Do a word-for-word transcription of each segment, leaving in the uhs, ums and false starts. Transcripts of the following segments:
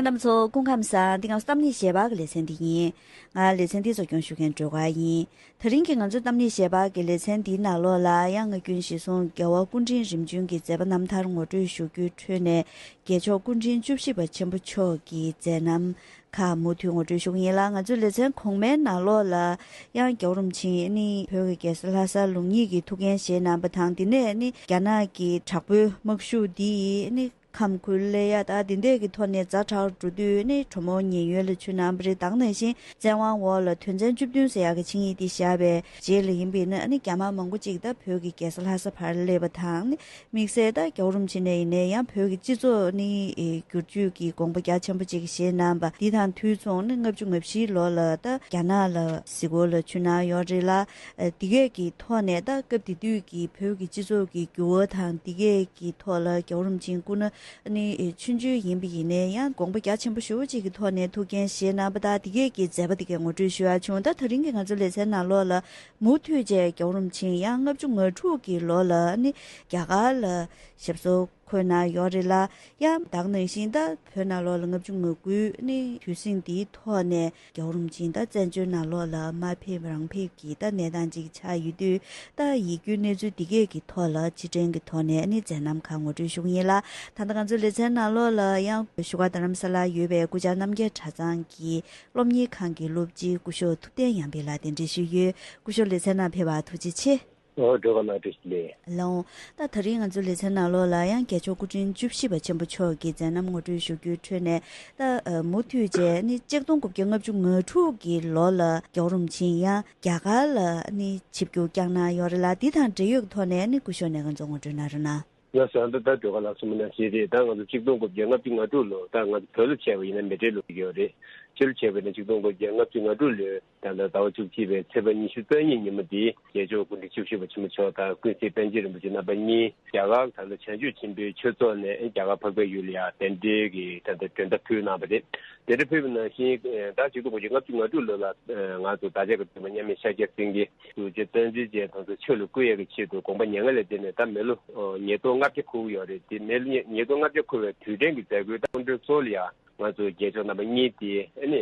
རྣམ་པ་ཚོ་སྐུ་ཁམས་བཟང་། འདི་སྐབས་སུ་གཏམ་གླེང་ཞལ་པར་གྱི་ལེ་ཚན་འདི་ཡིན། ང་ལེ་ཚན་འདི་གཙོ་སྐྱོང་ཞུ་མཁན་སྒྲོལ་དཀར་ཡིན། དེ་རིང་གི་ང་ཚོའི་གཏམ་གླེང་ཞལ་པར་གྱི་ལེ་ཚན་འདིའི་ནང་ལོགས་ལ་ཡང་སྔ་རྒྱུན་གཞིར་བཟུང་རྒྱལ་བ་སྐུ་ཕྲེང་རིམ་བྱོན་གྱི་མཛད་པ་རྣམ་ཐར་ངོ་སྤྲོད་ཞུ་རྒྱུའི་ཁྲོད་ནས་རྒྱལ་མཆོག་སྐུ་ཕྲེང་བཅུ་བཞི་པ་ཆེན་པོ་མཆོག་གི་མཛད་རྣམ་ཁག་མུ་མཐུད་ངོ་སྤྲོད་ཞུ་གི་ཡིན་ལ། ང་ཚོའི་ལེ་ཚན་གོང་མའི་ནང་ལོགས་ལ་ཡང་རྒྱལ་བ་རིན་པོ་ཆེ་ནི་བོད་ཀྱི་རྒྱལ་ས་ལྷ་སར་ལུང་གཉིས་ཀྱི་ཐུགས་འགན་བཞེས་གནང་བ་དང་། དེ་ནས་ནི་རྒྱ་ནག་གི་དྲག་པོའི་དམག་ཤུགས་འདིས་ནི་ཁམས་ཁུལ་ལ་ཡ་ད་དེ་འདྲས་ཀྱི་ཐོག་ནས་ཛ་དྲག་འགྲོ་དུས་ནི་གྲོ་མོ་ཉེན་གཡོལ་ལ་ཚུད་གནང་བ་རེད། དེ་ནང་བཞིན་བཙན་དབང་འོག་ལ་དོན་ཚན་བཅུ་བདུན་ཟེར་ཡག་གི་ཆིངས་ཡིག་འདི་བཞག་པའི་རྗེས་ལ་ཡིན་པས་ན་ནི་རྒྱ་དམག་མང་པོ་ཅིག་ད་བོད་ཀྱི་རྒྱལ་ས་ལྷ་ས་བར་སླེབས་པ་དང་ནི་དམིགས་བསལ་ད་རྒྱལ་བ་རིན་པོ་ཆེ་ནས་ཡིན་ནའི་ཡང་བོད་ཀྱི་སྤྱི་ཚོགས་ནི་ཨེ་བསྒྱུར་བཅོས་ཀྱི་དགོངས་པ་རྒྱ་ཆེན་པོ་ཅིག་བཞེས་གནང་བ་འདི་དང་དུས་མཚུངས་ནི་ལྔ་བཅུ་ང་བཞིའི་ལོ་ལ་ད་རྒྱ་ནག་ལ་གཟིགས་སྐོར་ལ་ཚུད་གནང་ཡོད་རེད་ལ། ཨ་འདི་གས་ཀྱི་ཐོག་ནས་ད་སྐབས་དེ་དུས་ཀྱི་བོད་ཀྱི་སྤྱི་ཚོགས་ཀྱི་འགྱུར་བ་དང་འདི་གས་ཀྱི་ཐོག་ལ་རྒྱལ་བ་རིན་པོ་ཆེ་སྐུ་ན་ནི་ཆུང་ཆུང་ཡིན་པ་ཡིན་ནའི་ཡང་དགོངས་པ་རྒྱ་ཆེན་པོ་ཞེ་པོ་ཅིག་གི་ཐོག་ནས་ཐུགས་འགན་བཞེས་གནང་བ་དང་འདི་གས་ཀྱི་མཛད་པ་འདི་གས་ངོ་སྤྲོད་ཞུ་ཡག་བྱུང་། ད་དེ་རིང་གི་ང་ཚོ་ལེ་ཚན་ནང་ལོགས་ལ་མུ་མཐུད་བྱས་རྒྱལ་བ་རིན་པོ་ཆེ་ཡང་ལྔ་བཅུ་ང་དྲུག་གི་ལོ་ལ་ནི་རྒྱ་གར་ལ་ཞབས་སོར་འཁོད་གནང་ཡོད་རེད་ལ། ཡང་དེ་ནང་བཞིན་ད་བོད་ནང་ལོགས་ལ་ལྔ་བཅུ་ང་དགུའི་ནི་དུས་ཟིང་འདིའི་ཐོག་ནས་རྒྱལ་བ་རིན་པོ་ཆེ་ད་བཙན་བྱོལ་ནང་ལོགས་ལ་མ་ཕེབས་རང་ཕེབས་ཀྱི་ད་གནས་སྟངས་ཅིག་ཆགས་ཡོད་དུས། ད་ཡིད་སྐྱོའི་གནས་ཚུལ་འདི་གས་ཀྱི་ཐོག་ལ་སྤྱི་ཕྲན་གྱི་ཐོག་ནས་ནི་མཛད་རྣམ་ཁག་ངོ་སྤྲོད་ཞུ་གི་ཡིན་ལ། ད་ལྟ་ང་ཚོའི་ལེ་ཚན་ནང་ལོགས་ལ་ཡང་བཞུགས་སྒར་རྡ་རམ་ས་ལར་ཡོད་པའི་སྐུ་བཅར་རྣམ་རྒྱལ་གྲྭ་ཚང་གི་སློབ་གཉེར་ཁང་གི་སློབ་སྤྱི་སྐུ་ཞབས་ཐུབ་བསྟན་ཡར་འཕེལ་ལགས་གདན་འདྲེན་ཞུས་ཡོད། སྐུ་ཞབས་ལེ་ཚན་ནང་ཕེབས་པར་ཐུགས་རྗེ་ཆེ། ཨོ་སྒྲོལ་དཀར་ལགས་བཀྲ་ཤིས་བདེ་ལེགས། ལགས་འོང་། ད་དེ་རིང་ང་ཚོའི་ལེ་ཚན་ནང་ལོགས་ལ་ཡང་རྒྱལ་མཆོག་སྐུ་ཕྲེང་བཅུ་བཞི་པ་ཆེན་པོ་མཆོག་གི་མཛད་རྣམ་ངོ་སྤྲོད་ཞུ་རྒྱུའི་ཁྲོད་ནས་ད་ཨ་མུ་མཐུད་བྱས་ནི་གཅིག་སྟོང་དགུ་བརྒྱ་ལྔ་བཅུ་ང་དྲུག་གི་ལོ་ལ་རྒྱལ་བ་རིན་པོ་ཆེ་ཡང་རྒྱ་གར་ལ་ནི་ཆིབས་བསྒྱུར་བསྐྱངས་གནང་ཡོད་རེད་ལ། འདི་དང་འབྲེལ་ཡོད་ཀྱི་ཐོག་ནས་ནི་སྐུ་ཞབས་ནས་ང་ཚོ་ངོ་སྤྲོད་གནང་རོགས་གནང་། ཡ་ཟེར་ད་ད་སྒྲོལ་དཀར་ལགས་གསུངས་པ་ནང་བཞིན་རེད། ད་ང་ཚོ་གཅིག་སྟོང་དགུ་བརྒྱ་ལྔ་བཅུ་ང་དྲུག་ལོ་ད་ང་ཚོ་བོད་ལ་བྱས་པ་ཡིན་ན་མེ་སྤྲེལ་ལོ་ཡོད་རེད། ཕྱི་ལོ་བྱས་པ་ཡིན་ན་གཅིག་སྟོང་དགུ་བརྒྱ་ལྔ་བཅུ་ང་དྲུག་ལོའི་ད་ལྟ་ཟླ་བ་བཅུ་གཅིག་པའི་ཚེས་པ་ཉི་ཤུ་རྩ་གཉིས་ཉིན་མོ་འདི་རྒྱལ་མཆོག་སྐུ་ཕྲེང་བཅུ་བཞི་པ་ཆེན་པོ་མཆོག་དང་ཀུན་གཟིགས་པཎ་ཆེན་རིན་པོ་ཆེ་རྣམ་པ་གཉིས་རྒྱ་གར་ད་ལྟ་བྱང་ཆུབ་ཆེན་པོའི་ཆོས་ཚོགས་ནས་རྒྱ་གར་འཕགས་པའི་ཡུལ་ལ་ཡང་གདན་འདྲེན་གྱི་ད་ལྟ་མགྲོན་བརྡ་ཕུལ་གནང་བ་རེད། གདན་འདྲེན་ཕུལ་བ་ནང་བཞིན་ད་གཅིག་སྟོང་དགུ་བརྒྱ་ལྔ་བཅུ་ང་དྲུག་ལོ་ལ་ང་ཚོ་བདག་ཅག་གི་སྟོན་པ་མཉམ་མེད་ཤཱཀྱ་སེང་གེ་གཙོ་བྱས་བསྟན་འཛིན་ཅན་དང་ཚོ་ཆོས་ལ་བསྐུལ་ཡས་ཀྱི་ཆེད་དུ་དགོངས་པ་མྱ་ངན་ལས་འདས་ནས་ད་མི་ལོ་ཉིས་སྟོང་ལྔ་བརྒྱ་འཁོར་གྱི་ཡོད་རེད། དེ་མི་ལོ་ཉིས་སྟོང་ལྔ་བརྒྱ་འཁོར་བའི་དུས་དྲན་གྱི་མཛད་སྒོའི་ད་སྐུ་མགྲོན་གཙོ་བོ་ལ་ཡང་ང་ཚོ་རྒྱལ་མཆོག་རྣམ་པ་གཉིས་དེ་ཨ་ནི་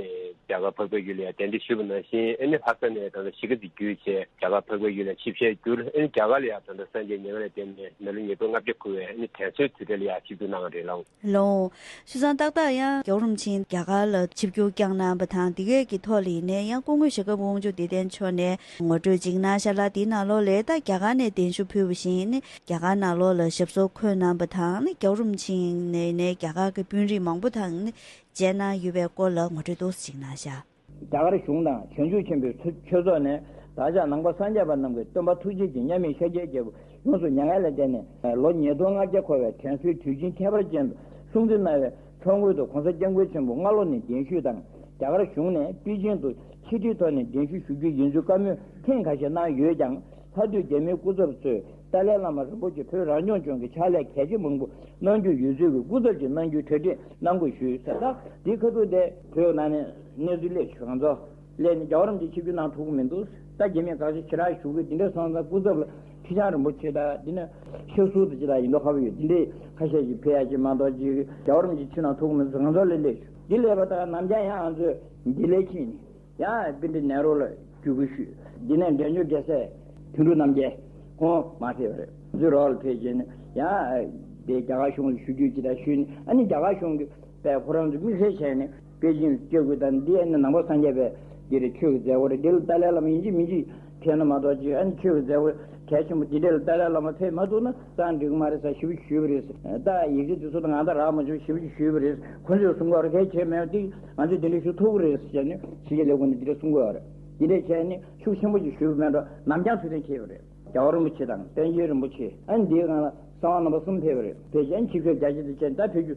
རྒྱ་གར་འཕགས་པའི་ཡུལ་ལ་ཡང་གདན་འདྲེན་ཞུས་པ་ནང་བཞིན་ཨ་ནི་ལྷ་ས་ནས་ད་ལྟ་གཞིས་ཀ་རྩེ་བརྒྱུད་བྱས་རྒྱ་གར་འཕགས་པའི་ཡུལ་ལ་ཆིབས་ཞལ་བསྒྱུར། ཨ་ནི་རྒྱ་གར་ལ་ཡང་ད་ལྟ་སངས་རྒྱས་མྱ་ངན་ལས་འདས་ནས་མི་ལོ་ཉིས་སྟོང་ལྔ་བརྒྱ་འཁོར་བའི་ཨ་ནི་དྲན་གསོའི་དུས་དྲན་ལ་ཡང་ཆིབས་བསྒྱུར་གནང་བ་རེད་ལགས། ལགས་འོང་། བྱས་ཙང་ཏག་ཏག་ཡང་རྒྱལ་བ་རིན་པོ་ཆེ་རྒྱ་གར་ལ་ཆིབས་བསྒྱུར་བསྐྱངས་གནང་བ་དང་། དེ་གས་ཀྱི་ཐོག་ལ་ཡིན་ནའི་ཡང་སྐུ་ངོ་ཞྭ་སྒབ་དབང་ཕྱུག་བདེ་ལྡན་མཆོག་ནས་ངོ་སྤྲོད་ཅིག་གནང་ཤག་ལ། དེའི་ནང་ལོགས་ལ་ད་རྒྱ་གར་ནས་གདན་ཞུ་ཕུལ་བ་བཞིན་ནི་རྒྱ་གར་ནང་ལོགས་ལ་ཞབས་སོར་འཁོད་གནང་བ་དང་ནི་རྒྱལ་བ་རིན་པོ་ཆེ་ནས་ནས་རྒྱ་གར་གྱི་དཔོན་རིགས་མང་པོ་དང་ནི་མཇལ་གནང་ཡོད་པའི་སྐོར་ལ་ངོ་སྤྲོད་ཏོག་ཙམ་ཅིག་གནང་ཤག། རྒྱ་གར་གཞུང་དང་བྱང་ཆུབ་ཆེན་པོའི་ཆོས་ཚོགས་ནས་བདག་ཅག་ནང་པ་སངས་རྒྱས་པ་རྣམས་ཀྱི་སྟོན་པ་ཐུགས་རྗེ་ཅན་མཉམ་མེད་ཤཱཀྱའི་རྒྱལ་པོ་ཡོངས་སུ་མྱ་ངན་ལས་འདས་ནས་ལོ་ཉིས་སྟོང་ལྔ་བརྒྱ་འཁོར་བའི་དྲན་གསོའི་དུས་ཆེན་ཁྱད་པར་ཅན་དུ་སྲུང་བརྩི་གནང་བའི་ཐོག་ངོས་སུ་གོང་ས་སྐྱབས་མགོན་ཆེན་པོ་སྔ་ལོ་ནས་གདན་ཞུས་དང་། རྒྱ་གར་གཞུང་ནས་པེ་ཅིང་དུ་ཕྱི་དྲིལ་ཐོག་ནས་གདན་ཞུ་ཞུ་རྒྱུ་ཡིན་ཚུལ་བཀའ་མོལ་ཐེངས་ཁ་ཤས་གནང་ཡོད་ཀྱང་། ལྷག་ཏུ་རྒྱ་མིའི་སྐུ་ཚབ་ཚོས་ཏཱ་ལའི་བླ་མ་རིན་པོ་ཆེ་བོད་རང་སྐྱོང་ལྗོངས་ཀྱི་ཕྱག་ལས་གལ་ཆེ་མང་པོ་གནང་རྒྱུ་ཡོད་ཚུལ་གྱི་སྐུ་ཚབ་ཅིག་གནང་རྒྱུའི་གྲ་སྒྲིག་གནང་དགོས་ཞུས་ཟེར། ད་འདི་ཁ་ཐུག་དེ་བོད་ནང་ནས་གནས་ཚུལ་སླེབས་བྱུང་། ང་ཚོ་སླེབས་ནས་རྒྱལ་བ་རིན་པོ་ཆེ་ཆིབས་བསྒྱུར་གནང་ཐུབ་ཀྱི་མི་འདུག། ད་རྒྱ་མིས་དགག་བྱ་ཞེ་དྲག་ཞུ་གི། འདི་འདྲ་སོང་ཙང་སྐུ་ཚབ་ལ་ཁྲི་བྱང་རིན་པོ་ཆེ་དང་། འདི་ནས་ཤེར་སུར་དུ་ཅི་དང་ཡིན་མདོག་ཁ་པོ་ཡོད། འདི་འདྲའི་ཁ་ཤས་ཤིག་ཕེབས་ཡ་ཅིག་མ་གཏོགས་ཅིག་རྒྱལ་བ་རིན་པོ་ཆེ་ཆིབས་གནང་ཐུབ་ཀྱི་མི་འདུག། ང་ཚོ་ལ་སླེབས་བྱུང་། འདི་སླེབས་པ་དང་ནམ་རྒྱང་ཡང་ང་ཚོས་ལྡི་ལི་ཕྱིན་ནས། ཡང་པཎྜི་ཏ་ནེ་རུ་ལ་བརྒྱུད་སྐུལ་ཞུས། འདི་ནས་འབྲས་ལྗོངས་རྒྱལ་སྲས་དོན་གྲུབ་རྣམ་རྒྱལ་ཁོང་མ་ཕེབས་པ་རེད། ཛུ་རོག་ལ་ཕེབས་རྗེས་ནས་ཡང་དེ་རྒྱ་གར་གཞུང་ལ་ཞུ་རྒྱུ་ཅི་ལྟར་ཞུས་ནས། ཨ་ནི་རྒྱ་གར་གཞུང་གིས་པས་ཁོ་རང་ཚོ་དམིགས་བསལ་བྱས་ནས་པེ་ཅིང་ལ་སྐྱེལ་དགོས། ད་འདི་ཨ་ནི་ནང་པ་སངས་རྒྱས་པའི་འདི་རེད། ཆོས་ཀྱི་མཛད་སྒོ་རེད། འདི་ལ་ཏཱ་ལའི་བླ་མ་ཡིན་གཅིག་མིན་གཅིག་ཕེབས་ན་མ་གཏོགས་ཅིག། ཨ་ནི་ཆོས་ཀྱི་མཛད་སྒོ་གལ་ཆེན་པོ་འདི་འདྲ་ལ་ཏཱ་ལའི་བླ་མ་ཕེབས་མ་ཐུབ་ན་རྩ་འགྲིག་གི་མ་རེད་ཟེར་ཞེ་པོ་ཞུས་པ་རེད། ད་ཡིག་ཆ་དེ་ཚོ་ད་ང་ད་རག་མ་བྱུང་། ཞེ་པོ་ཞིག་ཞུས་པ་རེད། ཁོ་ཚོས་གསུང་གི་ཡོད་རེད། གལ་ཆེ་མེད་པ་འདི་ང་ཚོས་འདི་འདྲ་ཞུ་ཐུབ་ཀྱི་རེད་ཟེར་ནས་ཕྱི་རྒྱལ་ལས་ཁུངས་ནས་འདི་འདྲ་གསུང་གི་ཡོད་རེད། འདི་འདྲ་བྱས་ནས་ཤུགས་ཆེན་པོ་ཞིག་ཞུས་པ་མེད་འགྲོ། ནམ་རྒྱང་ཐུགས་གཏན་འཁེལ་བ་རེད། རྒྱལ་བ་རིན་པོ་ཆེ་དང་པཎ་ཆེན་རིན་པོ་ཆེ། ཨ་ནི་འདིའི་སྒང་ལ་གསང་བ་རྣམ་པ་གསུམ་ཕེབས་པ་རེད། ཕེབས་རྗེས་ཨ་ནི་ཆིབས་ཞབས་རྒྱ་ཆེ་དུ་བྱས་ནས་ད་ཕེབས་རྒྱུ་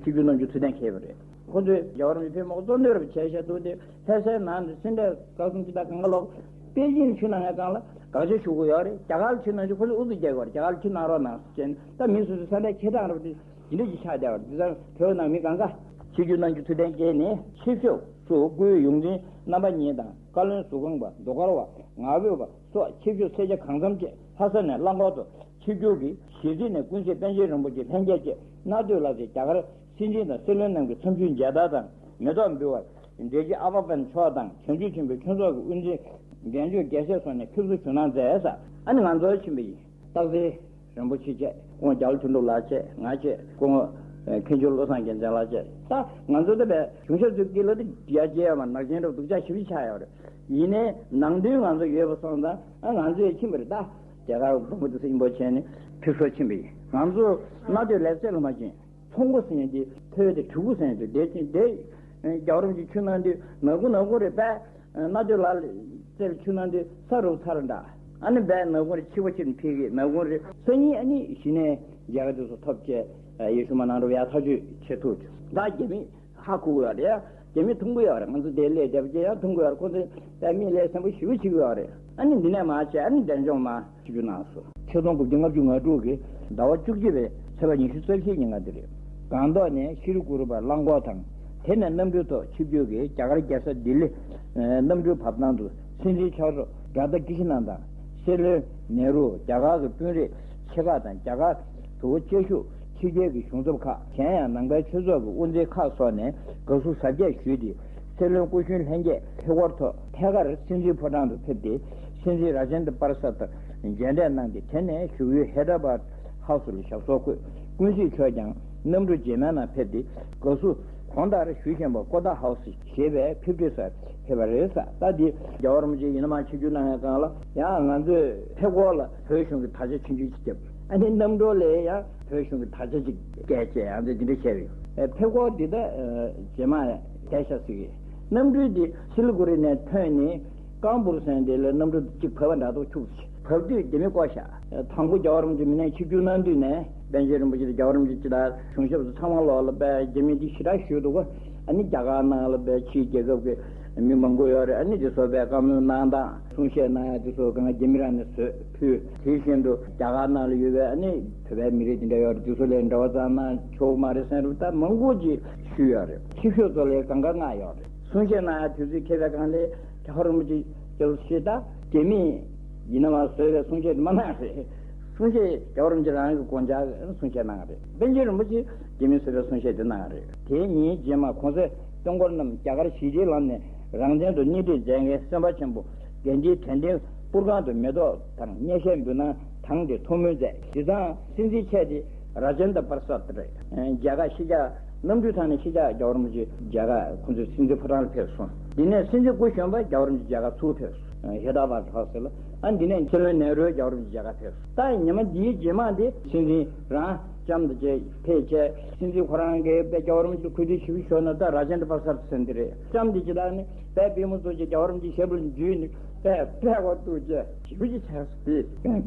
ཆིབས་བསྒྱུར་གནང་རྒྱུ་ཐུགས་གཏན་འཁེལ་བ་རེད། ཁོ་ཚོས་རྒྱལ་བ་རིན་པོ་ཆེ་ཕེབས་མ་གཏོགས་གཙོ་འདོན་རེ་བྱས་བཞག་འདུག་སྟེ། ལྷ་སའི་ནང་དུ་སེ་འབྲས་དཀར་གསུམ་སྤྱི་ཟླ་གང་ག་ལོག་པེ་ཅིང་ཕྱིན་གནང་ཡག་སྒང་ལ་དགག་བྱ་ཞུ་གི་ཡོད་རེད། རྒྱ་གར་ལ་ཕྱིན་གནང་རྒྱུ་ཁོ་ཚོས་ཨུ་ཚུགས་རྒྱག་གི་ཡོད་རེད། རྒྱ་གར་ལ་ཕྱིན་གནང་རོགས་གནང་ཟེར་ནས། ད་མི་སོ་སོའི་ས་ཆ་ཁྱེར་སྟངས་རེད་པ། དེ་འདྲ་ཞིག་ཆགས་བསྡད་པ་རེད། དེ་ཙང་བོད་ནང་མི་གང་ག་ཆིབས་བསྒྱུར་གནང་རྒྱུ་ཐུགས་གཏན་འཁེལ་ནས། ཆིབས་ཞབས་སུ་སྐུའི་ཡོངས་འཛིན་རྣམ་པ་གཉིས་དང་། བཀའ་བློན་ཟུར་ཁང་པ་ཟློས་གར་བ་ངག་དབང་པ་སོགས་ཆིབས་ཞབས་སེར་སྐྱ་གང་འཚམ་བཅས་ལྷ་ས་ནས་རླངས་འཁོར་དུ་ཆིབས་བསྒྱུར་གྱིས་གཞིས་རྩེ་ནས་ཀུན་གཟིགས་པཎ་ཆེན་རིན་པོ་ཆེ་ལྷན་རྒྱས་བཅས་སྣ་ཐོས་ལ་སོགས་རྒྱ་གར་ སྲིད་འཛིན་དང་སྲིད་བློན་རྣམས་ཀྱི་འཚམས་ཞུའི་མཇལ་དར་དང་མེ་ཏོག་འབུལ་བར། འབྲས་སྤྱི་ཨ་བ་པན་མཆོག་དང་བྱང་ཆུབ་ཆེན་པོའི་ཆོས་ཚོགས་ཀྱི་དབུ་འཛིན་རྒན་ཆོས་རྒྱལ་སྲས་སོགས་ནས་ཕེབས་བསུ་ཞུ་གནང་མཛད་ས། ཨ་ནི་ང་ཚོ་ཕྱིན་པ་ཡིན། སྟག་འཚེར་རིན་པོ་ཆེ་བཅས། སྐུ་ངོ་རྒྱ་བལ་དོན་གྲུབ་ལགས་བཅས། ང་བཅས། སྐུ་ངོ་མཁན་ཆུང་བློ་བཟང་རྒྱལ་མཚན་ལགས་བཅས། ད་ང་ཚོ་འདི་བས་གཞུང་ཞབས་ཚོའི་དཀྱིལ་ལ་འདི་ཡ་བྱས་ཡོད་མ་ནག་ཅན་རབ་སྡུག་ཅག་ཞེ་པོ་ཅིག་ཆགས་ཡོད་རེད། ཡིན་ནའི་ནང་དོན་ང་ཚོ་ཡོད་པ་སོང་ཙང་ཨ་ང་ཚོས་ཕྱིན་པ་རེད། ད་རྒྱ་གར་བོད་མི་འདི་ཚོ་ཡིན་པོ་བྱས་ནས་ཕེབས་བསུ་ཕྱིན་པ་ཡིན། ང་ཚོ་གནའ་སྟོད་ལེབ་རྩེ་ལ་མ་ཕྱིན། ཚོང་སྒོ་ཟེར་མཁན་དེ་ཐོས་ཏེ་གྲུ་གུ་ཟེར་མཁན་དེ་དེ་དེ་རྒྱལ་བ་རིན་པོ་ཆེ་ཆུ་ནང་དུ་ནག་ཁུང་ནག་ཁུང་རེད་པས། གནའ་སྟོད་ལ་རྩེར་ཆུ་ནང་དུ་ས་རུབ་ཚར་འདྲ། ཨ་ནི་བས་ནག་ཁུང་རེ་ཕྱི་པོ་ཕྱིར་འཕེལ་གི་ནག་ཁུང་རེ་སང་ཉིན་ཨ་ནི་གཞི་ནས་རྒྱལ་ཁ་དེ་ཚོ་ཐོབ་བྱས་ཡེ་ཤུ་མ་ནང་རུ་ཡར་ཐག་གཅོད་བྱེད་ཐུབ་ད་རྒྱ་མི། ཧ་གོ་གི་ཡོད་རེད། རྒྱ་མི་མཐོང་གི་ཡོད་རེད། ང་ཚོ་དེ་སླེབས་བསྡད་པ་ཅིག་ཡང་མཐོང་གི་ཡོད་རེད། ཁོང་ཚོས་དཔེ་མི་ལས་སེམས་པ་ཞེ་པོ་བྱེད་ཀྱི་ཡོད་རེད། ཨ་ནི་འདི་ནས་མར་བྱས་ཨ་ནི་འབྲས་ལྗོངས་མར་ཆིབས་བསྒྱུར་གནང་སོང་། ཆིག་སྟོང་དགུ་བརྒྱ་ལྔ་བཅུ་ང་དྲུག་གི་ཟླ་བ་བཅུ་གཅིག་པའི་ཚེས་པ་ཉི་ཤུ་རྩ་བཞིའི་ཉིན་ག་དེ་རེད། སྒང་ཏོག་ནས་ཤི་རི་གུ་རུ་བར་རླངས་འཁོར་དང་། དེ་ནས་གནམ་གྲུའི་ཐོག་ཆིབས་བསྒྱུར་གྱིས་རྒྱ་གར་རྒྱལ་ས་ལྡི་ལི་གནམ་གྲུའི་བབས་ཐང་དུ་སྲིད་འཛིན་ཕྱག་རོགས་རཱ་དྷ་ཀི་ཤི་ནན་དང་། སྲིད་བློན་ནེ་རུ། རྒྱ་གར་གྱི་དཔོན་རིགས་ཆེ་ཁག་དང་རྒྱ་གར་དུ་བཅའ་བཞུགས་ཕྱི་རྒྱལ་གྱི་གཞུང་ཚབ་ཁག་གཞན་ཡང་ནང་པའི་ཆོས་ཚོགས་ཀྱི་དབུ་མཛད་ཁག་སོགས་ནས་དགའ་བསུ་གཟབ་རྒྱས་ཞུས་ཏེ། སྲིད་བློན་སྐུ་གཞོན་ལྷན་རྒྱས་ཕེབས་སྒོར་ཐོག་ཐད་ཀར་སྲིད་འཛིན་ཕོ་བྲང་དུ་ཕེབས་ཏེ། སྲིད་འཛིན་ར་ཇེན་དྲ་པར་སད་དང་མཇལ་འཕྲད་གནང་སྟེ། དེ་ནས་བཞུགས་ཡུལ་ཧེ་དྲ་བཱད་ཧའུ་སི་ལ་ཞབས་སོར་བཀོད། ཀུན་གཟིགས་མཆོག་ཀྱང་གནམ་གྲུ་རྗེས་མའི་ནང་ཕེབས་ཏེ། དགའ་བསུ་གོང་ལྟར་ཞུ་བཞིན་པ་ཀོ་ཏ་ཧའུ་སི་ཞེས་པའི་ཕེབས་བསུའི་སར་ཕེབས་པ་རེད་ཟེར། ད་འདི་རྒྱལ་བ་རིན་པོ་ཆེ་ཡིན་ན་མ་ཆིབས་བསྒྱུར་གནང་བའི་སྒང་ལ་ཡང་ང་ཚོས་ཕེབས་སྒོ་ལ་བོད་གཞུང་གི་དར་ཆ་ཆུང་ཆུང་ཞིག་བརྒྱབ། ཨ་ནི་གནམ་གྲུ་ལ་ཡང་བོད་གཞུང་གི་དར་ཆ་ཅིག་བཀལ་བྱས་ཡང་འདི་འདི་འདྲ་བྱས་པ་ཡིན། ཨེ་ཕེབས་སྒོ་འདི་ད་ཨེ་རྗེས་མ་བསྡད་ཤག་ཟེར་གི། གནམ་གྲུ་འདི་སི་ལི་གུ་རི་ནས་ཐོན་ནས་ཀམ་པུར་ཟེར་འདི་ལ་གནམ་གྲུ་གཅིག་བབས་པ་འདྲ་འདུག་འཁྱུག་ཟེར། བབས་དུས་རྒྱ་མི་བསྐོར་ཤག་དང་པོ་རྒྱལ་བ་རིན་པོ་ཆེ་མི་ནས་ཆིབས་བསྒྱུར་གནང་དུས་ནས་པཎ་ཆེན་རིན་པོ་ཆེ་དང་རྒྱལ་བ་རིན་པོ་ཆེ་སྤྱི་བཏང་གཞུང་ཞབས་ཚོ་ཚང་མ་ལོག་ལ་པའི་རྒྱ་མི་འདི་ཞེ་དྲག་ཞུས་འདུག་ག་ཨ་ནི་རྒྱ་གར་ནང་ལ་པའི་ཕྱིའི་རྒྱལ་ཁབ་ཀྱི་མི་མང་པོ་ཡོད་རེད། ཨ་ནི་འདི་ཚོ་པའི་བཀའ་མོལ་གནང་སྟངས་གསུང་བཤད་གནང་ཡ་འདི་ཚོ་གང་རྒྱ་མི་རང་ནས་བཟོས་ཕུལ། དེ་བཞིན་དུ་རྒྱ་གར་ནང་ལ་ཡོད་པའི་ཨ་ནི་བོད་པའི་མི་རིགས་འདི་འདྲ་ཡོད་རེད། འདི་ཚོ་ལས་འབྲེལ་བ་བཙལ་ན་ཆོག་མ་རེད་ཟེར་རུ་ད་མང་པོ་ཅིག་ཞུས་ཡོད་རེད། ཆེ་ཤོས་ཚོ་ལས་གང་ག་མངགས་ཡོད་རེད། གསུང་བཤད་གནང་ཡ་དུས་ཚོད་འཁེལ་བའི་སྒང་ལས་རྒྱལ་བ་རིན་པོ་ཆེ་སྐྱབས་སུ་མཆི་ད་རྒྱ་མིས་ཡིན་ན་མ་བཟོས་པའི་གསུང་བཤད་དེ་མ་གནང་རེད། གསུང་བཤད་རྒྱལ་བ་རིན་པོ་ཆེ་རང་གི་དགོངས་འཆར་གསུང་བཤད་གནང་རེད། པཎ་ཆེན་རིན་པོ་ཆེ་རྒྱ་མིས་བཟོས་པའི་གསུང་བཤད་དེ་གནང་རེད། དེའི་ཉིན་རྗེས་མ་གོང་ས་སྐྱབས་མགོན་རྣམས་རྒྱ་གར་གཞིས་བྱེས་ལམ་ནས་རང་བཙན་དུ་སྣེ་ཁྲིད་མཛད་མཁན་སེམས་དཔའ་ཆེན་པོ་དགའ་ལྡན་དྲན་རྟེན་པུར་སྒང་དུ་མེ་ཏོག་དང་སྙན་ཤལ་འབུལ་གནང་དང་དེ་ཐུགས་སྨོན་མཛད། དེ་དང་སྲིད་འཛིན་ཆེད་དེ་རཱ་ཇེན་དྲ་པར་སད་རེད། མཇལ་ཁ་ཕྱི་རྒྱལ་གནམ་གྲུའི་ཐང་ནས་ཕྱི་རྒྱལ་རྒྱལ་བ་རིན་པོ་ཆེ་མཇལ་ཁ་ཁོང་ཚོའི་སྲིད་འཛིན་ཕོ་བྲང་ལ་ཕེབས་སོང་། དེ་ནས་སྲིད་འཛིན་སྐུ་གཞོན་པ་རྒྱལ་བ་རིན་པོ་ཆེ་མཇལ་ཁ་ཚུར་ཕེབས་སོང་། ཧེ་དྲ་བཱད་ཧའུ་སི་ལ། ཨ་འདི་ནས་སྲིད་བློན་ནེ་རུ་རྒྱལ་བ་རིན་པོ་ཆེ་མཇལ་ཁ་ཕེབས་སོང་། ད་ཉི་མ་འདིའི་རྗེས་མ་དེ་སྲིད་འཛིན་རང་ལྕམ་དང་བཅས་ཕེབས་བྱས་སྲིད་འཛིན་ཁོ་རང་གིས་དཔེ་རྒྱལ་བ་རིན་པོ་ཆེ་ལ་གུས་འདུད་ཞེ་པོ་ཞུ་ན་ད་རཱ་ཇེན་དྲ་པར་སད་ཟེར་འདི་རེད། ལྕམ་འདི་ཇི་ལྟར་ནི་དཔེ་པུས་མོ་བཙུགས་བྱས་རྒྱལ་བ་རིན་པོ་ཆེའི་ཞབས་ལ་འཇུས་ནས་དཔེ་དཔེ་གོ་གཏུགས་བྱས་ཞེ་པོ་ཅིག་བྱས་སོང་། དེ་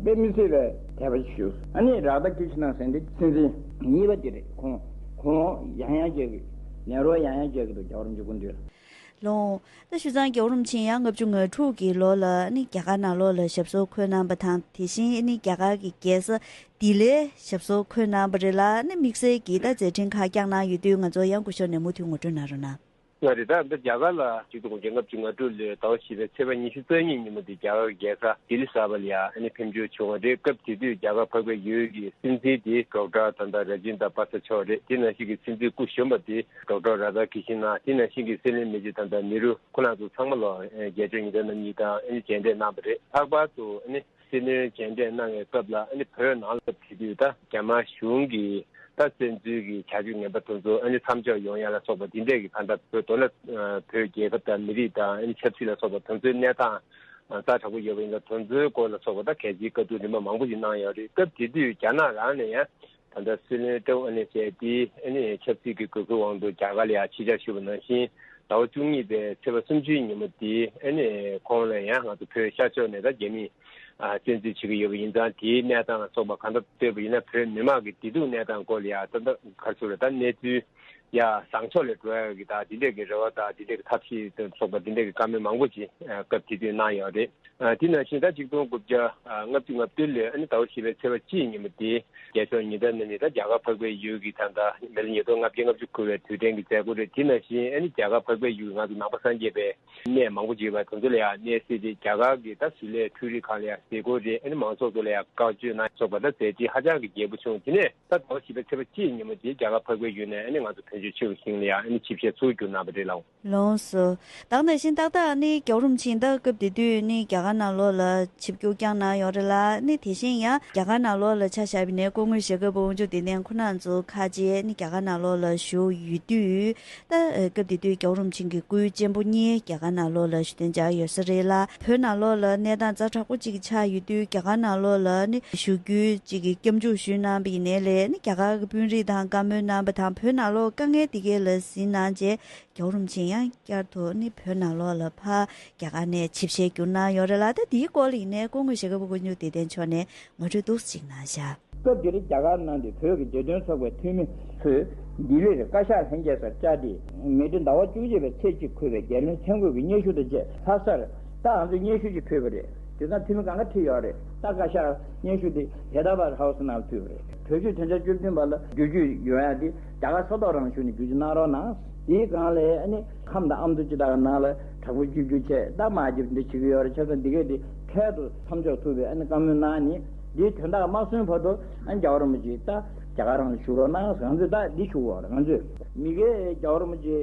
དཔེ་མི་སྲིད་པའི་དད་པ་ཞིག་ཞུ། ཨ་ནི་རཱ་དྷ་ཀི་ཤི་ནན་ཟེར་འདི་སྲིད་འཛིན་གཉིས་པ་འདི་རེད། ཁོང་ཁོང་ཡང་ཡང་མཇལ་གི་ནེ་རུ་ཡང་ཡང་མཇལ་གི་འདུག་རྒྱལ་བ་རིན་པོ་ཆེ་སྐུ་མདུན་ལ། ལོ། ད་ཞུ་ཙང་རྒྱལ་བ་རིན་པོ་ཆེ་ཡང་ལྔ་བཅུ་ང་དྲུག་གི་ལོ་ལ་ནི་རྒྱ་གར་ནང་ལོགས་ལ་ཞབས་སོར་འཁོད་གནང་བ་དང་དེ་བཞིན་ནི་རྒྱ་གར་གྱི་རྒྱལ་ས་ལྡི་ལིར་ཞབས་སོར་འཁོད་གནང་བ་རེད་ལ་ནི་དམིགས་བསལ་གྱིས་ད་མཛད་འཕྲིན་ཁག་བསྐྱངས་གནང་ཡོད་དུས་ང་ཚོ་ཡང་སྐུ་ཞབས་ནས་མུ་མཐུད་ངོ་སྤྲོད་གནང་རོགས་གནང་། ང་རེད། ད་ལྟ་རྒྱ་གར་ལ་ཆིག་སྟོང་དགུ་བརྒྱ་ལྔ་བཅུ་ང་དྲུག་ལོའི་ཟླ་བ་བཞི་པའི་ཚེས་པ་ཉི་ཤུ་རྩ་གཉིས་ཉིན་མོ་དེ་རྒྱ་གར་རྒྱལ་ས་ལྡི་ལི་གསར་པ་ལ་ཡང་ཨ་ནི་ཕེབས་འབྱོར་བྱུང་བ་རེད། སྐབས་དེ་དུས་རྒྱ་གར་འཕགས་པའི་ཡུལ་གྱི་སྲིད་འཛིན་དེ་ཌོག་ཊར་ད་ལྟ་རཱ་ཇིན་དྲ་པར་སད་མཆོག་རེད། དེ་ནང་བཞིན་གྱི་སྲིད་འཛིན་སྐུ་གཞོན་པ་དེ་ཌོག་ཊར་རཱ་དྷ་ཀི་ཤི་ནན། དེ་ནང་བཞིན་གྱི་སྲིད་བློན་མི་རྗེ་ད་ལྟ་ནེ་རུ་ཁོང་རྣམ་ཚོ་ཚང་མ་ལ་རྒྱལ་མཆོག་ཉི་ཟླ་རྣམ་གཉིས་དང་ཨ་ནི་མཇལ་འཕྲད་གནང་བ་རེད། ལྷག་པར་དུ་ཨ་ནི་སྲིད་བློན་མཇལ་འཕྲད་གནང་བའི་སྐབས་ལ་ཨ་ནི་བོད་ནང་ལ་སྐབས་དེ་དུས་ད་རྒྱ་དམར་གཞུང་གིས་ད་བཙན་འཛུལ་གྱི་བྱ་སྤྱོད་ངན་པ་དེ་ཚོ་ཨ་ནི་མཚམས་འཇོག་ཡོང་ཡ་ལ་སོགས་པ་དེ་འདྲས་ཀྱི་ཕན་ཐབས་བོད་མདོར་ན་བོད་རྒྱལ་ཁབ་དང་མི་རིགས་དང་ཨ་ནི་ཆབ་སྲིད་ལ་སོགས་པ་དེ་ཚོའི་གནས་སྟངས་ཛ་དྲག་པོ་ཡོད་པ་ཡིན་ན་དེ་ཚོའི་སྐོར་ལ་སོགས་པ་ད་གལ་ཆེའི་བཀའ་བསྡུར་རིམ་པ་མང་པོ་ཞིག་གནང་ཡོད་རེད། སྐབས་དེ་དུས་རྒྱ་ནག་རང་ནས་ཡང་ད་ལྟ་སྲིད་བློན་ཀྲོའུ་ཨེན་ལེ་བྱས་ཏེ་ཨ་ནི་ཆབ་སྲིད་ཀྱི་དགོས་མཁོའི་དབང་དུ་རྒྱ་གར་ལ་ཡང་ཕྱིར་བཅར་ཞུས་པ་ནང་བཞིན་ཟླ་བ་བཅུ་གཉིས་པའི་ཚེས་པ་སུམ་ཅུའི་ཉིན་མོ་དེ་ཨ་ནི་ཁོང་ལ་ཡང་ང་ཚོ་བོད་ཤར་ཕྱོགས་ནས་ད་རྒྱ་མིས་ཨ་བཙན་འཛུལ་བྱེད་ཀྱི་ཡོད་པ་ཡིན་ཙང་དེའི་གནས་སྟངས་ལ་སོགས་པ་གང་ལྟར་ལྟོས་པ་ཡིན་ན་བོད་མི་མང་གི་བདེ་སྡུག་གནས་སྟངས་སྐོར་ལ་ཡང་ད་ལྟ་ག་རེ་ཟེར་རེད། ད་གནས་ཚུལ་ ཡ་བཟང་ཕྱོགས་ལ་འགྲོ་ཡག་གི་ད་འདི་འདྲས་ཀྱི་རེ་བ་དང་འདི་འདྲས་ཀྱི་ཐབས་ཤེས་དང་སོགས་པ་འདི་འདྲས་ཀྱི་བཀའ་མོལ་མང་པོ་ཅིག་སྐབས་དེ་དུས་གནང་ཡོད་རེད། དེ་ནང་བཞིན་ད་ཆིག་སྟོང་དགུ་བརྒྱ་ལྔ་བཅུ་ང་བདུན་ལོའི་ཨ་ནི་ཟླ་བ་བཞི་པའི་ཚེས་པ་གཅིག་ཉིན་མོ་དེ་རྒྱལ་མཆོག་ཉི་ཟླ་ནི་ནི་ད་རྒྱ་གར་འཕགས་པའི་ཡུལ་གྱི་ད་ལྟ་མི་ལོ་ཉིས་སྟོང་ལྔ་བརྒྱ་ལྔ་བཅུ་འཁོར་བའི་དུས་དྲན་གྱི་མཛད་སྒོ་རེད། དེ་ནང་བཞིན་ཨ་ནི་རྒྱ་གར་འཕགས་པའི་ཡུལ་ང་ཚོ་ནང་པ་སངས་རྒྱས་པའི་གནས་མང་པོ་ཅིག་ཡོད་པ་དེ་ཚོ་ལ་ཡང་གནས་གཟིགས་རེད། རྒྱ་གར་གྱི་ད་ཟུར་ལས་འཕྲུལ་རིག་ཁང་ལ་ཡང་མཛད་སྒོ་རེད། ཨ་ནི་མང་ཚོགས་ཚོ་ལ་ཡང་བཀའ་ཆོས་གནང་སོགས་པ་ད་མཛད་རྗེས་ཧ་ཅང་གི་རྒྱས་པོ་བྱུང་། དེ་ནས་ད་ཟླ་བ་བཞི་པའི་ཚེས་པ་གཅིག་ཉིན་མོ་དེ་རྒྱ་གར་འཕགས་པའི་ཡུལ་ནས་ཨ་ནི་ང་ཚོ་བོད་ཆུ་ཆོས་ཀྱི་ཞིང་ལ་ཡང་ཨ་ནི་ཆིབས་ཞལ་ཚུར་བསྒྱུར་གནང་བ་རེད་ལགས། ལོངས་སུ། ད་ག་ནང་བཞིན་ཏག་ཏག་ནི་རྒྱལ་བ་རིན་པོ་ཆེ་ད་སྐབས་དེ་དུས་ནི་རྒྱ་གར་ནང་ལོགས་ལ་ཆིབས་བསྒྱུར་བསྐྱངས་གནང་ཡོད་རེད་ལ། ནི་དེ་བཞིན་ཡང་རྒྱ་གར་ནང་ལོགས་ལ་ཆ་བཞག་པ་ཡིན་ན་སྐུ་ངོ་ཞྭ་སྒབ་པ་དབང་ཕྱུག་བདེ་ལྡན་ཁོང་རྣམ་ཚོ་ཁག་ཅིག་ནི་རྒྱ་གར་ནང་ལོགས་ལ་བཞུགས་ཡོད་དུས། ད་སྐབས་དེ་དུས་རྒྱལ་བ་རིན་པོ་ཆེ་གི་སྐུའི་གཅེན་པོ་གཉིས་རྒྱ་གར་ནང་ལོགས་ལ་བཞུགས་གདན་འཇགས་ཡོད་ས་རེད་ལ། བོད་ནང་ལོགས་ལ་གནས་སྟངས་ཛ་དྲག་པོ་ཅིག་ཆགས་ཡོད་དུས་རྒྱ་གར་ནང་ལོགས་ལ་ནི་བཞུགས་རྒྱུ་ཅིག་གི་སྐྱབས་འཇུག་ཞུས་གནང་བ་ཡིན་ནའི་ལས་ནི་རྒྱ་གར་གྱི་དཔོན་རིགས་དང་བཀའ་མོལ་གནང་བ་དང་བོད་ནང་ལོགས་དཀའ་ངལ་འདི་གས་ལ་གཟིགས་གནང་རྗེས། རྒྱལ་བ་རིན་པོ་ཆེ་ཡང་བསྐྱར་དུ་ནི་བོད་ནང་ལོགས་ལ་ཕར་རྒྱ་གར་ནས་ཆིབས་ཞལ་བསྒྱུར་གནང་ཡོད་རེད་ལ། ད་དེའི་སྐོར་ལ་ཡིན་ནའི་སྐུ་ངོ་ཞྭ་སྒབ་པ་དབང་ཕྱུག་བདེ་ལྡན་མཆོག་ནས་ངོ་སྤྲོད་ཏོག་ཙམ་ཅིག་གནང་བཞག་སྐབས་དེར་རྒྱ་གར་ནང་དུ་བོད་ཀྱི་བདེ་དོན་ཚོགས་པའི་འཐུས་མི་ཚོས་ལྡི་ལིར་བཀའ་ཤག་ལྷན་རྒྱས་སར་བཅར་ཏེ། མེ་ཌི་ཟླ་བ་བཅུ་གཅིག་པའི་ཚེས་གཅིག་འཁོད་པའི་རྒྱལ་བློན་མཚན་དགོས་ཀྱི་སྙན་ཞུ་དང་བཅས་ལྷ་སར། ད་ང་ཚོས་སྙན་ཞུ་ཅིག་ཕུལ་བ་རེད། དེང་སང་འཐུས་མི་སྒང་ག་ཁྲིད་ཡོད་རེད། ད་བཀའ་ཤག་སྙན་ཞུ་དེ་ཧེ་ད་བར་ཧའུ་སི་ནང་ལ་ཕུལ་བ་རེད། གྲོས་ཆོད་དོན་ཚན་བཅུ་བདུན་པ་ལ་བསྒྱུར་བཅོས་ཡོང་ཡག་དེ་རྒྱ་གར་ས་ཐོག་རང་གཞུང་ནས་བསྒྱུར་བཅོས་གནང་རོགས་གནང་། དེའི་སྒང་ལ་ཨ་ནི་ཁམས་དང་ཨ་མདོ་སྤྱི་དག་ནང་ལ་དྲག་པོ་བཅོས་བསྒྱུར་བྱས། ད་མ་བསྒྱུར་འདི་བྱེད་ཀྱི་ཡོད་རེད། བྱས་ཙང་འདི་གས་དེ་འཕྲལ་དུ་མཚམས་འཇོག་ཐུབ་པའི་ཨ་ནི་བཀའ་མོལ་གནང་ནས། འདིའི་དོན་དག་མ་སོན་བར་དུ་ཨ་ནི་རྒྱལ་བ་རིན་པོ་ཆེ་ད་རྒྱ་གར་རང་ལ་བཞུགས་རོགས་གནང་། ང་ཚོས་ད་འདི་ཞུ་དགོས་རེད། ང་ཚོས་མི་སྒེར་རྒྱལ་བ་རིན་པོ་ཆེའི་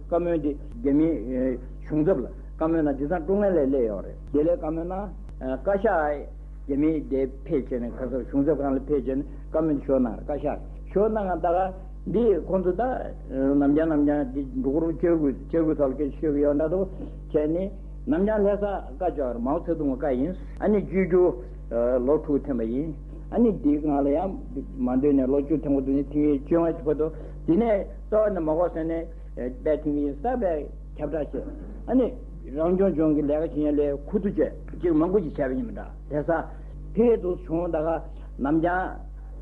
བཀའ་མོལ་འདི་རྒྱ་མིའི་གཞུང་ཚབ་ལ་བཀའ་མོལ་གནང་། དེང་སང་ཀྲུང་ཨེན་ལ་སླེབས་ཡོད་རེད། དེ་ལ་བཀའ་མོལ་གནང་། བཀའ་ཤག་རྒྱ་མིའི་དེ་ཕེབས་བྱས་ནས་ཁ་སང་གཞུང་ཚབ་ཁང་ལ་ཕེབས་བྱས་ནས་བཀའ་མོལ་ཞུ་གནང་། བཀའ་ཤག་ཞུ་གནང་། ད་ག་འདི་ཁོང་ཚོ་ད་ནམ་རྒྱང་ནམ་རྒྱང་འདི་འགྲོ་གི་རེད། བཅར་དགོས་བཅར་དགོས་ཐོག་ལ་སྐད་ཆ་ཤོད་ཀྱི་ཡོད་འདྲ་འདུག་བྱས་ནས་ནམ་རྒྱང་ལྷ་ས་བཀའ་བཅག་རེད། མའོ་ཙེ་ཏུང་གི་བཀའ་ཡིན། ཨ་ནི་བཅོས་བསྒྱུར་ལོ་དྲུག་ཐོན་པ་ཡིན། ཨ་ནི་འདིའི་སྒང་ལ་ཡང་མ་འདོད་ནས་ལོ་བཅུ་ཐོན་པ་འདུག་ནས་ཐེངས་བཅོ་ལྔ་བར་དུ། དེ་ནས་རྩ་བ་ནས་མ་དགོས་ཟེར་ནས་དཔེ་ཐེངས་གསར་པའི་ཁྱབ་བསྒྲགས་བྱས། ཨ་ནི་རང་སྐྱོང་ལྗོངས་ཀྱི་ལས་ཀ་བྱེད་མཁན་ལ་ཁུ་བསྡུ་བྱས་ཅིག་མང་པོ་ཅིག་བྱས་པ་ཡིན་པ་འདྲ། དེ་ས་ཕེབས་འདུག་བྱུང་། ད་ག་ནམ་རྒྱང་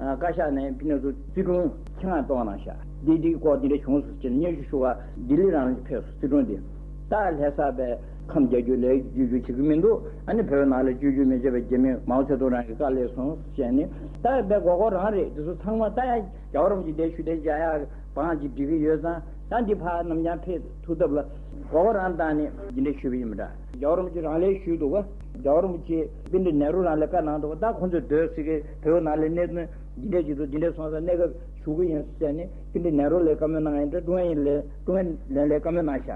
བཀའ་ཤག་ནས་ཕི་ནས་ཚུར་རྩིས་དྲུང་ཆེད་མངགས་གཏོང་གནང་ཤག་འདི་འདིའི་སྐོར་འདི་འདྲ་བྱུང་སོང་ཟེར་ནས་སྙན་ཞུ་ཞུ་བ་ལྡི་ལི་རང་ལ་ཕེབས་སོང་། རྩིས་དྲུང་འདི་ད་ལྷ་ས་པའི་ཁམས་རྒྱ་བསྒྱུར་ལས་བསྒྱུར་བཅོས་བྱེད་ཀྱི་མི་འདུག་ཨ་ནི་བོད་ནང་ལ་བསྒྱུར་བཅོས་མི་བྱེད་པའི་རྒྱ་མི་མའོ་ཙེ་ཏུང་རང་གི་བཀའ་སླེབས་སོང་ཟེར་ནས། ད་དཔེ་མགོ་སྐོར་རང་རེད། འདི་ཚོ་ཚང་མ་ད་ཡང་རྒྱལ་བ་རིན་པོ་ཆེ་འདིར་ཞུ་གཏན་འཇགས་ཡག་བང་ཅིག་སྒྲིག་གི་ཡོད་ཙང་། ད་འདི་ཕར་ནམ་རྒྱང་ཕེབས་ཐུབ་ཐབས་ལ་མགོ་སྐོར་རང་བཏང་ནས་འདི་འདྲ་ཞུས་པ་ཡིན་པ་འདྲ། རྒྱལ་བ་རིན་པོ་ཆེ་རང་ལ་ཞུས་འདུག་ག་རྒྱལ་བ་རིན་པོ་ཆེ་པཎྜི་ཏ་ནེ་རུ་རང་ལ་བཀའ་གནང་འདུག་ག་ད་ཁོང་ཚོས་སྡོད་སྲིད་ཀྱི་བོད་ནང་ལ་གནད་དོན་འདི་འདྲ་ཅིག་འདུག་འདི་འདྲ་སོང་ཙང་གནས་སྐབས་ཞུ་གི་ཡིན་ཟེར་ནས་པཎྜི་ཏ་ནེ་རུ་ལ་བཀའ་མོལ་གནང་ཡིན་འདྲ། ཀྲུང་ཨེ་ལ་ཀྲུང་ཨེ་ལན་ལ་བཀའ་མོལ་གནང་ཤག་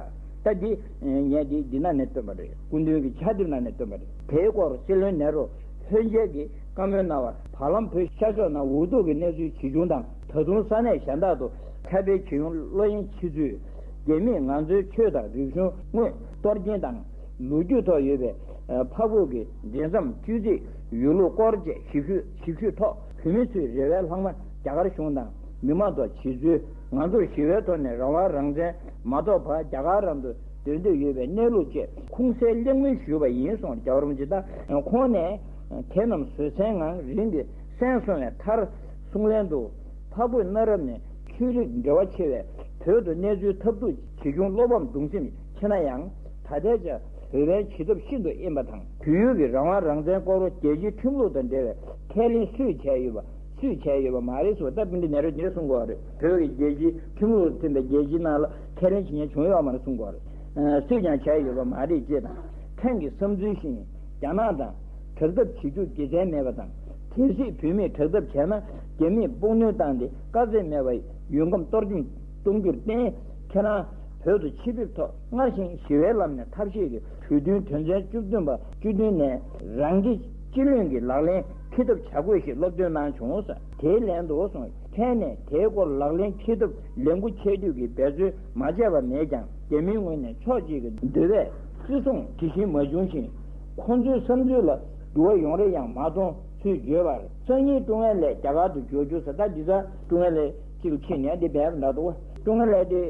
ད་འདི་ངས་འདི་འདི་ནང་ནས་བཏོན་པ་རེད། སྐུ་མདུན་གྱི་ཕྱག་དེབ་ནང་ནས་བཏོན་པ་རེད། དེའི་སྐོར་སྲིད་བློན་ནེ་རུ་ལྷན་རྒྱས་ཀྱིས་བཀའ་མོལ་གནང་བར། བར་ལམ་བོད་ཤར་ཕྱོགས་ནང་འུ་ཐུག་གི་གནས་ཚུལ་ཇི་བྱུང་དང་། ད་དུང་ས་གནས་གཞན་དག་ཏུ་ཁ་བྲལ་བྱེད་ཡུལ་བློ་གཡེང་ཆེ་ཚུལ། རྒྱ་མིས་ང་ཚོའི་ཆོས་དང་རིག་གཞུང་དངོས་གཏོར་སྐྱོན་དང་། ལོ་རྒྱུས་ཐོག་ཡོད་པའི་འཕགས་བོད་ཀྱི་འབྲེལ་ཟམ་བཅད་རྩིས་ཡོད་ལུགས་སྐོར་བཅས་ཞིབ་འཇུག་ཞིབ་འཇུག་ཐོག་བོད་མི་ཚོའི་རེ་བའི་ལྷག་མ་རྒྱ་གར་གཞུང་དང་མི་མང་ཐོག་བྱེད་ཚུལ། ང་ཚོར་ཞི་བའི་ཐོག་ནས་རང་དབང་རང་བཙན་མ་ཐོབ་བར་རྒྱ་གར་རང་དུ་སྡོད་འདོད་ཡོད་པའི་གནས་ལུགས་བཅས་ཁུངས་གསལ་གླེང་མོལ་ཞུས་པ་ཡིན་གསུངས། རྒྱལ་བ་རིན་པོ་ཆེ་དང་ཁོང་ནས་དེ་རྣམས་བཟོད་བསྲན་ངང་རིམ་གྱིས་གསན་སོང་བའི་མཐར། གསུང་ལན་དུ། འཕགས་བོད་གནའ་རབས་ནས་ཆོས་རིག་འབྲེལ་བ་ཆེ་བས་བོད་དུ་གནས་ཚུལ་ཐབས་སྡུག་ཇི་བྱུང་བློ་ཕམ་གདུང་སེམས་ཆེ་ན་ཡང་། ད་ལྟའི་ཆར་བོད་པའི་བྱེད་ཐབས་ཤིན་ཏུ་དབེན་པ་དང་། བོད་ཡུལ་གྱི་རང་དབང་རང་བཙན་སྐོར་རྒྱལ་སྤྱིའི་ཁྲིམས་ལུགས་དང་འབྲེལ་བའི་ཁས་ལེན་སུས་བྱས་ཡོད་པ། སུས་བྱས་ཡོད་པ་མ་རེད་ཟེར་བ། ད་པཎྜི་ཏ་ནེ་རུས་འདི་འདྲ་གསུང་གི་ཡོད་རེད། བོད་ཀྱི་རྒྱལ་སྤྱིའི་ཁྲིམས་ལུགས་དང་མཐུན་པའི་རྒྱལ་སྤྱིའི་ནང་ལ་ཁས་ལེན་བྱེད་མཁན་བྱུང་ཡོད་མ་རེད་གསུང་གི་ཡོད་རེད། སུས་ཀྱང་བྱས་ཡོད་པ་མ་རེད་ཅེས་དང་། ཕྲན་གྱི་བསམ་ཚུལ་བཞིན་རྒྱ་ནག་དང་དྲག་འཐབ་བྱེད་རྒྱུ་དགེ་མཚན་མེད་པ་དང་། གལ་སྲིད་བོད་མིས་དྲག་འཐབ་བྱས་ན་རྒྱ་མིས་དཔུང་གནོན་བཏང་སྟེ་དཀའ་ཚེགས་མེད་པར་ཡུལ་ཁམས་གཏོར་བཅོམ་གཏོང་རྒྱུར་བརྟེན། ཁྱེད་རང་བོད་དུ་ཆེད་ཕེབས་ཐོག་སྔར་བཞིན་ཞི་བའི་ལམ་ནས་ཐབས་ཤེས་ཀྱིས་གྲོས་མཐུན་དོན་ཚན་བཅུ་བདུན་པ་བཅུ་བདུན་ནས་རང་སྒེར་སྤྱི་བློན་གྱིས་ལག་ལེན་འཁེལ་ཐབས་བྱ་དགོས་ཞེས་སློབ་སྟོན་གནང་བྱུང་ཟེར། དེའི་ལན་དུ་གསུངས། ཁྱེད་ནས་དེའི་སྐོར་ལག་ལེན་འཁེལ་ཐབས་ལས་འགུལ་འཆར་དུས་ཀྱི་འབད་རྩོལ་མ་བྱས་པ་མེད་ཀྱང་། རྒྱ་མིའི་ངོས་ནས་ཕྱོགས་གཅིག་གི་འདོད་པས་བརྩི་སྲུང་དེ་བཞིན་མ་བྱུང་ཞིང་། ཁོང་ཚོའི་བསམ་ཚུལ་ལ་འགྱུར་བ་ཡོང་རེ་ཡང་མ་མཐོང་ཚུལ་བརྗོད་པར། སང་ཉིན་ཀྲུང་ཨེ་ལས་རྒྱ་གར་དུ་འབྱོར་རྒྱུ་ཟེར། ད་འདི་ཚོ་ཀྲུང་ཨེ་ལས་གཅིག་ལ་ཕྱིན་ནས་འདི་འབད་པ་འདྲ་འདུག་ཀྲུང་ཨེ་ལས་དེ་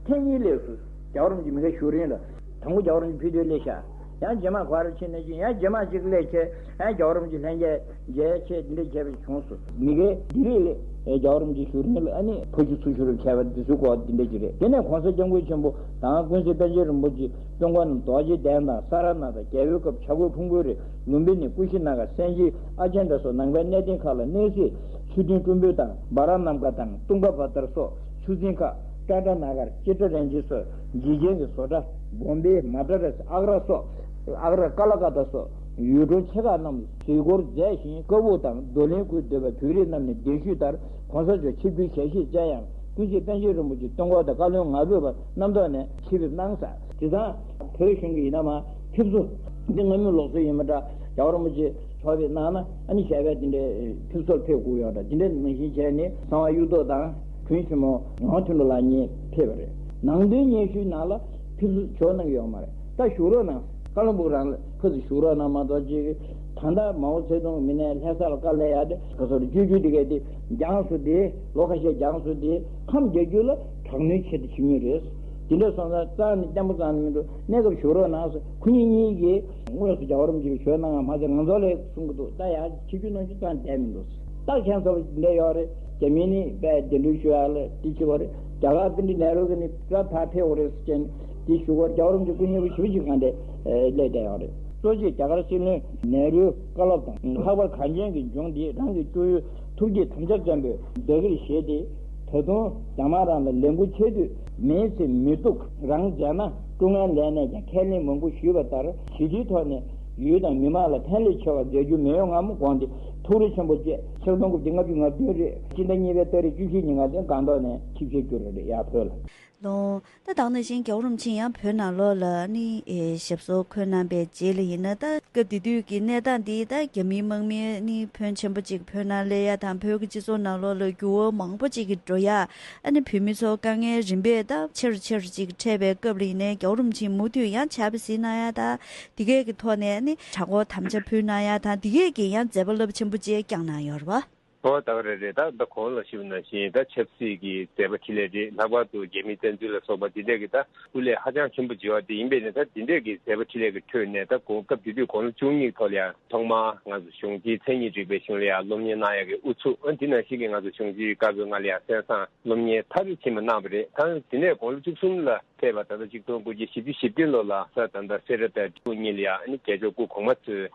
ཐེངས་གཉིས་སླེབས་སོང་། རྒྱལ་བ་རིན་པོ་ཆེ་མི་ཁ་བཞུགས་རིང་ལ། དང་པོ་རྒྱལ་བ་རིན་པོ་ཆེ་ཕེབས་དུས་སླེབས་ཤག་ཡང་རྗེས་མ་ག་རེ་ཕྱིན་ནས་ཅིག་ཡང་རྗེས་མ་ཅིག་སླེབས་བྱས། ཡང་རྒྱལ་བ་རིན་པོ་ཆེ་ལྷན་རྒྱས་མཇལ་བྱས་འདི་འདྲ་བྱས་པ་བྱུང་སོང་། མི་ཁའི་ལྡི་ལི་ལ་ རྒྱལ་བ་རིན་པོ་ཆེ་བཞུགས་རིང་ལ་ཨ་ནི་ཕ་ཁྱུ་ཚུར་བཞུགས་རབས་བྱས་པ་འདི་ཚོའི་སྐོར་འདི་འདྲ་ཅིག་རེད། དེ་ནས་གོང་ས་སྐྱབས་མགོན་ཆེན་པོ་དང་ཀུན་གཟིགས་པཎ་ཆེན་རིན་པོ་ཆེ་སྟོན་ཀ་རྣམས་རྡོ་རྗེ་གདན་དང་ས་ར་ནཱ་ཐ་རྒྱལ་པོའི་སྐབས་བྱ་རྒོད་ཕུང་པོའི་རི། ལུམ་བི་ནི། ཀུ་ཤི་ན་ག། སན་ཅི། ཨ་ཅན་དྲ་སོགས་ནང་པའི་གནས་བརྟན་ཁག་ལ་གནས་གཟིགས། ཆུ་སྟེང་སྤྲུལ་འབུལ་དང་། སྦ་ར་ནམ་ཀ་དང་། ཏུང་ག་བ་ཏར་སོགས་ཆུ་འཛིན་ཁག་ཊ་ཊ་ན་གར། ཅི་ཏྲ་རན་ཅི་སོགས་འཇིག་རྟེན་གྱི་བཟོ་གྲྭ། བོམ་བེ། མ་ཏྲ་ར་སི། ཨག་ར་སོགས། ཨག་ར། ཀ་ལ་ཀ་ཏ་སོགས་ཡུལ་གྲུ་ཆེ་ཁག་རྣམས་གཟིགས་སྐོར་མཛད་ཞིང་། ཀ་སྦུག་དང་རྡོར་གླིང་ཁུལ་སྡོད་པའི་བོད་རིགས་རྣམས་ནས་གདན་ཞུས་ལྟར་གོང་ས་མཆོག་ཆིབས་བསྒྱུར་ཞལ་བཞེས་མཛད་ཡང་། ཀུན་གཟིགས་པཎ་ཆེན་རིན་པོ་ཆེ་སྟོན་ཀ་དང་བཀའ་བློན་ང་ཕོད་པ་རྣམ་ཐོག་ནས་ཆིབས་ཕེབས་གནང་ས། དེ་དང་བོད་གཞུང་གི་ཡིན་ན་མ་ཕེབས་བསུ་འདི་སྔ་མོའི་ལུགས་སྲོལ་ཡིན་པ་འདྲ། རྒྱལ་བ་རིན་པོ་ཆེ་མཆོག་ཕེབས་གནང་ན་ཨ་ནི་ཞལ་པས་དེ་འདྲའི་ཕེབས་བསུར་ཕེབས་དགོས་ཡོད་འདྲ། དེ་འདྲའི་ནང་བཞིན་བྱས་ནས་གསང་བ་གཡུ་ཐོག་དང་དགུན་ཆེན་མོ་ངག་དབང་དོན་གྲུབ་ལགས་གཉིས་ཕེབས་པ་རེད། ནང་དོན་སྙན་ཞུའི་ནང་ལ་ཕེབས་བསུ་ཇོ་གནང་གི་ཡོད་མ་རེད། ད་བཞུགས་རོགས་གནང་། བཀའ་བློན་སྦུག་རང་ལ་ཕུ་ཚུ་བཞུགས་རོགས་གནང་མ་གཏོགས་ཅིག་ད་ལྟ་མའོ་ཙེ་ཏུང་མི་སྣའི་ལྷ་ས་ལ་བཀའ་སླེབས་ཡ་དེ་ག་སོར་བཅོས་བསྒྱུར་དེ་གས་དེ་འགྱངས་སོང་དེ། ལོ་ཁ་ཤས་འགྱངས་སོང་དེ། ཁམས་རྒྱ་རྒྱུད་ལ་དྲག་གནོན་ཆེད་དུ་བྱེད་མུས་རེད། དེ་འདྲ་སོང་ཙང་རྩ་ནས་བརྟན་པོ་རྩ་ནས་མི་འགྲོ། གནས་སྐབས་བཞུགས་རོགས་གནང་ཟེར། ཁོ་གཉིས་གཉིས་ཀྱིས་དངོས་སུ་རྒྱལ་བ་རིན་པོ་ཆེ་གིས་ཇོ་གནང་བ་མ་ཟད་ང་ཚོ་ལ་གསུང་གི་འདུག་ད་ཡ་ཆིབས་བསྒྱུར་གནང་རྒྱུ་རྩ་ནས་བསྡད་མི་འདུག་ད་ཁྱད་མཚར་པོ་འདི་འདྲ་ཡོད་རེད། རྒྱ་མི་ནི་དཔེ་གདན་འདྲེན་ཞུ་ཡ་ལ་དེ་བྱེད་པ་རེད། རྒྱ་གར་པཎྜི་ཏ་ནེ་རུ་གིས་ནི་ད་ཕར་ཕེབས་འོ་རེད་ཟེར་བྱས་ནས་དེ་ཞུ་བར་རྒྱལ་བ་རིན་པོ་ཆེ་སྐུ་མཉེལ་པོ་ཞེ་པོ་ཅིག་གང་འདྲ་སླེབས་བསྡད་ཡོད་རེད། གཙོ་ཆེ་རྒྱ་གར་སྲིད་བློན་ནེ་རུའི་བཀའ་སློབ་དང་། ལྷག་པར་གངས་ཅན་གྱི་ལྗོངས་འདི་རང་གི་སྐྱོང་ཡུལ། ཐུགས་བསྐྱེད་དམ་བཅའ་བཙན་པོས་བདག་གིར་བཞེས་ཏེ། ད་དུང་རྒྱ་དམར་རང་ལ་ལས་འགུལ་ཆེ་བསྟོད་མེད་ཚེ་མི་སྡུག་རང་མཛད་ན་སྤྲོ་ངན་ལས་ནས་ཀྱང་ཁས་ལེན་མང་པོ་ཞུས་པ་ལྟར་ཞི་བདེའི་ཐོག་ནས་ཡུལ་དང་མི་མང་ལ་ཕན་ལས་ཆེ་བ་མཛད་རྒྱུ་མེད་ངམ་དགོངས་ཏེ་ཐུགས་རེ་ཆེན་པོ་བཅས། ཕྱག་སྟོང་དགུ་བརྒྱ་ལྔ་བཅུ་ང་བདུན་རེད། སྤྱི་ཟླ་གཉིས་པའི་ཏ་རིག་བཅུ་བཞི་ཉིན་ང་ཚོའི་སྒང་ཏོག་ནས་ཆིབས་ཞལ་བསྒྱུར་བ་རེད། ཡར་བོད་ལ། ལོང་། ད་དེ་ནང་བཞིན་རྒྱལ་བ་རིན་པོ་ཆེ་ཡང་བོད་ནང་ལོགས་ལ་ནི་ཨེ་ཞབས་སོར་འཁོད་གནང་པའི་རྗེས་ལ་ཡིན་ན། ད་སྐབས་དེ་དུས་ཀྱི་གནས་སྟངས་འདི་ད་རྒྱ་མིའི་དམག་མིའི་ནི་ཕོན་ཆེན་པོ་ཅིག་བོད་ནང་སླེབས་ཡ་དང་། བོད་ཀྱི་སྤྱི་ཚོགས་ནང་ལོགས་ལ་འགྱུར་བ་མང་པོ་ཅིག་གི་འགྲོ་ཡ། ཨ་ནི་བོད་མི་ཚོ་དཀའ་ངལ་རིམ་པས་ད་ཆེ་རུ་ཆེ་རུ་ཅིག་འཕྲད་པའི་སྐབས་ལ་ཡིན་ནའི་རྒྱལ་བ་རིན་པོ་ཆེས་མུ་མཐུད་ཡང་ཕྱག་དཔེ་གཟིགས་གནང་ཡ་དང་། དེ་གས་ཀྱི་ཐོག་ནས་ནི་གྲྭ་སྐོར་དམ་བཅའ་ཕུལ་གནང་ཡ་དང་། དེ་གས་ཀྱི་ཡང་མཛད་པ་རླབས་ཆེན་པོ་ཅིག་བསྐྱངས་གནང་ཡོད་རེད་པ། ཨོ་ད་ག་རེ་རེད། ད་ད་གོང་ལ་ཞུས་པ་ནང་བཞིན་ད་ཆབ་སྲིད་ཀྱི་མཛད་པ་འཕྲིན་ལས་རེད། ལྷག་པར་དུ་རྒྱ་མིའི་བཙན་འཛུལ་ལ་སོགས་པ་འདི་འདྲ་གི་ད་སྐུ་ལས་ཧ་ཅང་ཆེན་པོ་བྱེད་པ་དེ་ཡིན་པས་ནི། ད་འདི་འདྲ་གི་མཛད་པ་འཕྲིན་ལས་ཀྱི་ཁྲོད་ནས་ད་གོང་སྐབས་དེ་དུས་དགུང་ལོ་བཅུ་གཉིས་ཐོག་ལ་ཡང་ཐོག་མར་ང་ཚོ་གཞུང་འཛིན་མཚན་ཉིད་རིག་པའི་གཞུང་ལ་ཡང་སློབ་གཉེར་གནང་ཡག་གི་ཨུ་ཚུགས། ཨ་འདི་ནང་བཞིན་གྱི་ང་ཚོ་གཞུང་འཛིན་བཀའ་པོད་ལྔ་ལ་ཡང་གསན་བསམ་སློབ་གཉེར་མཐར་ཕྱིན་པ་གནང་བ་རེད། ད་དེ་ནས་དགུང་ལོ་བཅུ་གསུམ་ལ་ཕེབས་པ་ད་ལྟ་ཆིག་སྟོང་དགུ་བརྒྱ་བཞི་བཅུ་ཞེ་བདུན་ལོ་ལ་ས་ད་ལྟ་སེ་ར་དང་འབྲས་སྤུངས་གཉིས་ལ་ཡང་ཨ་ནི་རྒྱལ་མཆོག་སྐུ་གོང་མ་ཚོས་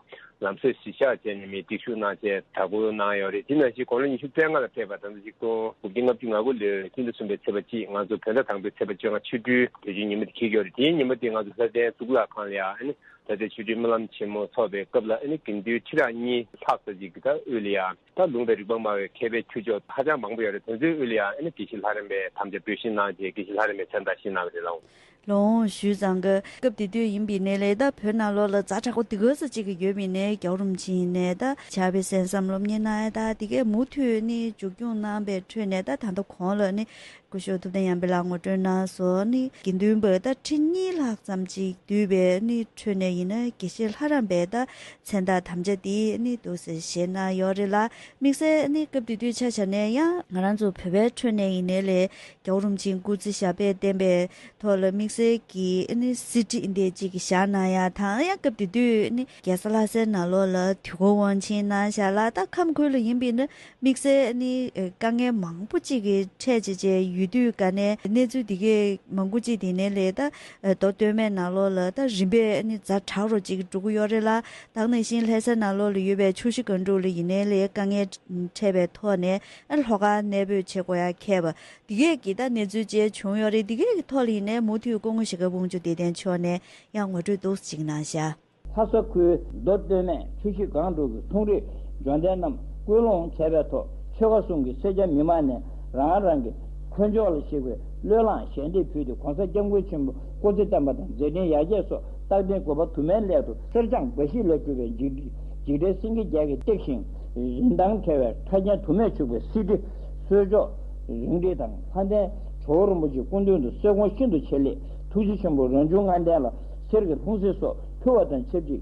ལམ་སྲོལ་གཞིར་བཞག་བྱས་ནས་མི་སྒྲིག་ཞུགས་གནང་བྱས་གྲྭ་སྐོར་གནང་ཡོད་རེད། དེ་ནང་བཞིན་དགུང་ལོ་ཉི་ཤུ་རྩ་ལྔ་ལ་ཕེབས་པ་ད་ལྟ་ཆིག་སྟོང་དགུ་བརྒྱ་ལྔ་བཅུ་ང་དགུ་ལོའི་སྤྱི་ཟླ་གསུམ་པའི་ཚེས་པ་གཅིག་ང་ཚོ་བོད་ཟླ་དང་པོའི་ཚེས་པ་བཅོ་ལྔ་ཆོ་འཕྲུལ་དུས་ཆེན་ཉིན་མོ་དེ་འཁེལ་ཡོད་རེད། དེའི་ཉིན་མོ་དེ་ང་ཚོ་ལྷ་ལྡན་གཙུག་ལག་ཁང་ལ་ཡང་ཨ་ནི་ད་ལྟའི་ཆོ་འཕྲུལ་སྨོན་ལམ་ཆེན་མོ་ཚོགས་པའི་སྐབས་ལ་ཨ་ནི་དགེ་འདུན་ཁྲི་ཕྲག་གཉིས་ལྷག་ཙམ་ཅིག་གི་ད་དབུས་ལ་ཡང་ད་ལུང་དང་རིག་པ་སྨྲ་བའི་མཁས་པའི་ཁྱུ་མཆོག་ཧ་ཅང་མང་པོ་ཡོད་རེད། དེ་ཚོའི་དབུས་ལ་ཡང་ཨ་ནི་དགེ་བཤེས་ལྷ་རམས་པའི་དམ་བཅའ་འབུལ་བཞེས་གནང་རྗེས་དགེ་བཤེས་ལྷ་རམས་པའི་མཚན་རྟགས་བཞེས་གནང་བ་རེད་ལགས། ལོང་། ཞུས་ཙང་གི་སྐབས་དེ་དུས་ཡིན་པའི་ནས་ལས་ད་བོད་ནང་ལོགས་ལ་ཛ་དྲག་པོ་དེ་ག་ཚོད་ཅིག་གི་ཡོད་མིན་ནས་རྒྱལ་བ་རིན་པོ་ཆེ་ཡིན་ནས་ད་ཕྱག་དཔེ་གསན་བསམ་སློབ་གཉེར་གནང་ཡ་ད་དེ་གས་མུ་མཐུད་ནི་མཇུག་སྐྱོང་གནང་པའི་ཁྲོད་ནས་ད་ད་ལྟ་གོང་ལ་ནི་སྐུ་ཞབས་ཐུབ་བསྟན་ཡར་འཕེལ་ལགས་ངོ་སྤྲོད་གནང་སོང་། ནི་དགེ་འདུན་པ་ད་ཁྲི་གཉིས་ལྷག་ཙམ་ཅིག་འདུས་པའི་ནི་ཁྲོད་ནས་ཡིན་ན་དགེ་བཤེས་ལྷ་རམས་པའི་ད་མཚན་རྟགས་དམ་བཅའ་དེ་ནི་འདུག་སེ་བཞེས་གནང་ཡོད་རེད་ལ། དམིགས་བསལ་ནི་སྐབས་དེ་དུས་ཆ་བཞག་ནས་ཡང་ང་རང་ཚོ་བོད་པའི་ཁྲོད་ནས་ཡིན་ནའི་ལས་རྒྱལ་བ་རིན་པོ་ཆེའི་སྐུ་ཚེ་ཞབས་པད་བརྟན་པའི་ཐོག་ལ་དམིགས་བསལ་གྱི་ནི་གསེར་བྲིས་འདི་གཅིག་བཞག་གནང་ཡ་དང་། ཡང་སྐབས་དེ་དུས་ནི་རྒྱལ་ས་ལྷ་སའི་ནང་ལོགས་ལ་དུས་འཁོར་དབང་ཆེན་གནང་བཞག་ལ། ད་ཁམས་ཁུལ་ལ་ཡིན་པས་ན་དམིགས་བསལ་ནི་དཀའ་ངལ་མང་པོ་གཅིག་གི་འཕྲད་བྱས་བྱས་ཡོད་དུས་ག་ནས་གནས་ཚུལ་འདི་གས་མང་པོ་གཅིག་དེ་ནས་ལས་ད་མདོ་སྟོད་སྨད་ནང་ལོགས་ལ་ད་རིམ་པས་ནི་ཛ་དྲག་རུ་གཅིག་འགྲོ་གི་ཡོད་རེད་ལ། ད་ག་ནང་བཞིན་ལྷ་སའི་ནང་ལོགས་ལ་ཡོད་པའི་ཆུ་བཞི་སྒང་དྲུག་ལ་ཡིན་ནའི་ལས་དཀའ་ངལ་འཕྲད་པའི་ཐོག་ནས་ཨ་ལྷོ་ཁར་གནས་སྤོས་བྱེད་དགོས་ཡ་ཁེལ་བ། འདི་གས་ཀྱི་ད་གནས་ཚུལ་བཅས་བྱུང་ཡོད་རེད། འདི་གས་ཀྱི་ཐོག་ལ་ཡིན་ནའི་མུ་མཐུད་སྐུ་ངོ་ཞྭ་སྒབ་དབང་ཕྱུག་བདེ་ལྡན་མཆོག་ནས་ཡང་ངོ་སྤྲོད་འདུག་ཅིག་གནང་བཞག་ལྷ་ས་ཁུལ་མདོ་སྟོད་སྨད་ཆུ་བཞི་སྒང་དྲུག་གི་ཚོང་རིགས་འབྱོར་ལྡན་རྣམས་སྐུལ་སློང་བྱས་པའི་ཐོག་ཆོལ་ཁ་གསུམ་གྱི་སེར་སྐྱ་མི་མང་ནས་རང་རང་གི་འཁོན་ཕྱོགས་ལ་གཞིགས་པའི་བློས་བསླངས་ཞལ་འདེབས་ཕུལ་ཏེ། གོང་ས་སྐྱབས་མགོན་ཆེན་པོ་སྐུ་ཚེ་བརྟན་པ་དང་མཛད་འཕྲིན་ཡར་རྒྱས་སོགས་རྟག་བརྟན་དགོས་པ་དུ་མའི་སླད་དུ་གསེར་སྦྱངས་འབའ་ཞིག་ལས་གྲུབ་པའི་འཇིགས་འཇིགས་བྲལ་སེང་གེ་བརྒྱད་ཀྱིས་བཏེགས་ཤིང་། རིན་ཐང་བྲལ་བའི་ཕྲ་རྒྱན་དུ་མས་ཕྱུག་པའི་གསེར་ཁྲི་གསོལ་ལྕོག་རིང་བྲིས་དང་། ལྷ་ལྡན་ཇོ་བོ་རིན་པོ་ཆེའི་སྐུ་མདུན་དུ་གསོལ་དགོངས་ཤིན་ཏུ་ཆེ་ལེགས། ཐུགས་རྗེ་ཆེན་པོ་རང་བྱུང་ལྔ་ལྡན་ལ་གསེར་གྱི་ལྷུང་བཟེད་སོགས་ཕུལ་བ་དང་ཆབས་ཅིག་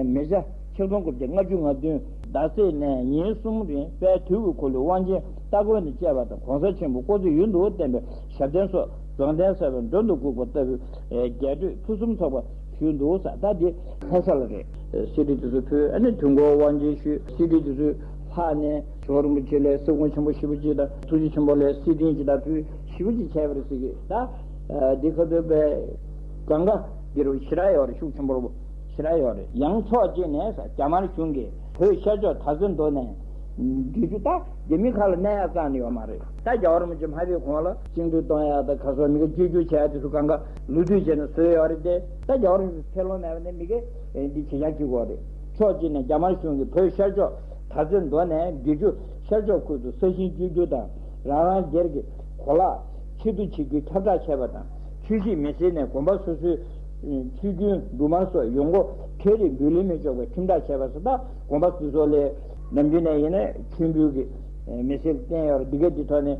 མི་ཆ་ཆིག་སྟོང་དགུ་བརྒྱ་ལྔ་བཅུ་ང་བདུན་ཟླ་ཚེས་ནས་ཉིན་གསུམ་རིང་དཔལ་དུས་ཀྱི་འཁོར་ལོའི་དབང་ཆེན་སྟ་གོན་དང་བཅས་པ་དང་། གོང་ས་ཆེན་པོ་སྐུ་ཚེ་ཡུན་དུ་བརྟན་པའི་ཞབས་བརྟན་སོགས་རྫོགས་ལྡན་གསལ་བའི་མགྲོན་དུ་གུག་པ་ལྟ་བུའི་རྒྱས་སྤྲོས་ཕུན་སུམ་ཚོགས་པ་ཞུས་འདུག་ཟེར། ད་འདི་ལྷ་ས་ལ་རེད། གསེར་ཁྲི་དེ་ཚོ་ཕུལ། ཨ་ནི་དུས་འཁོར་དབང་ཆེན་ཞུས། གསེར་ཁྲི་དེ་ཚོ་ལྷག་ནས་ ཇོ་བོ་རིན་པོ་ཆེ་ལ་སྲིད་སྐྱོང་ཆེན་པོ་ཞེ་པོ་ཅིག་དང་ཐུགས་རྗེ་ཆེན་པོ་ལ་སྲིད་དོན་ཅིག་དང་ཕུལ་ཞེ་པོ་ཅིག་བྱས་པ་རེད་ཟེར་གི། ད་འདི་ཁ་ཐུག་པའི་གང་ག་འདི་རུ་ཞེ་དྲག་ཡོད་རེད། ཤུགས་ཆེན་པོ་ཞེ་དྲག་ཡོད་རེད། ཡང་ཕྱོགས་གཅིག་ནས་ས་རྒྱ་དམར་གཞུང་གིས་བོད་ཤར་ཕྱོགས་དར་རྩེ་མདོ་ནས་བསྒྱུར་རྒྱུ། ད་རྒྱ་མི་ཁ་ལ་གནས་ཡག་རྩ་ནས་ཡོད་མ་རེད། ད་རྒྱལ་བ་རིན་པོ་ཆེ་མ་ཕེབས་གོང་ལ་བཅིངས་འགྲོལ་གཏོང་ཡག་དང་ག་སོགས་མི་ག་བཅོས་བསྒྱུར་བྱས་ཡག་དེ་ཚོ་གང་ག་ལོ་དུས་བྱས་ནས་བཟོས་ཡོད་རེད་དེ། ད་རྒྱལ་བ་རིན་པོ་ཆེ་ཕེབས་ལོང་མེད་པ་ནས་མི་ག་འདི་བྱེད་ཡག་གི་དགོས་རེད། ཕྱོགས་གཅིག་ནས་རྒྱ་དམར་གཞུང་གིས་བོད་ཤར་ཕྱོགས་དར་རྩེ་མདོ་ནས་བསྒྱུར་རྒྱུ། ཤར་ཕྱོགས་ཁུལ་དུ་ས་ཞིང་བཅོས་བསྒྱུར་དང་། རང་རང་སྒེར་གྱི་གོ་ལག་ཕྱིར་བསྡུ་བྱེད་རྒྱུའི་ཁྱབ་བསྒྲགས་བྱས་པ་དང་། ཆུ་བཞི་མི་སེར་ནས་དགོན་པ་སོ་སོའི་ཆུ་རྒྱུན་འབྲུ་མར་སོགས་ཡོང་སྒོ་འཕྲལ་རིགས་འབུལ་ལེན་མི་ཆོག་པའི་ཁྲིམས་ཐག་བྱས་པ་སོགས། ད་དགོན་པ་འདི་ཚོ་ལ་ནམ་རྒྱུན་ནས་ཡིན་ན་མཆོད་འབུལ་གྱི་མི་སེར་བསྟན་ཡོད་རེད། འདི་ག་འདི་ཐོག་ནས་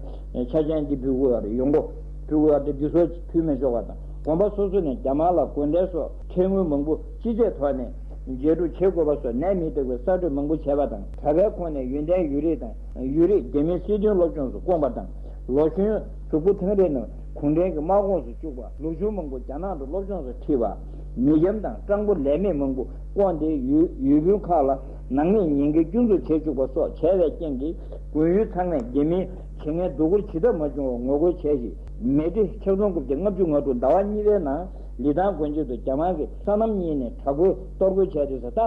ཆ་རྐྱེན་འདི་འབུལ་དགོས་ཡོད་རེད། ཡོང་སྒོ་འབུལ་དགོས་ཡོད་རེད། འདི་ཚོ་ཕུལ་མི་ཆོག་པ་དང་། དགོན་པ་སོ་སོ་ནས་རྒྱ་དམར་ལ་དགོས་འདོད་སོགས་ཁྲལ་དངུལ་མང་པོ་སྤྱི་ཚེས་ཐོག་ནས་འཇལ་སྤྲོད་བྱེད་དགོས་པ་སོགས་ནད་མི་རྟག་པའི་གསར་གཏོད་མང་པོ་བྱས་པ་དང་། གྲྭ་པའི་ཁོངས་ནས་ཡོན་ཏན་ཡོད་རིགས་དང་ཡོད་རིགས་རྒྱ་མིའི་སྲིད་དོན་སློབ་སྦྱོང་སུ་བསྐོངས་པ་དང་། ལོ་གཞོན་གཟུགས་པོ་ཐང་རིང་རྣམས་གུང་ཁྲན་གྱི་དམག་ཁོངས་སུ་བཅུག་པ། ལོ་ཆུང་མང་པོ་རྒྱ་ནག་ཏུ་སློབ་སྦྱོང་སུ་ཁྲིད་པ། མི་འཁྱམ་དང་སྤྲང་པོ་ལས་མེད་མང་པོ་བསྐོངས་ཏེ་ཡུལ་ཡུལ་དཔོན་ཁག་ལ་ནག་ཉེས་ཉེས་འགེལ་སྐྱོན་འཛུགས་བྱེད་བཅུག་པ་སོགས་བྱས་པའི་རྐྱེན་གྱིས་དགོན་ཡུལ་ཚང་མས་རྒྱ་མིའི་བྱེད་ངན་སྡུག་སྐུལ་ཇི་ལྟར་མ་བྱུང་བར་ངོ་རྒོལ་བྱས་ཤིང་། མེ་ཌི་ཆིག་སྟོང་དགུ་བརྒྱ་ལྔ་བཅུ་ང་དྲུག་ཟླ་བ་གཉིས་པའི་ནང་ལི་ཐང་དགོན་ཆེན་དུ་རྒྱ་དམར་གྱིས་ས་གནས་གཉིས་ནས་དྲག་པོའི་གཏོར་རྒོལ་བྱས་ཏེ་ཟེར། ད་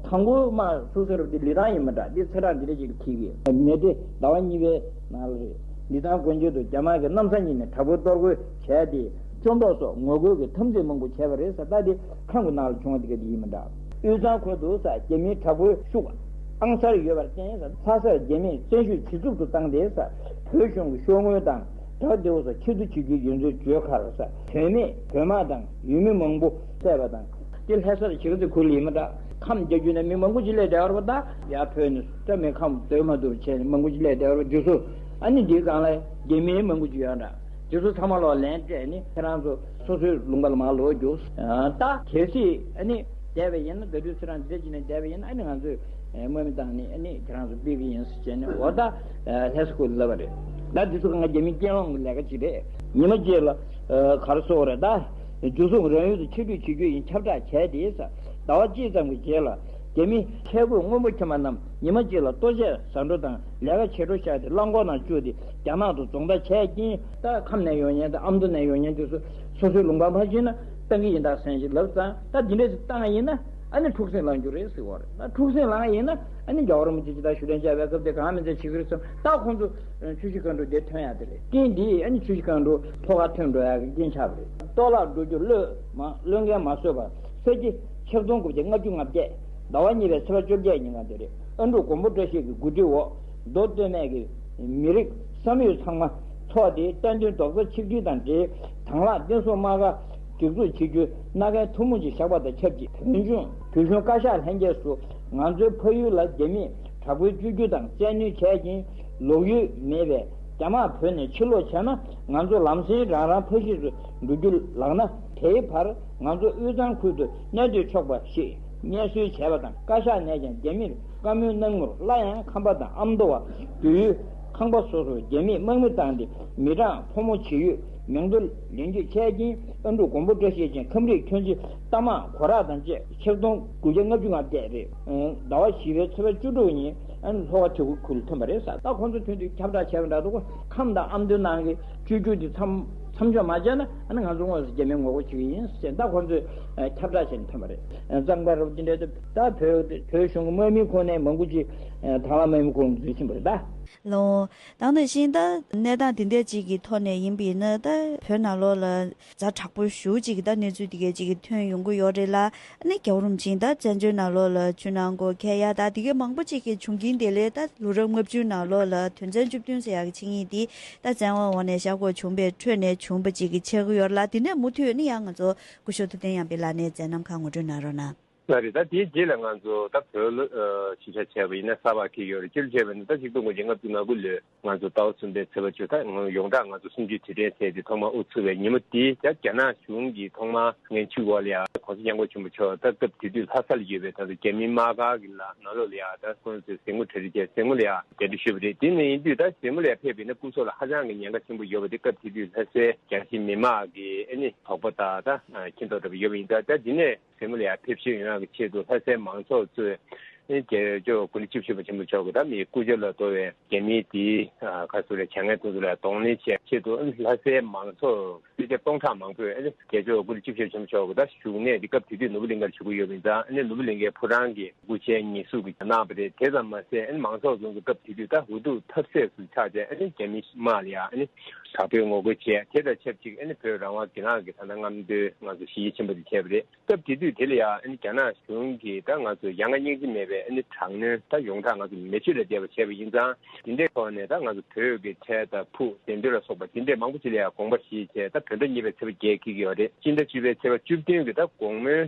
དང་པོ་དམག་ཚུགས་ས་རུ་དེ་ལི་ཐང་ཡིན་མི་འདྲ། འདི་ཚེས་གྲངས་འདི་འདྲ་ཅིག་ལ་འཁེལ་གི། མེ་ཌི་ཟླ་བ་གཉིས་པའི་ནང་ལ་རེད། ལི་ཐང་དགོན་ཆེན་དུ་རྒྱ་དམར་གྱིས་གནམ་ས་གཉིས་ནས་དྲག་པོའི་གཏོར་རྒོལ་བྱས་ཏེ། སྐྱོབ་འགྲོ་སོགས་ངོ་རྒོལ་གྱི་འཐབ་འཛིང་མང་པོ་བྱས་པ་རེད་ཟེར། ད་དེ་ཁམས་ཀྱི་ནང་ལ་བྱུང་བ་དེ་ག་དེ་ཡིན་མི་འདྲ། དབུས་གཙང་ཁུལ་དུ་ས་རྒྱ་མིའི་དྲག་པོའི་ཤུགས་ཨང་གསར་ཡོད་པར་བརྟེན། ས་ལྷ་སར་རྒྱ་མིས་བཙན་ཤུགས་ཇེ་ཚུགས་སུ་བཏང་སྟེ། ས་བོད་གཞུང་གི་ཤོག་ངོས་དང་སྦྲགས་ལྡེའུ་སོགས་ཕྱིར་བསྡུ་བྱེད་རྒྱུའི་ཡོན་ཚུལ་བརྗོད་ཁར། ས་དོན་མེད་བོད་དམག་དང་ཡུལ་མི་མང་པོ་བསད་པ་དང་། དེ་ལྷ་སར་བྱེད་ཀ་ཚོད་ཁུལ་ཡིན་མི་འདྲ། ཁམས་རྒྱ་ཁྱོན་ནས་མི་མང་པོ་ཅིག་སླེབས་བསྡད་ཡོད་རེད་པ། ད་ཡར་བོད་ནས་སུ་ད་མི་ཁམས་སྡོད་མ་ཐུབ་བྱས་ནས་མང་པོ་ཅིག་སླེབས་བསྡད་ཡོད་རེད་པ། རྗེས་སུ་ཨ་ནི་འདིའི་སྒང་ལ་རྒྱ་མིའི་མང་པོ་ཅིག་ཡོད་འདྲ། དེ་ཚོ་ཚང་མ་ལོག་ལན་སྤྲད་ནས་ཁྱེད་རང་ཚོ་སོ་སོའི་ལུང་པ་ལ་མར་ལོག་རྒྱུགས། ད་གལ་སྲིད་ཨ་ནི་བསྡད་པ་ཡིན་ན། དགའ་སྤྲོའི་ཚེས་གྲངས་འདི་འདྲ་ཅིག་ནས་བསྡད་པ་ཡིན་ན། ཨ་ནི་ང་ཚོས་དམག་མི་བཏང་ནས་ཨ་ནི་ཁྱེད་རང་ཚོ་ཕུད་ཀྱི་ཡིན་ཟེར་བྱས་ནས། འོ་ད་ལྷ་ས་ཁུལ་ལབ་པ་རེད། ད་འདི་ཚོ་གང་ག་རྒྱ་མི་རྐྱེན་སློང་གི་ལས་ཀ་ཅིག་རེད། ཉི་མ་གཅིག་ལ་ག་རེ་ཟེར་དགོས་རེད། ད་འཇུ་བཟུང་རང་ཡུལ་དུ་ཕྱིར་སྤྲོད་བྱེད་རྒྱུ་ཡིན་ཁྱབ་བསྒྲགས་བྱས་ཏེ། ཟླ་བ་གཅིག་ཙམ་གྱི་རྗེས་ལ་རྒྱ་མི་ཆས་གོས་སྔོན་པོ་གྱོན་པ་རྣམས་ཉི་མ་གཅིག་ལ་ལྟོ་ཆས་ཟ་འཕྲོ་དང་ལས་ཀ་བྱེད་འཕྲོ་བཞག་སྟེ་རླངས་འཁོར་ནང་བཅུག་སྟེ་རྒྱ་ནག་ཏུ་རྫོང་བརྡར་བྱས་རྐྱེན། ད་ཁམས་ནས་ཡོང་མཁན་དང་ཨ་མདོ་ནས་ཡོང་མཁན་དེ་ཚོ་སོ་སོའི་ལུང་པ་མ་ཤེས་ན་བཏང་གི་ཡིན་ད་ཟེར་ཅིག་ལབ་ཙང་། ད་འདི་འདྲ་ཞིག་བཏང་ཡིན་ན་ཨ་ནི་འཁྲུག་ཟིང་ལངས་རྒྱུ་རེད་ཟེར་བ་རེད། ད་འཁྲུག་ཟིང་ལངས་ཡིན་ན་ཨ་ནི་རྒྱལ་བ་རིན་པོ་ཆེ་ཇི་ལྟར་ཞུ་ལན་བཅར་བའི་སྐབས་དེ་གང་མིན་ཚད་བྱེད་ཀྱི་རེད་བསམ། ད་ཁོང་ཚོ་ཆུ་བཞི་སྒང་དྲུག་དེ་ཐོན་ཡག་དེ་རེད། རྐྱེན་འདིས་ཨ་ནི་ཆུ་བཞི་སྒང་དྲུག་ལྷོ་ཁར་ཐོན་འགྲོ་ཡག་གི་རྐྱེན་ཆགས་པ་རེད། གཏོར་བརླག་འགྲོ་རྒྱུ་བློས་མ་བློས་འགེལ་མ་བཟོད་པར་ས་ཁྱི་ཆིག་སྟོང་དགུ་བརྒྱ་ལྔ་བཅུ་ང་བརྒྱད་ཟླ་བ་གཉིས་པའི་ཚེས་པ་བཅོ་བརྒྱད་ཉིན་གང་དེ་རེད། ཨ་འབྲུག་མགོན་པོ་བཀྲ་ཤིས་ཀྱི་འགོ་ཁྲིད་འོག་མདོ་སྟོད་སྨད་ཀྱི་མི་རིགས་བསམ་ཡོད་ཚང་མ་ཚོགས་ཏེ། བསྟན་དོན་རྡོག་རྩ་ཆིག་སྒྲིལ་དང་འབྲེལ་དྭང་བླངས་བསྟན་སྲུང་དམག་སྒར་སྒྲིག་འཛུགས་བྱེད་རྒྱུའི་མནའ་གན་ཐུན་མོང་ཅིག་བཞག་པ་དང་ཆབས་ཅིག་བོད་ལྗོངས་བོད་གཞུང་བཀའ་ཤག་ལྷན་རྒྱས་སུ་ང་ཚོའི་ཕ་ཡུལ་ལ་རྒྱ་མིས་དྲག་པོའི་བཅོས་བསྒྱུར་དང་བཙན་གནོན་བྱས་ཀྱིན་ལོག་ཡུལ་མེད་པས། རྒྱ་དམག་བོད་ནས་ཕྱིར་ལོག་བྱས་ན་ང་ཚོ་ལམ་སེང་རང་རང་ཕ་གཞིས་སུ་འགྲོ་རྒྱུ་ལགས་ན། དེའི་བར་ང་ཚོ་དབུས་གཙང་ཁུལ་དུ་གནས་སྡོད་ཆོག་པ་ཞེས་སྙན་སེང་བྱས་པ་དང་། བཀའ་ཤག་ནས་ཀྱང་རྒྱ་མིར་བཀའ་མོལ་གནང་མུར་སླར་ཡང་ཁམས་པ་དང་ཨ་མདོ་བ་སྡོད་ཡུལ་ཁང་པ་སོ་སོར་རྒྱ་མིས་དམག་མི་བཏང་སྟེ་མི་གྲངས་ཕོ་མོ་བྱེས་ཡོད་མིང་ཐོ་ལེན་སྐྱོང་བྱས་ཀྱིན། ཨ་འབྲུག་མགོན་པོ་བཀྲ་ཤིས་ཅན་ཁམས་རིགས་ཁྱོན་ཆེ་རྟ་དམག་གོ་རག་དང་བཅས་ཆིག་སྟོང་དགུ་བརྒྱ་ལྔ་བཅུ་ང་བརྒྱད་རེད། ཟླ་བ་བཞི་པའི་ཚེས་པ་བཅུ་དྲུག་ཉིན་ཨ་ནི་ལྷོ་ཁ་ཐེ་གུ་ཁུལ་ཐོན་པ་རེད་ཟེར། ད་ཁོང་ཚོ་ཐོན་དུས་ཁྱབ་བསྒྲགས་བྱས་པ་འདྲ་འདུག་ཁམས་དང་ཨ་མདོའི་ནང་གི་བཅོས་བསྒྱུར་འདི་མཚམས་མཚམས་འཇོག་མ་བྱས་ན་ཨ་ནི་ང་ཚོ་དངོས་སུ་རྒྱ་མིར་ངོ་རྒོལ་བྱེད་ཀྱི་ཡིན་ཟེར། ད་ཁོང་ཚོས་ཁྱབ་བསྒྲགས་བྱས་ནས་ཐོན་པ་རེད། གཙང་པ་རུ་འདི་འདྲའི་ད་བོད་བོད་གཞུང་གི་དམག་མིའི་ཁོངས་ནས་མང་པོ་ཅིག་དྭང་བླངས་དམག་མིའི་ཁོངས་སུ་འཛུལ་ཕྱིན་པ་རེད། ད་ལོ། ད་ནང་བཞིན་ད་གནས་སྟངས་འདི་འདྲ་ཅིག་གི་ཐོག་ནས་ཡིན་པ་ཡིན་ན། ད་བོད་ནང་ལོགས་ལ་ཛ་དྲག་པོ་ཞེ་པོ་ཅིག་གི་ད་གནས་ཚུལ་འདི་གས་ཅིག་གི་ཐོན་ཡོང་གི་ཡོད་རེད་ལ། ཨ་ནི་རྒྱལ་བ་རིན་པོ་ཆེ་ད་བཙན་བྱོལ་ནང་ལོགས་ལ་ཆུ་ནང་སྒོ་འཁེལ་ཡ་ད་འདི་གས་མང་པོ་ཅིག་གི་བྱུང་རྐྱེན་དེ་ལས། ད་ལོ་རབས་ལྔ་བཅུ་ནང་ལོགས་ལ་དོན་ཚན་བཅུ་བདུན་ཟེར་ཡག་གི་ཆིངས་ཡིག་འདི་ད་བཙན་དབང་འོག་ནས་བཞག་དགོས་བྱུང་པའི་ཁྲོད་ནས་བྱུང་བ་ཅིག་གི་ཆགས་ཀྱི་ཡོད་རེད་ལ། དེ་ནས་མུ་མཐུད་ནི་ཡང་ང་ཚོ་སྐུ་ཞབས་ཐུབ་བསྟན་གཡང་འཕེལ་ལགས་ནས་མཛད་རྣམ་ཁག་ངོ་སྤྲོད་གནང་རོགས་གནང་། ལགས་རེད། ད་དེའི་རྗེས་ལ་ང་ཚོ་ད་བོད་ལ་ཨ་གཞིས་ཆགས་བྱས་པ་ཡིན་ན་གསར་པ་འཁེལ་ཡོད་རེད། སྤྱིར་བྱས་པ་ཡིན་ན་ད་ཆིག་སྟོང་དགུ་བརྒྱ་ལྔ་བཅུ་ང་དགུ་ལོའི་ང་ཚོ་ཟླ་བ་གསུམ་པའི་ཚེས་པ་བཅུ། ད་ཡོངས་གྲགས་ང་ཚོ་གསུམ་བཅུའི་དུས་དྲན་ཟེར་དེ་ཐོག་མར་དབུ་ཚུགས་པའི་ཉིན་མོ་དེ། ད་རྒྱ་ནག་གཞུང་གིས་ཐོག་མར་ངན་ཇུས་འོག་ལ་ཡ་༸གོང་ས་༸སྐྱབས་མགོན་ཆེན་པོ་མཆོག་ད་སྐབས་དེ་དུས་ལྷ་ས་ལ་ཡོད་པའི་ད་ལྟ་རྒྱ་མིའི་དམག་སྒར་གྱི་ལ་ནང་ལོགས་ལ་ཡ་ད་ཁོང་ཚོས་གཟིགས་མོ་གྲ་སྒྲིག་བྱས་གཟིགས་མོ་ལ་ཡ་གདན་འདྲེན་ཞུས་པ་རེད། དེ་ནས་ཡིན་དུས་ད་གཟིགས་མོ་ལ་ཡ་ཕེབས་པ་ཡིན་ན་སྐུ་སྲོག་ལ་ཧ་ཅང་གི་ཉེན་ཁ་ཆེན་པོ་ཡོད་པ་དེ་སྐབས་དེ་དུས་ལྷ་སའི་རྒྱལ་སྤྱིའི་མི་དམངས་ཀྱི་ཨ་ནི་དོགས་པ་དང་ད་མཁྱེན་རྟོགས་འདྲ་པོ་ཡོད་པ་ཡིན། ད་ད་དེ་ནས་གཟིགས་མོ་ལ་ཡ་ཕེབས་བཞུད་ཡོང་ཡག་གི་ཆེད་དུ་ལྷ་སའི་མང་ཚོགས་ཚོས་ ཨེ་རྒྱལ་མཆོག་སྐུ་ལས་བཅུ་བཞི་པ་ཆེན་པོ་མཆོག་གིས་ད་མིའི་སྐུ་ཕྱྭ་ལ་གཏོགས་པའི་རྒྱ་མི་དེའི་ཁ་སོ་རེ་བྱ་ངན་དེ་ཚོ་ལ་གདོང་ལེན་བྱེད་ཆེད་དུ་ལྷ་སའི་མང་ཚོགས་སེར་སྐྱ་སྟོང་ཕྲག་མང་པོས་རྒྱལ་མཆོག་སྐུ་ལས་བཅུ་བཞི་པ་ཆེན་པོ་མཆོག་གི་ད་བཞུགས་གནས་དེ་སྐབས་དེ་དུས་ནོར་བུ་གླིང་ཁར་བཞུགས་ཀྱི་ཡོད་པ་ཡིན་ཙང་། ནོར་བུ་གླིང་ཁའི་ཕོ་བྲང་གི་སྐུ་ཕྱྭའི་ཉེ་གཟུགས་ཀྱིས་གནང་བ་རེད། དེ་ཙམ་མ་ཟད་མང་ཚོགས་ཚོ་གི་སྐབས་དེ་དུས་ད་འུ་ཐུག་ཐབས་ཟད་སུ་ཆགས་བྱས། རྒྱ་མི་དམག་ལ་ཡང་དྲག་པོའི་ངོ་རྒོལ་བྱས། དེ་དང་ཆབས་ཅིག་བོད་རང་དབང་སྒེར་ལངས་ཀྱི་ད་ལྟ་རྔམ་སྟོན་ང་ཚོ་གཞི་ཆེན་པོ་དེ་བྱས་པ་རེད། སྐབས་དེ་དུས་དེ་ལ་ཡང་རྒྱ་ནག་གཞུང་གིས་ད་ང་ཚོ་ཡ་ང་སྙིང་རྗེ་མེད་པའི་དྲག་གནོན་ད་ཡོངས་གྲགས་ང་ཚོ་མེ་མཆོད་ལ་བསྡད་པ་བྱས་པ་ཡིན་ཙང་། དེ་འདྲའི་ཐོག་ནས་ད་ང་ཚོ་བོད་ཀྱི་ཁྲལ་དང་ཕུགས་བདེ་འདོད་ལ་སོགས་པ་དེ་འདྲའི་མང་པོ་ཞིག་ལ་ཡང་དགོངས་པ་བཞེས་བྱས། ད་བོད་ཟླ་གཉིས་པའི་ཚེས་པ་བརྒྱད་འཁེལ་གྱི་ཡོད་རེད། སྤྱི་ཟླ་བཅུ་པའི་ཚེས་པ་བཅུ་བདུན་གྱི་ད་དགོང་མོའི་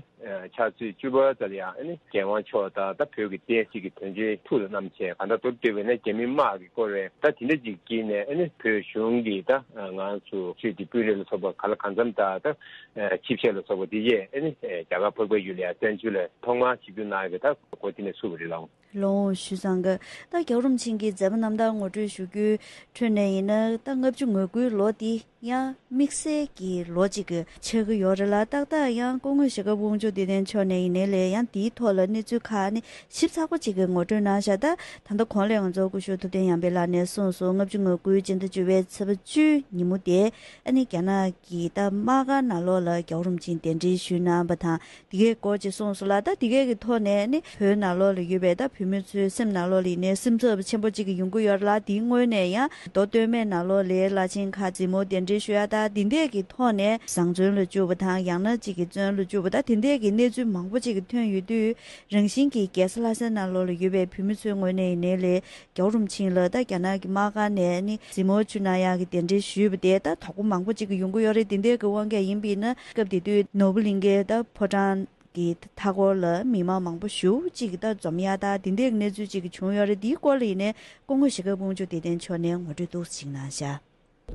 ཆུ་ཚོད་བཅུ་པ་ཙམ་ལ་ཡང་རྒྱལ་དབང་མཆོག་དང་ད་བོད་ཀྱི་བསྟན་སྲིད་ཀྱི་དོན་ཆེན་ཐུགས་ལ་བསྣམས་བྱས། གང་ལྟར་མདོར་བསྡུས་པ་ཡིན་ན་རྒྱ་མི་དམག་གིས་བསྐོར་བའི་ད་དེ་འདྲ་ཅིག་དཀྱིལ་ནས་བོད་གཞུང་གིས་ད་ང་ཚོ་ཆོས་ཀྱི་དཔོན་རིགས་ལ་སོགས་པ་ག་ལ་གང་འཚམ་དང་ད། ཨ་ཆིབས་ཞབས་ལ་སོགས་པ་དེ་རྗེས་ཨ་ནི་ཨ་རྒྱ་གར་འཕགས་པའི་ཡུལ་ལ་ཡང་བཙན་བྱོལ་ལ་ཐོག་མར་ཆིབས་བསྒྱུར་གནང་ཡོད་པའི་ད་གོ་དེ་ནས་ཚུགས་པ་རེད་ལགས། ལགས་ཞུ་བཟང་གི། ད་རྒྱལ་བ་རིན་པོ་ཆེ་གི་མཛད་པ་རྣམ་ཐར་ངོ་སྤྲོད་ཞུ་རྒྱུའི་ཁྲོད་ནས་ཡིན་ན། ད་ལྔ་བཅུ་ང་དགུའི་ལོ་འདི་ཡང་དམིགས་བསལ་གྱི་ལོ་གཅིག་གི་ཆགས་ཀྱི་ཡོད་རེད་ལ། ཏག་ཏག་ཡང་སྐུ་ངོ་ཞྭ་སྒབ་དབང་ཕྱུག་བདེ་ལྡན་མཆོག་ནས་ཡིན་ནའི་ལས་ཡང་འདིའི་ཐོག་ལ་གནས་ཚུལ་ཁག་ནི་ཞིབ་ཚགས་པོ་གཅིག་གི་ངོ་སྤྲོད་གནང་བཞག་ད་ད་ལྟ་གོང་ལས་ང་ཚོ་སྐུ་ཞབས་ཐུབ་བསྟན་ཡར་འཕེལ་ལགས་ནས་གསུངས་སོང་། ལྔ་བཅུ་ང་དགུའི་སྤྱི་ཟླ་བཅུ་པའི་ཚེས་པ་བཅུའི་ཉིན་མོ་དེ་ཨ་ནི་རྒྱ་ནག་གི་ད་དམག་སྒར་ནང་ལོགས་ལ་རྒྱལ་བ་རིན་པོ་ཆེ་གདན་འདྲེན་ཞུས་གནང་བ་དང་། དེ་གའི་སྐོར་ཅིག་གསུངས་སོང་ལ། ད་དེ་གའི་གི་ཐོག་ནས་ནི་བོད་ནང་ལོགས་ལ་ཡོད་པའི་ད་བོད་མི་ཚོའི་སེམས་ནང་ལོགས་ལ་ཡིན་ནའི་སེམས་འཚབ་ཆེན་པོ་གཅིག་གི་ཡོང་གི་ཡོད་རེད་ལ། དེའི་སྔོན་ནས་ཡང་མདོ་སྟོད་སྨད་ནང་ལོགས་ལ་བླ་ཆེན་ཁག་མཛད་མོལ་གདན་འདྲེན་ཞུ་ཡ་ད་དེ་འདྲས་ཀྱི་ཐོག་ནས་བཟང་བཙོན་ལ་བཅུག་པ་དང་། ཡང་ན་གཅིག་གི་བཙོན་ལ་བཅུག་པ་ད་དེ་འདྲས་ཀྱི་གནས་ཚུལ་མང་པོ་གཅིག་གི་ཐོན་ཡོད་དུས། རང་བཞིན་གྱིས་རྒྱལ་ས་ལྷ་སའི་ནང་ལོགས་ལ་ཡོད་པའི་བོད་མི་ཚོའི་ངོས་ནས་ཡིན་ནའི་ལས། རྒྱལ་བ་རིན་པོ་ཆེ་ལ་ད་རྒྱ་ནག་གི་དམག་སྒར་ནས་ནི་མཛད་མོལ་ཞུ་གནང་ཡག་གི་གདན་འདྲེན་ཞུས་པ་དེ་ད་དོགས་པ་མང་པོ་ཅིག་གི་ཡོང་གི་ཡོད་རེད། དེ་འདྲའི་གི་དབང་གིས་ཡིན་པས་ན། སྐབས་དེ་དུས་ནོར་བུ་གླིང་ཁའི་ད་ཕོ་བྲང་གི་མཐའ་འཁོར་ལ་མི་མང་མང་པོ་ཞེ་པོ་ཅིག་གིས་ད་འཛོམས་ཡག་ད་དེ་འདྲའི་གི་གནས་ཚུལ་ཅིག་གི་བྱུང་ཡོད་རེད། དེའི་སྐོར་ལ་ཡིན་ནའི་སྐུ་ངོ་ཞྭ་སྒབ་དབང་ཕྱུག་བདེ་ལྡན་མཆོག་ནས་ངོ་སྤྲོད་ཏོག་ཙམ་ཅིག་གནང་བཞག་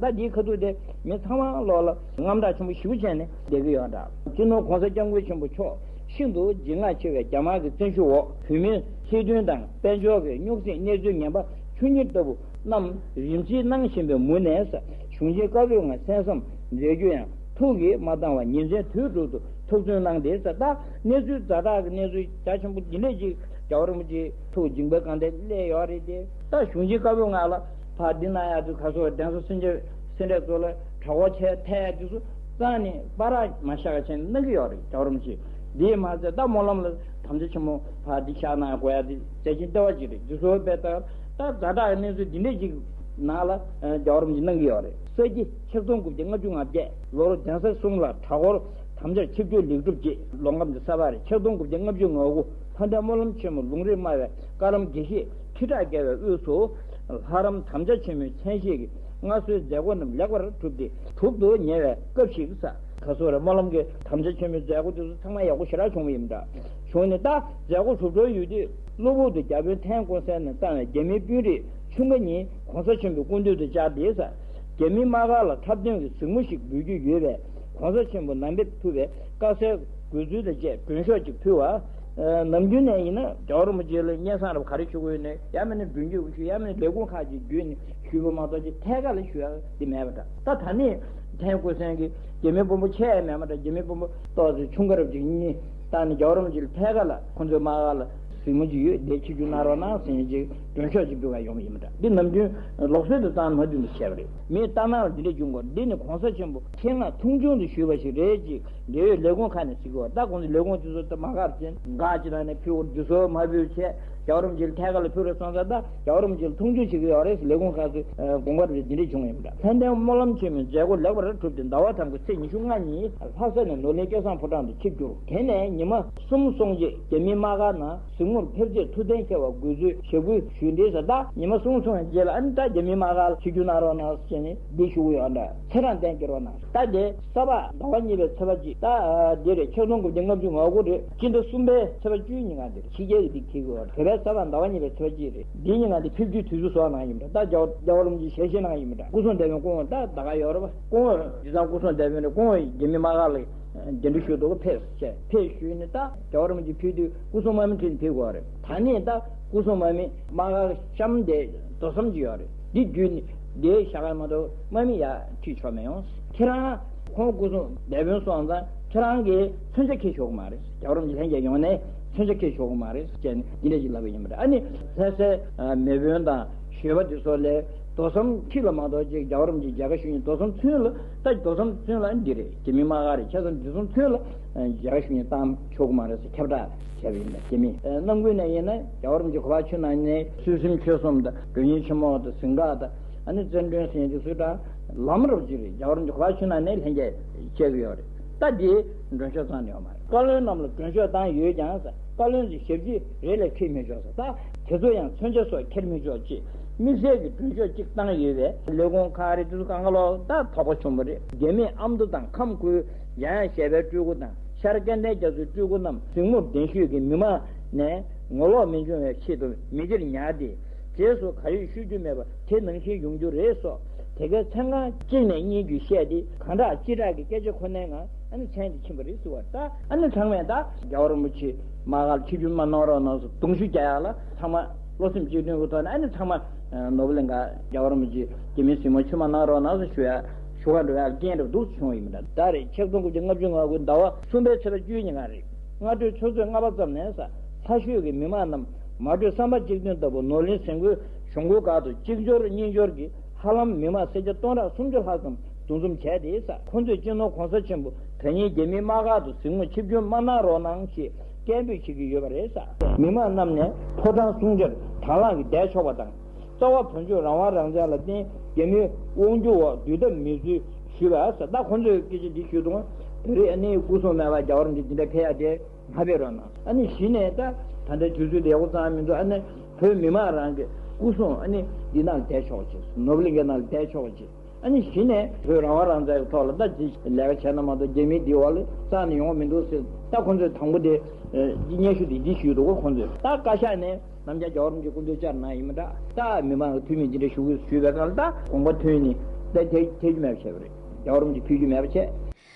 ད་འདིའི་ཁ་ཐུག་དེ་མི་ཚང་མ་ལོག་ལ་དངངས་སྐྲག་ཆེན་པོ་ཞེ་པོ་བྱས་ནས་བསྡད་ཀྱི་ཡོད་འདྲ། སྤྱི་ནོར་༸གོང་ས་༸སྐྱབས་མགོན་ཆེན་པོ་མཆོག་ཤིན་ཏུ་བརྗིད་ངར་ཆེ་བའི་རྒྱ་དམར་གྱི་བཙན་ཤུགས་འོག་བོད་མིའི་ཐེར་འདོན་དང་དཔལ་འབྱོར་གྱི་རྙོག་ཟིང་གནས་ཚུལ་ངན་པ་ཆུ་གཉེར་ལྟ་བུ་རྣམས་རིམ་བྱེད་གནང་བཞིན་པའི་མུ་ནས། གཞུང་ཆེན་བཀའ་པོད་ལྔ་གསན་བསམ་མཛད་རྒྱུ་ཡང་ཐུགས་ཀྱིས་མ་འདང་བར་ཉིན་མཚན་དུས་དྲུག་ཏུ་ཐུགས་བརྩོན་གནང་སྟེ། ད་གནས་ཚུལ་ཛ་དྲག་གི་གནས་ཚུལ་རྒྱ་ཆེན་པོ་འདི་འདྲས་ཅིག་རྒྱལ་བ་རིན་པོ་ཆེ་ཐུགས་འཇིགས་པའི་དགའ་ལྡན་སླེབས་ཡོད་རེད་དེ། ད་གཞུང་ཆེན་བཀའ་པོད་ལྔ་ལ་ཕར་འདི་གནང་ཡག་དུས་ག་སོགས་གདན་ས་སེར་འབྲས་སེར་འབྲས་ཚོ་ལ་གྲྭ་སྐོར་ཆེད་ཐད་ཡག་དུས་སུ་རྩ་ནས་བར་མ་བཞག་བྱས་གནང་གི་ཡོད་རེད། རྒྱལ་བ་རིན་པོ་ཆེ་འདིས་མ་ཚད་ད་སྨོན་ལམ་ལ་དམ་བཅའ་ཆེན་མོ་ཕར་འདི་བཞག་གནང་དགོས་ཡག་དེ་མཛད་ཆེན་ལྟེ་བ་ཅིག་རེད། འདི་ཚོ་དཔེ་ལྟར་ད་ཛ་དྲག་གི་གནས་ཚུལ་འདི་འདྲས་ཅིག་ནང་ལ་རྒྱལ་བ་རིན་པོ་ཆེ་གནང་གི་ཡོད་རེད། ས་གཞི་ཆིག་སྟོང་དགུ་བརྒྱ་ལྔ་བཅུ་ང་བརྒྱད་ལོར་གདན་ས་གསུམ་ལ་གྲྭ་སྐོར་དམ་བཅར་ཆིབས་བསྒྱུར་ལེགས་གྲུབ་རྗེས་ལོ་འགབ་འདི་ས་པ་རེད། ཆིག་སྟོང་དགུ་བརྒྱ་ལྔ་བཅུ་ང་དགུ་ལྷ་ལྡན་སྨོན་ལམ་ཆེན་མོ་ལུང་རིགས་སྨྲ་བའི་བཀའ་ལམ་དགེ་བཤེས་ཁྲི་ཕྲག་བརྒལ་བའི་དབུས་སུ་ལྷ་རམས་དམ་བཅའ་ཆེན་མོའི་མཚན་ཤས་ཀྱི་མངའ་གསོལ་མཛད་སྒོ་རྣམས་ལེགས་པར་གྲུབ་སྟེ་གྲུབ་ཏུ་ཉེ་བའི་སྐབས་ཤིག་ས་ག་སོགས་རེད། སྨོན་ལམ་གྱི་དམ་བཅའ་ཆེན་མོའི་མཛད་སྒོ་དེ་ཚོ་ཚང་མ་ཡག་པོ་ཞེ་དྲག་བྱུང་བ་ཡིན་འདྲ། བྱུང་ནས་ད་མཛད་སྒོ་གྲུབ་གྲོལ་ཡོད་དུས་གློ་བུར་དུ་རྒྱ་དཔོན་ཐན་ཀོན་སན་ནས་བཏང་བའི་རྒྱ་མིའི་དཔོན་རིགས་ཆུང་ཀ་གཉིས་གོང་ས་ཆེན་པོའི་སྐུ་མདུན་དུ་བཅར་ཏེ་ས། རྒྱ་མིའི་དམག་སྒར་ལ་འཁྲབ་སྟོན་གྱི་གཟིགས་མོ་ཞིག་འབུལ་རྒྱུ་ཡོད་པས་གོང་ས་ཆེན་པོ་ནང་ཕེབས་ཐུབ་པའི་དཀའ་སེལ་དགོས་ཚུལ་དང་བཅས་མགྲོན་ཤོག་ཅིག་ཕུལ་བ། ནམ་རྒྱུན་ནས་ཡིན་ན་རྒྱལ་བ་རིན་པོ་ཆེ་ལ་སྙན་སེང་རབ་ག་རེ་ཞུ་དགོས་ནས་ཡང་མིན་ན་མགྲོན་བརྒྱུད་ཞུ་ཡང་མིན་ན་ལས་ཁུངས་ཁག་ཅིག་བརྒྱུད་ནས་ཞུས་པ་མ་གཏོགས་ཅིག་ཐད་ཀར་ལ་ཞུ་ཡག་འདི་མེད་པ་འདྲ། ད་ད་ནི་ཐན་ཀོན་སན་གྱིས་རྒྱ་མི་དཔོན་པོ་ཆེ་ཡང་མེད་པ་འདྲ། རྒྱ་མི་དཔོན་པོ་ཏོག་ཙམ་ཆུང་ཀ་རབ་ཅིག་གཉིས་བཏང་ནས་རྒྱལ་བ་རིན་པོ་ཆེ་ལ་ཐད་ཀར་ལ་ཁོང་ཚོའི་དམག་སྒར་ལ་གཟིགས་མོ་ཅིག་ཡོད་དེ་ཆིབས་བསྒྱུར་གནང་རོགས་གནང་ཟེར་ནས་ཅིག་མགྲོན་ཤོག་ཅིག་འབུལ་བ་ཡོང་བ་ཡིན་པ་འདྲ། འདི་ནམ་རྒྱུན་ལུགས་སྲོལ་དུ་བཏང་མ་བསྡུས་པ་བྱས་པ་རེད། མིའི་ལྟ་སྣང་ལ་འདི་འདྲ་བྱུང་གོ། འདི་ནི་གོང་ས་ཆེན་པོ་ཆེད་མངགས་མཐོང་ཆུང་དུ་ཞུས་པ་ཞིག་རེད་ཅེས་འབྲེལ་ཡོད་ལས་ཁུངས་ཁག་ནས་གཟིགས་ཡོད། ད་ཁོང་ཚོ་ལས་ཁུངས་དེ་ཚོ་ད་དམག་སྒར་ཅན་འགག་ཅིག་ལ་ནས་ཕུལ་བར་འདི་ཚོ་མ་ཕུལ་བྱས་རྒྱལ་བ་རིན་པོ་ཆེ་ལ་ཐད་ཀར་ལ་ཕུལ་རེད་སོང་ཙང་ད་རྒྱལ་བ་རིན་པོ་ཆེ་ལ་མཐོང་ཆུང་བྱེད་ཀྱི་ཡོད་རེད་ཟེར་ལས་ཁུངས་ཁག་ཚོས་དགོངས་པ་རེད་འདི་འདྲ་བྱུང་ཡོད་པ་འདྲ། ལྷ་ལྡན་སྨོན་ལམ་ཆེན་མོའི་མཛད་སྒོ་ལེགས་པར་གྲུབ་སྟེ་ཟླ་བ་དང་པོའི་ཚེས་ཉི་ཤུ་ལྔ་ཉིན་ལྷ་ས་ནས་ནོར་གླིང་སྐལ་བཟང་ཕོ་བྲང་དུ་ཆིབས་བསྒྱུར། དེ་ནས་ཉི་མ་གསུམ་སོང་རྗེས་རྒྱ་མིའི་དམག་སྒར་ནང་གཟིགས་མོར་ཕེབས་རྗེས་ཐུགས་གཏན་འཁེལ་བ་དགོས་ཚུལ་ཞུ་སྐུལ་ཞུས་འདྲ་ས། ད་ཉི་མ་གསུམ་སོང་བའི་རྗེས་ལ་ཨ་ནི་ད་རྒྱ་མིའི་དམག་སྒར་ལ་ཆིབས་བསྒྱུར་གནང་རོགས་གནང་ཟེར་ནས་འདི་ཞུ་གི་ཡོད་འདྲ། ཚེ་རང་བརྟན་སྐྱེ་རོགས་གནང་། ད་དེ་ས་པ་ཟླ་བ་གཉིས་པའི་ཚེས་པ་གཅིག་ད་འདི་རེད། ཆིག་སྟོང་དགུ་བརྒྱ་ལྔ་བཅུ་ང་དགུ་རེད། སྤྱི་ཟླ་གསུམ་པའི་ཚེས་པ་བཅུའི་ཉིན་ག་འདིར་ཕྱི་རྒྱལ་གྱི་འདི་འཁེལ་གྱི་ཡོད་རེད། བོད་པའི་ས་པ་ཟླ་བ་གཉིས་པའི་ཚེས་པ་གཅིག་རེད། འདིའི་ཉིན་ག་འདི་ཕེབས་རྒྱུའི་དུས་ཚོད་བཟོ་གནང་ཡིན་འདྲ། ད་རྒྱལ་བ་རྒྱལ་བ་རིན་པོ་ཆེ་ཞལ་བཞེས་གནང་ཡིན་འདྲ། སྐུ་སྲུང་སྡེ་དཔོན་སྐུ་ངོ་ད་ད་ག་ཡོད་རེད་པ། སྐུ་ངོ་དེང་སང་སྐུ་སྲུང་སྡེ་དཔོན་རེད། སྐུ་ངོ་རྒྱ་མི་དམག་སྒར་ལ་གདན་འདྲེན་ཞུས་འདུག་ག་ཕེབས་ཟེར་བྱས་ཕེབས་ཞུས་ནས་ད་རྒྱལ་བ་རིན་པོ་ཆེ་ཕེབས་དུས་སྐུ་སྲུང་དམག་མི་ཁྲིད་ནས་ཕེབས་དགོས་རེད། ད་ནས་ད་སྐུ་སྲུང་དམག་མི་དམག་སྒར་གཤམ་དེ་རྡོ་ཟམ་ཅིག་ཡོད་རེད། འདི་བརྒྱུད་ནས་འདིའི་ཞྭ་སྒར་མ་གཏོགས་དམག་མི་ཡར་ཁྲིད་ཆོག་མི་ཡོང་། ཁྱེད་རང་ཁོང་སྐུ་སྲུང་སྡེ་དཔོན་སོང་ཙང་ཁྱེད་རང་གིས་མཚོན་ཆ་འཁྱེར་ཆོག་གི་མ་རེད། རྒྱལ་བ་རིན་པོ་ཆེ་ལྷན་རྒྱས་ཡོང་ནས་ མཚོན་ཆ་འཁྱེར་ཆོག་གི་མ་རེད་ཟེར་བྱས་ནས་འདི་འདྲ་ཞིག་ལབ་པ་ཡིན་པ་རེད། ཨ་ནི་ལྷ་སའི་མེས་དབོན་དང་ཞོལ་པ་དེ་ཚོ་ལས་རྡོ་ཟམ་ཁྲི་ལ་མ་གཏོགས་ཅིག་རྒྱལ་བ་རིན་པོ་ཆེ་མཇལ་ཁ་ཞུ་མཁན། རྡོ་ཟམ་ཚུན་ལ་ད་རྡོ་ཟམ་ཚུན་ལ་འདི་རེད། རྒྱ་མི་དམག་སྒར་རེད། ཆ་ཚང་རྡོ་ཟམ་ཚུན་ལ་མཇལ་ཁ་ཞུ་མཁན་བཏང་ཆོག་གི་མ་རེད་ཟེར་ཁྱབ་བསྒྲགས་བྱས་པ་ཡིན་པ། རྒྱ་མི་ནང་ཁུལ་ནས་ཡིན་ན་རྒྱལ་བ་རིན་པོ་ཆེ་ག་པར་ཕྱིན་ན་ནས་ཚུལ་ཁྲིམས་ཆོས་གསུམ་དང་མགྲོན་གཉེར་ཆེན་མོ་དང་གཟིམ་འགག་དང་ཨ་ནི་རྩེ་མགྲོན་ཟེར་མཁན་དེ་ཚོ་ད་ལམ་རོབ་ཅིག་རེད། རྒྱལ་བ་རིན་པོ་ཆེ་ག་པར་ཕྱིན་ན་ནས་ལྷན་རྒྱས་བཅར་གི་ཡོད་རེད། ད་དེ་མགྲོན་ཤོག་བཏང་ནས་ཡོད་མ་རེད། བཀའ་བློན་རྣམས་ལ་མགྲོན་ཤོག་བཏང་ཡོད་ཀྱང་ཟེར། བཀའ་བློན་གྱི་ཞབས་ཕྱི་རེ་ལ་འཁྱེར་མི་ཆོག་ཟེར། ད་དེ་ཚོ་ཡང་མཚོན་ཆ་སོགས་འཁྱེར་མི་ཆོག་ཅེས་དམིགས་བསལ་གྱི་མགྲོན་ཤོག་ཅིག་བཏང་ཡོད་པས། ལས་ཁུངས་ཁག་རེད། དེ་ཚོ་གང་ག་ལོག་ད་དོགས་པ་བྱུང་བ་རེད། རྒྱ་མིས་ཨ་མདོ་དང་ཁམས་ཁུལ་འཇམ་དབྱངས་བཞད་པའི་སྤྲུལ་སྐུ་དང་ཤར་སྐལ་ལྡན་རྒྱ་མཚོའི་སྤྲུལ་སྐུ་རྣམས་གཟིགས་མོར་གདན་ཞུས་ཀྱིས་མི་མང་ནས་ངོ་ལོག་མི་འབྱུང་བའི་ཆེད་དུ་མི་སྤྱིར་ཉར་ཏེ། རྗེས་སུ་ག་ཡོད་ཤོད་རྒྱུ་མེད་པ་དེ་ནང་བཞིན་ཡོང་རྒྱུ་རེད་སོགས། དེ་གའི་མཚན་གང་གཅིག་ནས་གཉིས་བརྒྱུད་བཤད་དེ། གང་དྲག་ཅི་དྲག་གི་སྐད་ཆ་ཁོ་ནའི་ངང་ཨ་ནི་མཚན་དེ་ཕྱིན་པ་རེད་ཟེར་བ། ད་ཨ་ནི་ཚང་མས་ད་རྒྱལ་བ་རིན་པོ་ཆེ་དམག་སྒར་ཆིབས་བསྒྱུར་མ་གནང་རོགས་གནང་ཟེར་གདུང་ཤུགས་རྒྱག་ཡག་ལ། ཚང་མ་བློ་སེམས་གཅིག་མཐུན་གྱི་ཐོག་ནས་ཨ་ནི་ཚང་མ་ནོར་བུ་གླིང་ག་རྒྱལ་བ་རིན་པོ་ཆེ་རྒྱ་མིའི་གཟིགས་མོར་ཆིབས་མ་གནང་རོགས་གནང་ཟེར་ཞུ་ཡ་ཞུ་ག་འགྲོ་ཡ་རྐྱེན་རེ་འདུག་བྱུང་བ་ཡིན་པ་འདྲ། ཟླ་རེ་ཆིག་སྟོང་དགུ་བརྒྱ་ལྔ་བཅུ་ང་དགུ་ཟླ་བ་གསུམ་པའི་ཚེས་པ་བཅུ་གཉིས་ཉིན་གང་རེད། སྔ་དྲོའི་ཆུ་ཚོད་ལྔ་པ་ཙམ་ནས་ས་ལྷ་ཤོད་ཀྱི་མི་མང་རྣམས་མ་གྲོས་བསམ་པ་གཅིག་མཐུན་ལྟ་བུ་ནོར་གླིང་ཟིན་སྒོའི་གཞུང་སྒོའི་སྒར་དུ་གཅིག་འབྱོར་གཉིས་འབྱོར་གྱིས་ཧ་ལམ་མི་མང་སེར་སྐྱ་སྟོང་ཕྲག་སུམ་ཅུ་ལྷག་ཙམ་འདུ་འཛོམས་བྱས་ཏེ་ས། ཁོང་ཚོས་སྤྱི་ནོར་གོང་ས་ཆེན་པོ་དོན་གཉེར་རྒྱ་མིའི་དམག་སྒར་དུ་གཟིགས་མོར་ཆིབས་བསྒྱུར་མ་གནང་རོགས་གནང་ཞེས་སྐད་འབོད་བྱེད་ཀྱི་ཡོད་པ་རེད་ས། མི་མང་རྣམས་ནས་ཕོ་བྲང་སྲུང་བྱར་དང་བླངས་ཀྱིས་བསྡད་ཆོག་པ་དང་། རྩ་བ་བོད་ལྗོངས་རང་དབང་རང་བཙན་ལ་བརྟེན་རྒྱ་མིའི་དབང་སྒྱུར་འོག་སྡོད་ཐབས་མེད་ཚུལ་ཞུས་པ་ས། ད་ཁོང་ཚོས་སྐད་ཆ་འདི་ཞུས་དུས་བོད་རིགས་ཨ་ནི་སྐུ་སྲུང་མེད་པར་རྒྱལ་བ་རིན་པོ་ཆེ་འདི་འདྲ་ཕེབས་ཡ་དེ་མ་ཕེབས་རོགས་གནང་། ཨ་ནི་གཞི་ནས་ད་ད་ལྟའི་དུས་ཚོད་འདི་ཡག་པོ་ཙང་མི་འདུག་ཨ་ནི་བོད་མི་མང་རང་གི་སྐུ་སྲུང་ཨ་ནི་འདི་ནང་བསྡད་ཆོག་ཅིག་ནོར་བུ་གླིང་གའི་ནང་བསྡད་ཆོག་ཅིག་ཨ་ནི་གཞི་ནས་བོད་རང་དབང་རང་བཙན་གྱི་ཐོག་ལ་ད་ཅི་ལས་ཀ་བྱས་ན་མ་གཏོགས་རྒྱ་མི་འདི་འོག་ལ་རྩ་ནས་ཡོང་བ་མི་འདུག་ཟེར། ད་ཁོང་ཚོས་དང་པོ་དེ་སྙན་ཞུ་དེ་འདི་ཞུས་འདུག་གོ། ཁོང་ཚོས་ད་བཀའ་ཤག་ནས་ནམ་རྒྱུན་རྒྱལ་བ་རིན་པོ་ཆེ་སྐུ་མདུན་བཅར་གནང་ཡིན་མི་འདྲ། ད་མི་མང་གི་འཐུས་མི་འདི་འདྲ་ཞུ་དགོས་ཞུས་པའི་སྒང་ལ་ད་དགོངས་པ་ཐོན་ནས་ད་ཐེ་ཐེ་རྒྱུ་མེད་པ་བྱས་པ་རེད། རྒྱལ་བ་རིན་པོ་ཆེ་ཕུལ་རྒྱུ་མེད་པ་བྱས།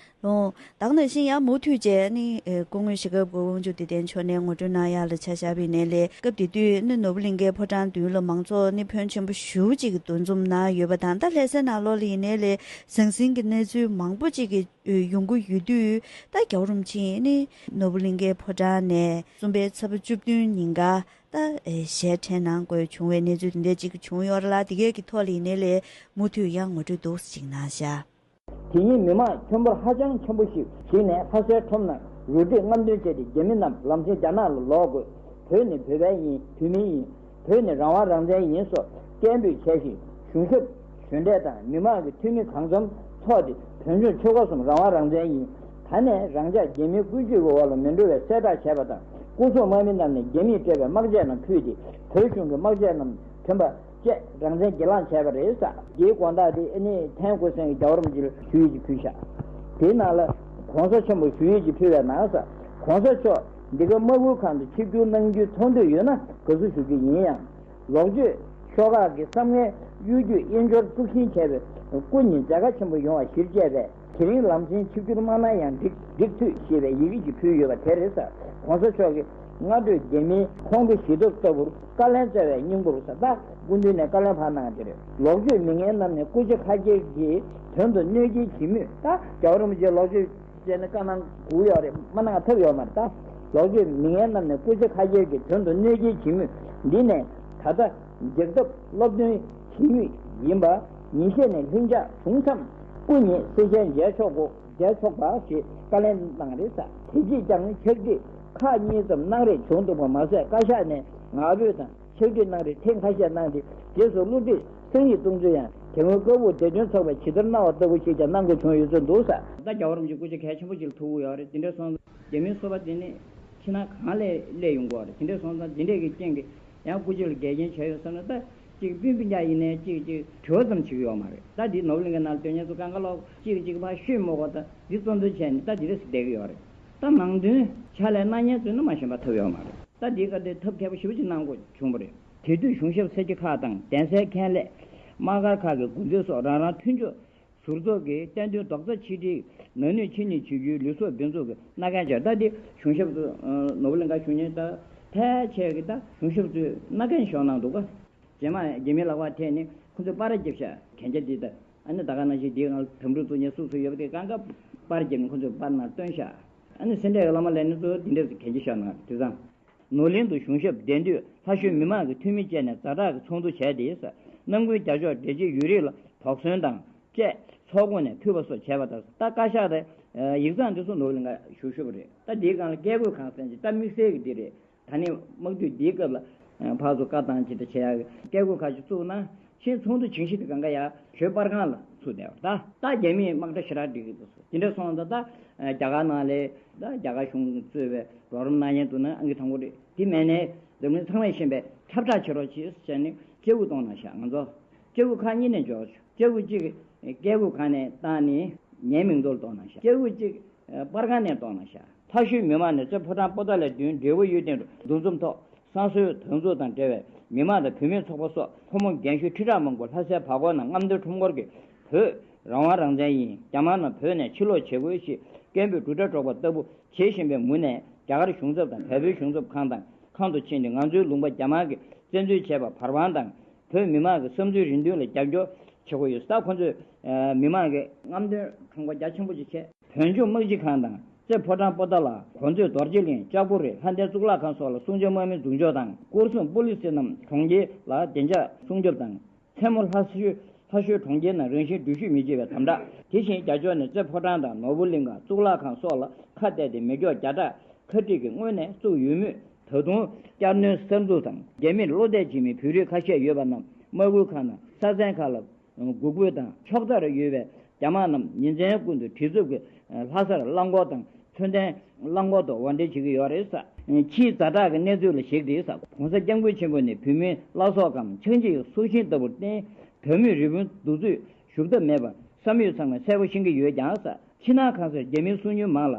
ལོ། ད་ག་ནང་བཞིན་ཡང་མུ་མཐུད་བྱས་ནི་སྐུ་ངོ་ཞྭ་སྒབ་ཀྱི་དབང་ཕྱུག་བདེ་ལྡན་མཆོག་ནས་ངོ་སྤྲོད་གནང་ཡག་ལ་ཆ་བཞག་པ་ཡིན་ནའི་ལས། སྐབས་དེ་དུས་ནི་ནོར་བུ་གླིང་གའི་ཕོ་བྲང་མདུན་ལ་མང་ཚོགས་ནི་ཕོན་ཆེན་པོ་ཞེ་པོ་ཅིག་གིས་འདུ་འཛོམས་གནང་ཡོད་པ་དང་། ད་ལྷ་སའི་ནང་ལོགས་ལ་ཡིན་ནའི་ལས་ཟང་ཟིང་གི་གནས་ཚུལ་མང་པོ་ཅིག་གི་ཡོང་གི་ཡོད་དུས། ད་རྒྱལ་བ་རིན་པོ་ཆེ་ནི་ནོར་བུ་གླིང་གའི་ཕོ་བྲང་ནས་གསུམ་པའི་ཚེས་པ་བཅུ་བདུན་ཉིན་ཀ་ད་ཞལ་འཕྲད་གནང་དགོས་བྱུང་བའི་གནས་ཚུལ་དེ་འདྲ་ཅིག་བྱུང་ཡོད་རེད་ལ། དེ་གའི་གི་ཐོག་ལ་ཡིན་ནའི་ལས་མུ་མཐུད་ཡང་ངོ་སྤྲོད་འདུག་སེ་ཅིག་གནང་བཞག་དེ་ཉིན་མི་མང་ཁྱོན་འབོར་ཧ་ཅང་ཆེན་པོ་ཞིག་གཞིགས་ནས་ལྷ་སའི་ཁྲོམ་ནང་རུ་སྒྲིག་རྔམ་སྟོན་བྱས་ཏེ། རྒྱ་མི་རྣམས་ལམ་སེང་རྒྱ་ནག་ལ་ལོག་དགོས། བོད་ནི་བོད་པའི་ཡིན། བོད་མི་ཡིན། བོད་ནི་རང་དབང་རང་བཙན་ཡིན་སོགས་སྐད་འབོད་བྱས་ཤིང་། གཞུང་ཞབས་གཞོན་གྲས་དང་མི་མང་གི་འཐུས་མི་གང་འཚམ་ཚོགས་ཏེ། བོད་ལྗོངས་ཆོལ་ཁ་གསུམ་རང་དབང་རང་བཙན་ཡིན། ད་ནས་རང་ཅག་རྒྱ་མིའི་བཀོལ་སྤྱོད་ཀྱི་འོག་ལ་མི་འགྲོ་བའི་གསལ་བསྒྲགས་བྱས་པ་དང་། སྐུ་སྲུང་དམག་མི་རྣམས་ནས་རྒྱ་མིས་སྤྲད་པའི་དམག་ཆས་རྣམས་ཕུད་དེ། བོད་གཞུང་གི་དམག་ཆས་རྣམས་ཐོན་པ་བཅས་རང་བཙན་སྒེར་ལངས་བྱས་པ་རེད་ས། འདིའི་དགོངས་དག་དེ་ཨ་ནི་ཐན་ཀོན་སན་གྱིས་རྒྱལ་བ་རིན་པོ་ཆེ་ལ་ཞུ་ཡིག་ཅིག་ཕུལ་ཤག་དེའི་ནང་ལ་༸གོང་ས་ཆེན་པོ་ཞུ་ཡིག་ཅིག་ཕུལ་བའི་ནང་ས། གོང་ས་མཆོག་འདི་ག་དམག་ཁུལ་ཁང་དུ་ཆིབས་བསྒྱུར་གནང་རྒྱུའི་ཚོགས་འདུ་ཡོད་ན་དགའ་བསུ་ཞུ་རྒྱུ་ཡིན་ཡང་། ལོག་སྤྱོད་ཤོག་ཁག་གི་བསམ་ངན་གཡོ་སྒྱུས་དབྱེན་སྦྱོར་དཀྲུག་ཤིང་བྱས་པའི་སྐུ་ཉིད་མཛད་དཀའ་ཆེན་པོ་ཡོང་བ་གཞིར་བཅས་པས། དེ་རིང་ལམ་སེང་ཆིབས་བསྒྱུར་མ་གནང་ཡང་འགྲིག་འགྲིག་ཐུབ་ཞེས་པའི་ཡི་གེ་ཅིག་ཕུལ་ཡོད་པ་དེ་རེད་ཟེར། གོང་ས་མཆོག་གིས་སྔ་དྲོའི་རྒྱ་མིའི་ཁོང་ཁྲོ་ཞི་སྟོབས་ལྟ་བུར་བཀའ་ལན་སྩལ་བའི་སྙིང་པོར་ཟེར། ད་སྐུ་མདུན་ནས་བཀའ་ལན་ཕར་གནང་གི་རེད། ལོག་སྤྱོད་མི་ངན་རྣམས་ནི་སྐུ་ཕྱྭ་ཁ་རྒྱལ་གྱི་དོན་དུ་གནོད་སྐྱེལ་བྱེད་མུས། ད་རྒྱལ་བ་རིན་པོ་ཆེ་ལོག་སྤྱོད་བྱས་ནས་བཀའ་གནང་དགོས་ཡོད་རེད། མ་གནང་ཐབས་ཡོད་མ་རེད། ད་ལོག་སྤྱོད་མི་ངན་རྣམས་ནི་སྐུ་ཕྱྭ་ཁ་རྒྱལ་གྱི་དོན་དུ་གནོད་སྐྱེལ་བྱེད་མུས། འདི་ནས་ད་ལྟ་རྒྱག་ཐབས་སློབ་སྟོན་བྱེད་མུས་ཡིན་པ། ཉིན་ཤས་ནས་ལྷིང་འཇགས་བྱུང་མཚམས་སྐུ་ཉིད་གསེར་ཞལ་མཇལ་ཆོག་གོ་མཇལ་ཆོག་པ་ཞེས་བཀའ་ལན་གནང་རེད་ས། དེ་རྗེས་ཀྱང་ཕྱག་བྲིས་ཁག་གཉིས་ཙམ་གནང་རེས་བྱུང་འདུག་པ་མ་ཟད། བཀའ་ཤག་ནས་ངག་འབོད་དང་ཕྱག་བྲིས་གནང་རེས་ཐེངས་ཁ་ཤས་གནང་སྟེ། རྗེས་སུ་བསླུ་བྲིད་གསང་ཡིག་གཏོང་ཚུལ་ཡང་དེ་སྔོན་བཀའ་ཕུགས་བདེ་དོན་ཚོགས་པས་ཇི་ལྟར་གནང་བ་ལྟ་བུ་ཞིག་ཀྱང་གནང་དགོས་བྱུང་ཡོད་ཚུལ་འདུག་ས། ད་རྒྱལ་བ་རིན་པོ་ཆེ་སྐུ་ཕྱྭ་གལ་ཆེན་པོ་ཞིག་ལ་ཐུག་གི་ཡོད་རེད། དེ་འདྲ་སོང་ཙང་རྒྱ་མིའི་སོ་པ་དེ་ནི་ཕྱི་ནང་གང་ལས་སླེབས་ཡོང་གི་ཡོད་རེད། དེ་འདྲ་སོང་ཙང་དེ་འདྲས་ཀྱི་རྐྱེན་གྱིས་ཡང་སྐུ་ཕྱྭ་ལ་འགལ་རྐྱེན་བྱས་ཡོད་བསམ་ན། ད་གཅིག་སྤུན་སྤུན་ཀྱག་ཡིན་ནའི་གཅིག་གཅིག་དྲི་བ་ཙམ་བྱེད་ཀྱི་ཡོད་མ་རེད། ད་འདི་ནོར་བུ་གླིང་གའི་ནང་ལ་སྡོད་མཁན་ཚོ་གང་ག་ལོག་གཅིག་གཅིག་ཕར་ཤོད་མ་དགོས། ད་འདི་གཙོ་འདོན་བྱས་ནས་ད་འདི་འདྲས་སེ་བསྡད་ཀྱི་ཡོད་རེད། ད་ནང་དོན་ཕྱག་ལས་གནང་མཁན་ཚོས་ནི་མ་ཞན་པ་ཐོབ་ཡོད་མ་རེད། ད་འདིའི་སྐབས་དེ་ཐབས་མཁས་པོ་ཞེ་པོ་ཅིག་གནང་དགོས་བྱུང་བ་རེད། དེ་དུས་གཞུང་ཞབས་སེར་སྐྱ་ཁག་དང་གདན་སའི་མཁན་སླད། དམག་སྒར་ཁག་གི་འགོ་འཛིན་སོགས་རང་རང་མཐུན་ཕྱོགས་ཟུར་ཚོགས་ཀྱིས་བསྟན་དོན་རྡོག་རྩ་ཆིག་སྒྲིལ་ནང་ནུས་ཆེ་ནུས་ཆེ་རྒྱུའི་ལུས་སྲོག་འབེན་འཛུགས་ཀྱི་མནའ་གན་བཅོལ། ད་འདི་གཞུང་ཞབས་ཚོས་ནོར་བུ་གླིང་ག་བཞུགས་མཁན་ད་ཕལ་ཆེར་གྱིས་ད་གཞུང་ཞབས་ཚོས་མནའ་གན་བཞག་གནང་འདུག་ག་རྗེས་མ་རྒྱ་མིའི་ལག་པར་ཐལ་ནས་ཁོ་ཚོས་པར་བརྒྱབ་ཤག་གན་རྒྱ་འདི་ད་ཨ་ནི་ད་ག་ནང་བཞིན་འདིའི་ནང་དམ་ཕྲུག་བཙུགས་མཁན་སུ་སུ་ཡོད་པ་དེ་གང་ག་པར་བརྒྱབ་ནས་ཁོ་ཚོས་པར་ནང་བཏོན་ཤག་ཨ་ནི་སེ་འབྲས་ཀྱི་བླ་མ་ལས་ནི་གཙོ་བོ་འདི་འདྲས་སུ་གན་རྒྱ་བཞག་གནང་དུས་ཙང་། ནོར་གླིང་དུ་གཞུང་ཞབས་གདན་དུས་ལྷ་ཤོད་མི་མང་གི་འཐུས་མི་བཅས་ནས་ཛ་དྲག་གི་ཚོགས་འདུ་བྱས་ཏེ། གནམ་དགུན་རྒྱ་ཕྱོགས་འབྲེལ་ཆེད་ཡུན་རིང་ལ་དོགས་ཟོན་དང་བཅས་ཚོགས་ཁོངས་ནས་ཕུལ་བ་སོགས་བྱས་པ་དང་། ད་བཀའ་ཤག་དང་ཡིག་ཚང་འདི་ཚོ་ནོར་གླིང་ག་བཞུགས་བཞུགས་པ་རེད། ད་འདིའི་སྒང་ལ་སྐད་འགོད་ཁང་ཟེར་གྱི་ད་དམིགས་བསལ་གྱི་འདི་རེད། ད་ནི་དམག་དུས་འདིའི་སྐབས་ལ་ཕར་ཚུར་བཀའ་བཏང་ཅི་ད་བྱེད་ཡག་སྐད་འགོད་ཁང་ཞིག་བཙུགས་ན། ཕྱིན་ཚོགས་འདུ་ཇི་བཞིན་དུ་གང་ག་ཡ་ཞོལ་པར་ཁང་ལ་ཚུགས་བསྡད་པ། ད་ད་རྒྱ་མིས་དམག་གྲ་ཞེ་དྲག་སྒྲིག་གི་འདུག་ཟེར། དེ་འདྲ་སོང་ཙང་ད་རྒྱ་གར་ནང་ལ་ད་རྒྱ་གར་གཞུང་གིས་གཙོས་པའི་རོགས་རམ་གནང་མཁན་འདུག་ན་ཨང་ཀི་དང་པོ་རེད། དེ་མེད་ནའི་འཛམ་གླིང་ཚང་མས་ཤེས་པའི་ཁྱབ་བསྒྲགས་བྱེད་རོགས་བྱེད་ཟེར་ནས་སྐད་འབོད་གཏོང་གནང་ཤག་ང་ཚོ་སྐད་འབོད་ཁག་གཉིས་ནས་འབྱོར་བྱུང་། སྐད་འབོད་གཅིག་སྐད་འབོད་ཁང་ནས་བཏང་ནས་ངའི་མིང་ཐོག་ལ་གཏོང་གནང་ཤག་སྐད་འབོད་གཅིག་པར་ཁང་ནས་གཏོང་གནང་ཤག་ལྷ་ཤོད་མི་མང་ནས་རྩེ་ཕོ་བྲང་པོ་ཏཱ་ལའི་མདུན་འབྲས་བུ་གཡུ་སྟེང་དུ་འདུ་འཛོམས་ཐོག་བསང་གསོལ་དམ་གཙོ་དང་འབྲེལ་བའི་མི་མང་དང་བུད་མེད་ཚོགས་པ་སོགས་ཕོ་མོ་རྒན་གཞོན་ཁྲི་ཕྲག་མང་པོ་ལྷ་སའི་བར་སྐོར་ནང་རྔམ་སྟོན་ཁྲོམ་སྐོར་གྱི་བོད་རང་དབང་རང་བཙན་ཡིན། རྒྱ་དམར་རྣམས་བོད་ནས་ཕྱིར་ལོག་བྱེད་དགོས་ཞེས་སྐད་འབོད་དྲིལ་བསྒྲགས་སྒྲོག་པ་ལྟ་བུ་བྱེད་བཞིན་པའི་མུ་ནས། རྒྱ་གར་གཞུང་ཚབ་དང་བལ་པོའི་གཞུང་ཚབ་ཁང་དང་ཁང་དུ་ཕྱིན་ཏེ་ང་ཚོའི་ལུང་པ་རྒྱ་དམར་གྱིས་བཙན་འཛུལ་བྱས་པར་བར་དཔང་དང་། བོད་མི་མང་གི་བསམ་ཚུལ་རེ་འདུན་ལ་རྒྱབ་སྐྱོར་བྱེད་དགོས་ཡོད། ད་ཁོ་ཚོས་མི་མང་གི་རྔམ་སྟོན་ཁྲོམ་སྐོར་རྒྱ་ཆེན་པོ་ཅིག་བྱས། བོད་ལྗོངས་དམག་སྤྱི་ཁང་དང་རྩེ་ཕོ་བྲང་པོ་ཏཱ་ལ། གོ་མཛོད་རྡོ་རྗེ་གླིང་། ལྕགས་ཕོ་རི། ལྷ་ལྡན་གཙུག་ལག་ཁང་སོགས་ལ་སྲུང་སྐྱོབ་དམག་མི་འཛུགས་འཇོག་དང་། སྐོར་སྲུང་པུ་ལི་སི་རྣམས་གྲོང་ཁྱེར་ལ་བདེ་འཇགས་སྲུང་སྐྱོབ་དང་། མཚན་མོ་ལྷ་ཤོད་ལྷ་ཤོད་གྲོང་ཁྱེར་ནང་རང་བཞིན་འགྲུལ་བཞུད་མི་བྱེད་པའི་དམ་དྲག་དེ་བཞིན་རྒྱ་ཕྱོགས་ནས་རྩེ་ཕོ་བྲང་དང་ནོར་བུ་གླིང་ག་གཙུག་ལག་ཁང་སོགས་ལ་ཁ་གཏད་དེ་མེ་སྒྱོགས་བརྒྱ་ཕྲག་ཁ་བསྒྲིགས་ཀྱིས་སྔོན་ནས་བཙུགས་ཡོད་མུས། ད་དུང་བསྐྱར་སྣོན་གསར་འཛུགས་དང་རྒྱ་མིར་བློ་གཏད་བྱེད་མི་བོད་རིགས་ཁ་ཤས་ཡོད་པ་རྣམས་དམག་ཁུལ་ཁག་ནང་ས་ཚན་ཁག་ལ་འགུག་སྐུལ་དང་ཕྱོགས་མཐར་ཡོད་པའི་རྒྱ་དམར་རྣམས་ཉིན་མཚན་ཀུན་ཏུ་གྲི་རྩིབ་ཀྱི་ལྷ་སར་རླངས་འཁོར་དང་མཚོན་ལྡན་རླངས་འཁོར་དུ་དབོར་འདྲེན་བྱེད་ཀྱི་ཡོད་རེད་ཟེར། ཕྱིའི་ཛ་དྲག་གི་གནས་ཚུལ་ལ་གཞིགས་ཏེ་ཟེར། ༸གོང་ས་༸སྐྱབས་མགོན་ཆེན་པོ་ནས་བོད་མིའི་བླ་སྲོག་གམ་ཆགས་འཇིག་གི་སྲོག་ཤིང་ལྟ་བུར་བརྟེན། བོད་མིའི་རེ་སྤུན་གདུག་རྩུབ་ཞུམ་ཐབས་མེད་པར་བསམ་ཡོད་ཚང་མས་གསལ་པོ་ཤེས་ཀྱི་ཡོད་ཀྱང་ཟེར། ཕྱི་ནང་གང་སར་རྒྱ་མིའི་སྲོག་ཉུལ་མང་ལ་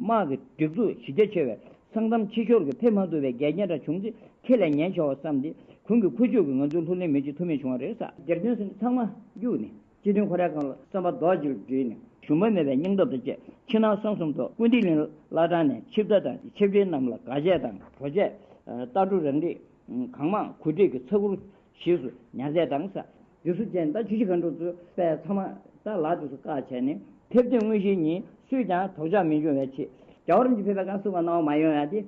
དམག་གི་སྒྲིག་འཛུགས་གཞི་རྒྱ་ཆེ་བའི་ས་མཚམས་ཕྱི་ཤོར་གྱི་ཕེབས་མ་ཐུབ་པའི་འགལ་རྐྱེན་འདྲ་བྱུང་ཚེ་ཁེ་ལས་ཉན་ཆོག་བསམ་སྟེ། ཁོང་གིས་ཁུ་བྱུག་གིས་ང་ཚོའི་ལྷུར་ལེན་མི་བྱེད་ཐུབ་མེད་བྱུང་བ་རེད་ཟེར། སྒེར་དོན་ཟེར་ནས་ཚང་མ་གཡུགས་ནས་སྤྱི་མཐུན་ཁོ་རའི་སྒང་ལ་བསམ་པ་རྡོག་གཅིག་ལ་བསྒྲིལ་ནས་ཞུམ་པ་མེད་པའི་སྙིང་སྟོབས་དང་བཅས་ཕྱི་ནང་གསང་གསུམ་ཐོག་སྐུ་མདུན་གླིང་བླ་བྲང་ནས་ཆིབས་རྟ་དང་ཆིབས་རྟའི་རྣམས་ལ་དགའ་ཆས་དང་གྲོ་ཆས། ལྟ་གྲུབ་རང་རིགས་གང་མང་གོ་སྒྲིག་གིས་ཚ་གུར་ཞིག་སུ་ཉར་ཚད་དང་ཟེར། དེ་ཚོ་བཅས་ད་ཆུ་བཞི་སྒང་དྲུག་ཚོས་དཔེ་ཚང་མ་ད་ལག་དེ་ཚོ་བཀག་བྱས་ནས་ཕེབས་ཐོན་དངོས་གཞིའི་ཉིན་སུས་ཀྱང་དོགས་འཆར་མི་འབྱུང་བའི་ཆེད། རྒྱལ་བ་རིན་པོ་ཆེ་ཕེབས་པའི་སྐབས་སུ་བ་སྣང་བ་མ་ཡོང་ཡ་དེ།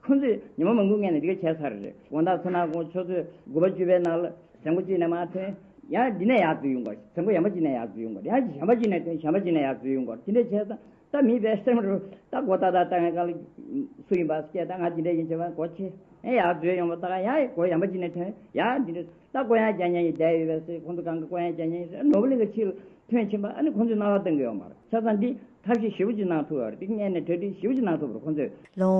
ཁོ་ཚོས་ཉི་མ་མང་པོའི་སྔོན་ནས་འདི་ག་བྱས་ཚར་རེད། དགོང་དག་ཚེ་ནག་གུང་ཆུ་ཚོད་དགུ་པ་བཅུ་པའི་ནང་ལ་གཟན་གོ་གཅིག་ནས་མར་ཐོན། ཡང་འདི་ནས་ཡར་འཛུལ་ཡོང་དགོས། གཟན་གོ་ཡན་པ་གཅིག་ནས་ཡར་འཛུལ་ཡོང་དགོས། ཡང་གཞན་པ་གཅིག་ནས་ཐོན། གཞན་པ་གཅིག་ནས་ཡར་འཛུལ་ཡོང་དགོས། དེ་འདྲ་བྱས་ཙང་ད་མིའི་བས་སེམས་རུ་ད་མགོ་ཏག་ཏག་བཏང་བའི་སྒང་ལ་སུ་ཡིན་པ་སྐད་ད་ང་འདི་འདྲ་ཡིན་བྱས་པ་མགོ་ཆེ། ཨེ་ཡར་འཛུལ་ཡོང་བ་ད་ག་ཡང་མགོ་ཡན་པ་གཅིག་ནས་ཐོན། ཡང་འདི་འདྲ་ད་ཀོ་ཡང་རྒྱག་མཁན་ཡིན་བསྡད་ཡོད་པས་ཟེར། ཁོང་ཚོ་གང་ག་ཀོ་ཡང་རྒྱག་མཁན་ཡིན་ཟེར། ནོར་བུ་གླིང་གི་ཕྱི་ལ་ཐོན་ཕྱིན་པ་ཨ་ནི་ཁོང་ཚོས་སྣང་བ་གཏང་གི་ཡོད་མ་རེད། བྱས་ཙང་འདི་ཐབས་ཤེས་ཞེ་པོ་ཅིག་གནང་ཐུབ་ཡོད་རེད། འདི་སྔོན་ནས་གྲ་སྒྲིག་ཞེ་པོ་ཅིག་གནང་ཐུབ་རེད་ཁོང་ཚོས། ལོ།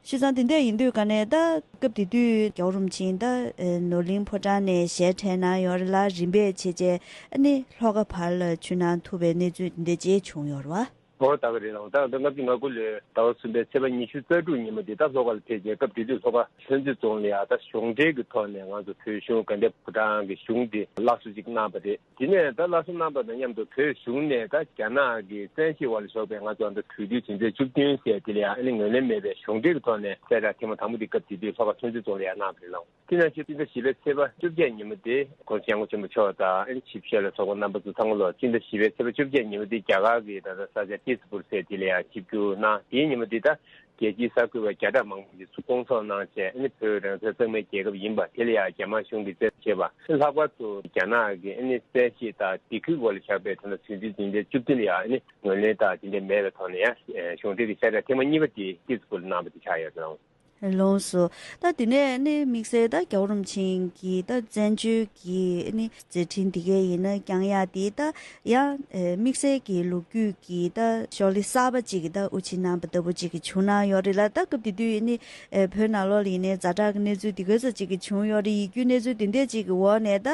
བྱས་ཙང་དེ་འདྲ་ཡིན་དུས་ག་ནས་ད་སྐབས་དེ་དུས་རྒྱལ་བ་རིན་པོ་ཆེ་ད་ནོར་གླིང་ཕོ་བྲང་ནས་ཞལ་བྲལ་གནང་ཡོད་རེད་ལ། རིམ་པས་བྱས་བྱས་ཨ་ནི་ལྷོ་ཁ་བར་ལ་ཆུ་ནང་ཐུག་པའི་གནས་ཚུལ་དེ་འདྲ་ཅིག་བྱུང་ཡོད་རེད་བ། ཨོ་ད་ག་རེད་ལགས། ད་ལྟ་ལྔ་བཅུ་ང་དགུ་ལོའི་ཟླ་བ་གསུམ་པའི་ཚེས་པ་ཉི་ཤུ་རྩ་དྲུག་ཉིན་མོ་དེ་ད་ལྷོ་ཁ་ལ་ཕེབས་རྗེས་སྐབས་དེ་དུས་ལྷོ་ཁ་ཆུ་མཛོད་རྫོང་ལ་ཡ་ད་གཞུང་འབྲེལ་གྱི་ཐོག་ནས་ང་ཚོ་བོད་གཞུང་དགའ་ལྡན་ཕོ་བྲང་གི་གཞུང་དེ་སླར་གསོ་ཅིག་གནང་བ་རེད། དེ་ནས་ད་སླར་གསོ་གནང་པ་དང་མཉམ་དུ་བོད་གཞུང་ནས་ད་རྒྱ་ནག་གི་བཙན་ཤེད་འོག་ལ་ཞུགས་པའི་ང་ཚོ་ད་གྲོས་མཐུན་དོན་ཚན་བཅུ་བདུན་ཟེར་དེ་ལ་ཡང་ཨ་ནི་ངོས་ལེན་མེད་པའི་གཞུང་འབྲེལ་གྱི་ཐོག་ནས་གསལ་བསྒྲགས་ཐེངས་མ་དང་པོ་དེ་སྐབས་དེ་དུས་ལྷོ་ཁ་ཆུ་མཛོད་རྫོང་ལ་ཡང་གནང་བ་རེད་ལགས། དེ་ནང་བཞིན་སྤྱི་ཟླ་བཞི་པའི་ཚེས་པ་བཅོ་བརྒྱད་ཉིན་མོ་དེ་༸གོང་ས་༸སྐྱབས་མགོན་ཆེན་པོ་མཆོག་དང་ཨ་ནི་ཆིབས་ཞལ་ལ་ཚོགས་པ་རྣམ་པ་ཚོ་ཚང་མ་ལོ་སྤྱི་ཟླ་བཞི་པའི་ཚེས་པ་བཅོ་བརྒྱད་ཉིན་མོ་དེ་རྒྱ་གར་གྱི་ད་ལྟ་ས་ཆ་ཏི་སི་པུར་ཟེར་དེ་ལ་ཡང་ཆིབས་བསྒྱུར་གནང་། དེའི་ཉིན་མོ་དེ་ད་རྒྱལ་སྤྱིའི་གསར་འགོད་པ་བརྒྱ་ཕྲག་མང་པོ་ཞིག་སྐུ་སྐོང་ཚོགས་གནང་བྱས་ཨ་ནི་བོད་རང་བཙན་གཙང་མའི་རྒྱལ་ཁབ་ཡིན་པ་དེ་ལ་ཡང་རྒྱ་དམར་གཞུང་གིས་བཙན་འཛུལ་བྱས་པ། ལྷག་པར་དུ་རྒྱ་ནག་གི་ཨ་ནི་བཙན་ཤེད་དང་སྡིགས་སྐུལ་འོག་ལ་བཞག་པའི་ད་ལྟ་དོན་ཚན་དེ་འདྲའི་བཅུ་བདུན་ལ་ཡང་ཨ་ནི་ངོས་ལེན་དང་དེ་འདྲའི་མེད་པའི་ཐོག་ནས་ཡང་གཞུང་འབྲེལ་གྱི་གསལ་བསྒྲགས་ཐེངས་མ་གཉིས་པ་དེ་ཏི་སི་པུར་གནང་བ་དེ་ཆགས་ཡོད་ཙང་། ལོངས་སུ། ད་དེ་ནས་ནི་དམིགས་བསལ་ད་རྒྱལ་བ་རིན་པོ་ཆེ་གི་ད་བཙན་བྱོལ་གྱི་ནི་མཛད་འཕྲིན་འདི་གའི་ཡིན་ན་རྐྱང་ཡག་དེ་ད་ཡང་དམིགས་བསལ་གྱི་ལོ་རྒྱུས་ཀྱི་ད་ཤོག་ལྷེ་གསར་པ་ཅིག་གི་ད་དབུ་འབྱེད་གནང་པ་ལྟ་བུ་ཅིག་གི་བྱུང་གནང་ཡོད་རེད་ལ། ད་སྐབས་དེ་དུས་ནི་བོད་ནང་ལོགས་ལ་ཡིན་ནའི་ཛ་དྲག་གི་གནས་ཚུལ་འདི་གའི་ཚོ་ཅིག་གི་བྱུང་ཡོད་རེད། ཡིད་སྐྱོའི་གནས་ཚུལ་འདི་འདྲས་ཅིག་གི་འོག་ནས་ད་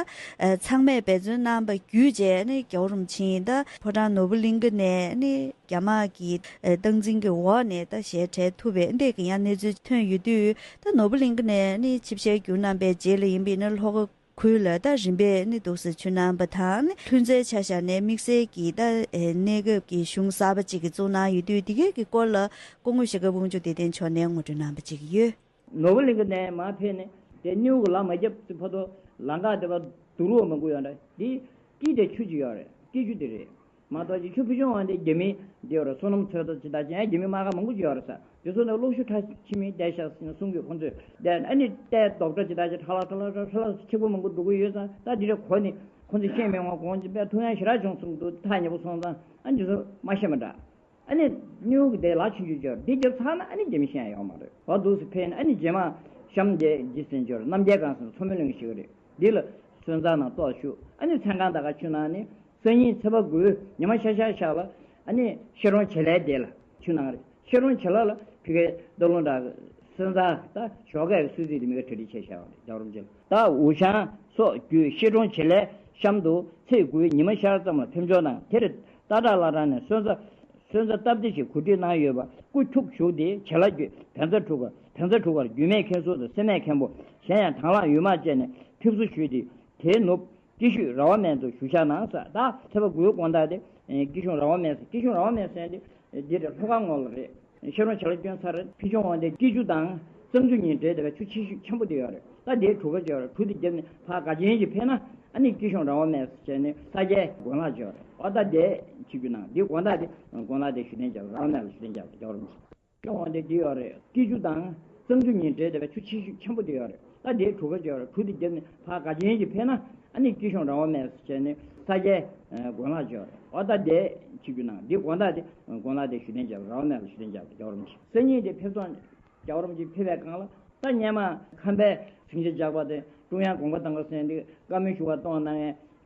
ཚང་མས་འབད་བརྩོན་གནང་པ་བརྒྱུད་བྱས་ནི་རྒྱལ་བ་རིན་པོ་ཆེ་ད་ཕོ་བྲང་ནོར་བུ་གླིང་ག་ནས་ནི། རྒྱ་དམར་གྱི་སྟངས་འཛིན་གྱི་འོག་ནས་ད་ཞལ་བྲལ་ཐུབ་པའི་འདི་གི་ཡང་གནས་ཚུལ་ཐོན་ཡོད་དུས། ད་ནོར་བུ་གླིང་ག་ནས་ནི་ཆིབས་ཞལ་བསྒྱུར་གནང་པའི་རྗེས་ལ་ཡིན་པས་ན་ལྷོ་ཁ་ཁུལ་ལ་ད་རིམ་པས་ནི་འདུག་སེ་ཆུ་ནང་པ་དང་ནི་ལྷུན་རྩེའི་ཆ་བཞག་ནས་དམིགས་བསལ་གྱི་ད་གནས་སྐབས་ཀྱི་གཞུང་གསར་པ་ཅིག་གི་བཙུགས་གནང་ཡོད་དུས། འདི་གའི་གི་སྐོར་ལ་སྐུ་ངོ་ཞྭ་སྒབ་དབང་ཕྱུག་བདེ་ལྡན་མཆོག་ནས་ངོ་སྤྲོད་གནང་པ་ཅིག་ཡོད། ནོར་བུ་གླིང་ག་ནས་མར་ཕེབས་ནས་དེ་སྨྱུ་གུ་ལག་མ་བརྒྱབ་ཙམ་བར་དུ་ལམ་ཁ་དེ་བར་རྡོ་རུག་མང་པོ་ཡོད་རེད། འདི་ཀི་དེ་ཆུ་ཅིག་ཡོད་རེད། ཀི་ཆུ་དེ་རེད། མ་གཏོགས་ཅིག་ཆུ་ཕུལ་བྱུང་བ་འདི་རྒྱ་མི་འདི་ཡོད་རེད། བསོད་ནམས་ཚོད་ལྟ་ཅི་ལྟ་ཅི་ཡང་རྒྱ་མི་དམག་སྒར་མང་པོ་ཅིག་ཡོད་རེད་ས། དེ་ཚོ་ནས་གློག་ཤུགས་ཁྲ་ཁྱིམ་མི་བསྡད་ཤག་ཟེར་ནས་གསུང་གི། ཁོང་ཚོས་བསྡད་ཨ་ནི་ལྟའི་རྡོག་སྒྲ་ཇི་ལྟར་ཅིག་ཁྲ་ལག་ཁྲ་ལག་ཁྲ་ལག་ཁྲ་ལག་ཆེ་པོ་མང་པོ་འགྲོ་གི་ཡོད་ཙང་། ད་འདི་འདྲ་གོ་ནས་ཁོང་ཚོས་ཤེས་མེད་དབང་གོང་ཅིག་དཔེ་ཐུགས་ཡང་ཞེ་དྲག་བྱུང་གསུང་འདུག་ཐག་ཉེ་པོ་སོང་ཙང་ཨ་འདི་ཚོ་མ་ཤེས་མ་འདྲ། ཨ་ནི་སྨྱུག་གི་དེ་ལག་ཆུང་ཆུང་ཅིག་ཡོད་རེད། འདི་རྒྱབ་ཚར་ན་ཨ་ནི་རྒྱ་མི་ཤེས་ཡ་ཡོད་མ་རེད། བ་འདུག་སེ་ཕེབས་ནས་ཨ་ནི་རྗེས་མ་གཤམ་དེ་འདི་ཟིན་འབྱོར་རྣམ་རྒྱལ་སྒང་ཟེར་ན་མཚོ་མོ་གླིང་ཞིག་རེད། འདི་ལ་སོན་རྩ་ནང་གཏོགས་བཞུགས། ཨ་ནི་མཚན་གང་ད་ག་ཆུ་ནང་ནས་སང་ཉིན་ཚེས་པ་དགུའི་ཉི་མ་ཤར་ཤར་ཤར་ལ་ཨ་ནི་ཤེ་རོང་བྱེ་ལའི་སྡེ་ལ་ཆུ་ནང་རེད། ཤེ་རོང་བྱེ་ལ་ལ་ཕ་གིའི་སྟག་ལུང་དང་སོན་རྩ་ད་ཞོགས་ཀའི་གསོལ་ཚིགས་དེ་མི་ག་གྲ་སྒྲིག་བྱས་བཞག་པ་རེད། རྒྱལ་བ་རིན་པོ་ཆེ་ལ། ད་འུ་ཤང་སོགས་བརྒྱུད་ཤེ་རོང་བྱེ་ལའི་གཤམ་དུ་ཚེས་དགུའི་ཉི་མ་ཤར་ཙམ་ལ་ཕེབས་འབྱོར་གནང་། དེར་སྟག་བྲག་བླ་བྲང་ནས་སོན་རྩ་སོན་རྩ་སྟབས་བདེ་ཞིག་གོ་སྒྲིག་གནང་ཡོད་པ་སྐུ་འཁྱུག་བཞུགས་ཏེ། བྱེ་ལ་བརྒྱུད་བལ་བཟའ་གྲུ་ཁར་བལ་བཟའ་གྲུ་ཁར་རྒྱུད་སྨད་མཁན་ཟུར་དང་སེར་སྨད་མཁན་པོ་གཞན་ཡང་དང་བླངས་ཡུལ་དམག་བཅས་ནས་ཕེབས་བསུ་ཞུས་ཏེ། དེའི་ནུབ་སྐྱིད་ཤོད་ར་བ་སྨད་དུ་བཞུགས་ཞག་གནང་ས། ད་ཚེས་པ་དགུའི་དགོང་དག་དེ་སྐྱིད་གཤོངས་ར་བ་སྨད་ཟེར། སྐྱིད་གཤོངས་ར་བ་སྨད་ཟེར་དེ་འདི་རེད། ལྷོ་ཁ་ངོས་ལ་རེད། ཤེ་རོང་བྱེ་ལ་བསྐྱོན་ཚར་ཕུལ་བྱུང་བ་འདི་སྐྱིད་ཆུ་དང་གཙང་ཆུ་གཉིས་འདྲེས་བསྡད་པའི་ཆུ་ཆེ་ཤོས་ཆེན་པོ་དེ་ཡོད་རེད། ད་དེའི་གྲུ་ཁ་ཅིག་ཡོད་རེད། གྲུ་དེ་བརྒྱབ་ནས་ཕར་དགའ་ཆེན་གྱིས་ཕེབས་ན་ཨ་ནི་སྐྱིད་གཤོངས་ར་བ་སྨད་ཟེར་བྱས་ནས་ས་སྐྱའི་དགོན་ལག་ཅིག་ཡོད་རེད། འོ་ད་དེ་ཆིབས་བསྒྱུར་གནང་། འདི་དགོང་དག་དེ་དགོན་ལག་དེ་བཞུགས་གདན་རྒྱབ། ར་བ་སྨད་ལ་བཞུགས་གདན་རྒྱབ། རྒྱལ་བ་རིན་པོ་ཆེ། སྐྱོང་བ་འདི་འདི་ཡོད་རེད། སྐྱིད་ཆུ་དང་གཙང་ཆུ་གཉིས་འདྲེས་བསྡད་པའི་ཆུ་ཆེ་ཤོས་ཆེན་པོ་འདི་ཡོད་རེད། ད་དེའི་གྲུ་ཁ་ཅིག་ཡོད་རེད། གྲུ་འདི་བརྒྱབ་ནས་ཕར་དགའ་ཆེན་གྱིས་ཕེབས་ན་ཨ་ནི་སྐྱིད་གཤོངས་ར་བ་སྨད་ཟེར་བྱས་ནས་ས་སྐྱའི་དགོན་ལག་ཅིག་ཡོད་རེད། འོ་ད་དེ་ཆིབས་བསྒྱུར་གནང་། འདི་དགོང་དག་དེ་དགོན་ལག་དེ་བཞུགས་གདན་རྒྱབ། ར་བ་སྨད་ལ་བཞུགས་གདན་རྒྱབ། རྒྱལ་བ་རིན་པོ་ཆེ། སང་ཉིན་དེ་ཕེབས་སོང་། རྒྱལ་བ་རིན་པོ་ཆེ་ཕེབས་པའི་སྒང་ལ་ད་སྔོན་མ་ཁམས་པའི་སེང་ཆེན་ཇག་པ་དེ་ཀྲུང་དབྱང་དགོངས་པ་དང་ག་ཟེར་འདི་བཀའ་མོལ་ཞུ་བ་གཏོང་གནང་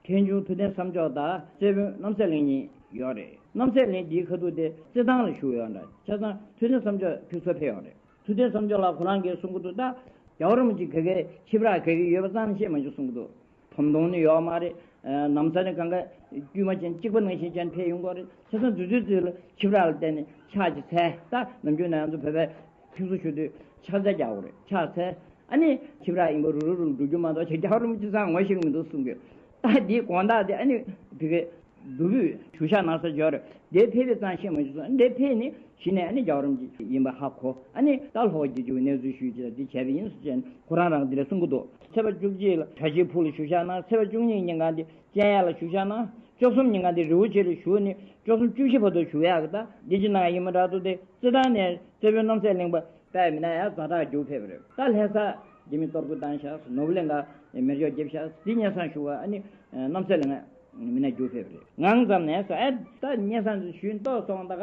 མཁན་མཁན་ཆུང་ཐུབ་བསྟན་བསམ་མཆོག་དང་རྩེ་དཔོན་རྣམ་སྲས་གླིང་གཉིས་ཡོད་རེད། རྣམ་སྲས་གླིང་འདིའི་ཁ་ཐུག་དེ་རྩེད་ཐང་ལ་བཞུགས་ཡོད་འདྲ། ཆ་ཚང་ཐུབ་བསྟན་བསམ་མཆོག་ཕེབས་སོ་ཕེབས་ཡོད་རེད། ཐུབ་བསྟན་བསམ་མཆོག་ལགས་ཁོ་རང་གིས་གསུང་གི་འདུག་ད་རྒྱལ་བ་རིན་པོ་ཆེ་ག་གེ་ཁྱི་ཕྲུག་ག་གེ་ཡོད་པ་རྩ་ནས་བཤད་མ་བྱུང་གསུང་གི་འདུག་བུ་མོ་གདོང་ནི་ཡོད་མ་རེད། ཨ་ན་བཟའ་ནི་གང་ག་དཀྱུས་མ་ཅན་གཅིག་པ་ནང་བཞིན་ཅན་ཕེབས་ཡོང་གི་རེད། ཆ་ཚང་དུས་ཚོད་དུས་ལ་ཁྱི་ཕྲུག་ལ་བརྟེན་ནས་ཕྱག་ཅིག་འཚལ། ད་ནམ་རྒྱུན་ནས་ང་ཚོ་བོད་པའི་ཕེབས་བསུ་ཞུ་དུས་ཕྱག་འཚལ་རྒྱག་དགོས་རེད། ཕྱག་འཚལ། ཨ་ནི་ཁྱི་ཕྲུག་ཡིན་པ་རུབ་རུབ་རུབ་འགྲོ་རྒྱུ་མ་གཏོགས་ཅིག་རྒྱལ་བ་རིན་པོ་ཆེ་ཚང་ངོ་ཤེས་ཀྱི་མི་འདུག་གསུང་གི། ད་འདིའི་དགོང་དག་དེ་ཨ་ནི་བི་གའི་བདུད་བུས་བཞུགས་ཞག་གནང་ས་འབྱོར་རེད། དེ་ཕེབས་པའི་རྩ་ཤེས་མ་བྱུང་སོང་། དེ་ཕེབས་ནས་གཞི་ནས་ཨ་ནི་རྒྱལ་བ་རིན་པོ་ཆེ་ཡིན་པ་ཧ་གོ། ཨ་ནི་ད་ལྷོ་རྒྱལ་རྒྱུད་གནས་ཚུལ་ཞུས་ཅིག་ལ་འདི་བྱས་པ་ཡིན་ཟེར་བྱས་ནས་ཁོ་རང་རང་འདི་འདྲ་གསུང་གི་འདུག་ཚེས་པ་བཅུ་གཅིག་ལ་གྲྭ་ཆས་ཕུག་ལ་བཞུགས་ཞག་གནང་། ཚེས་པ་བཅུ་གཉིས་ཉིན་གང་དེ་སྤྱན་གཡས་ལ་བཞུགས་ཞག་གནང་། བཅུ་གསུམ་ཉིན་གང་དེ་རི་བོ་ཆེ་ལ་བཞུགས་ནས་བཅུ་གསུམ་བཅུ་བཞི་བར་དུ་བཞུགས་ཡག་གི་ད་འདི་ཅི་གནང་ཡིན་མ་འདྲ་འདུག་དེ་རྩེད་ཐང་ནས་རྩེ་དཔོན་རྣམ་སྲས་གླིང་པ་དཔལ་མི་ནག་ཡང་ཛ་དྲག་རྒྱུགས་ཕེབས་པ་རེད། ད་ལྷ་ས་རྒྱ་མི་གཏོར་རྒོལ་བཏང་ཤག་ནོར་བུ་གླིང་ག་མེ་སྒྱོགས་བརྒྱབ་ཤག་འདི་སྙན་སེང་ཞུ་བ་ཨ་ནི་རྣམ་སྲས་གླིང་ང་མི་ནག་རྒྱུགས་ཕེབས་པ་རེད། ངང་ཙམ་ནས་སོ་ཨེ་ད་སྙན་སེང་ཞུས་ཏོག་སོང་ད་ག་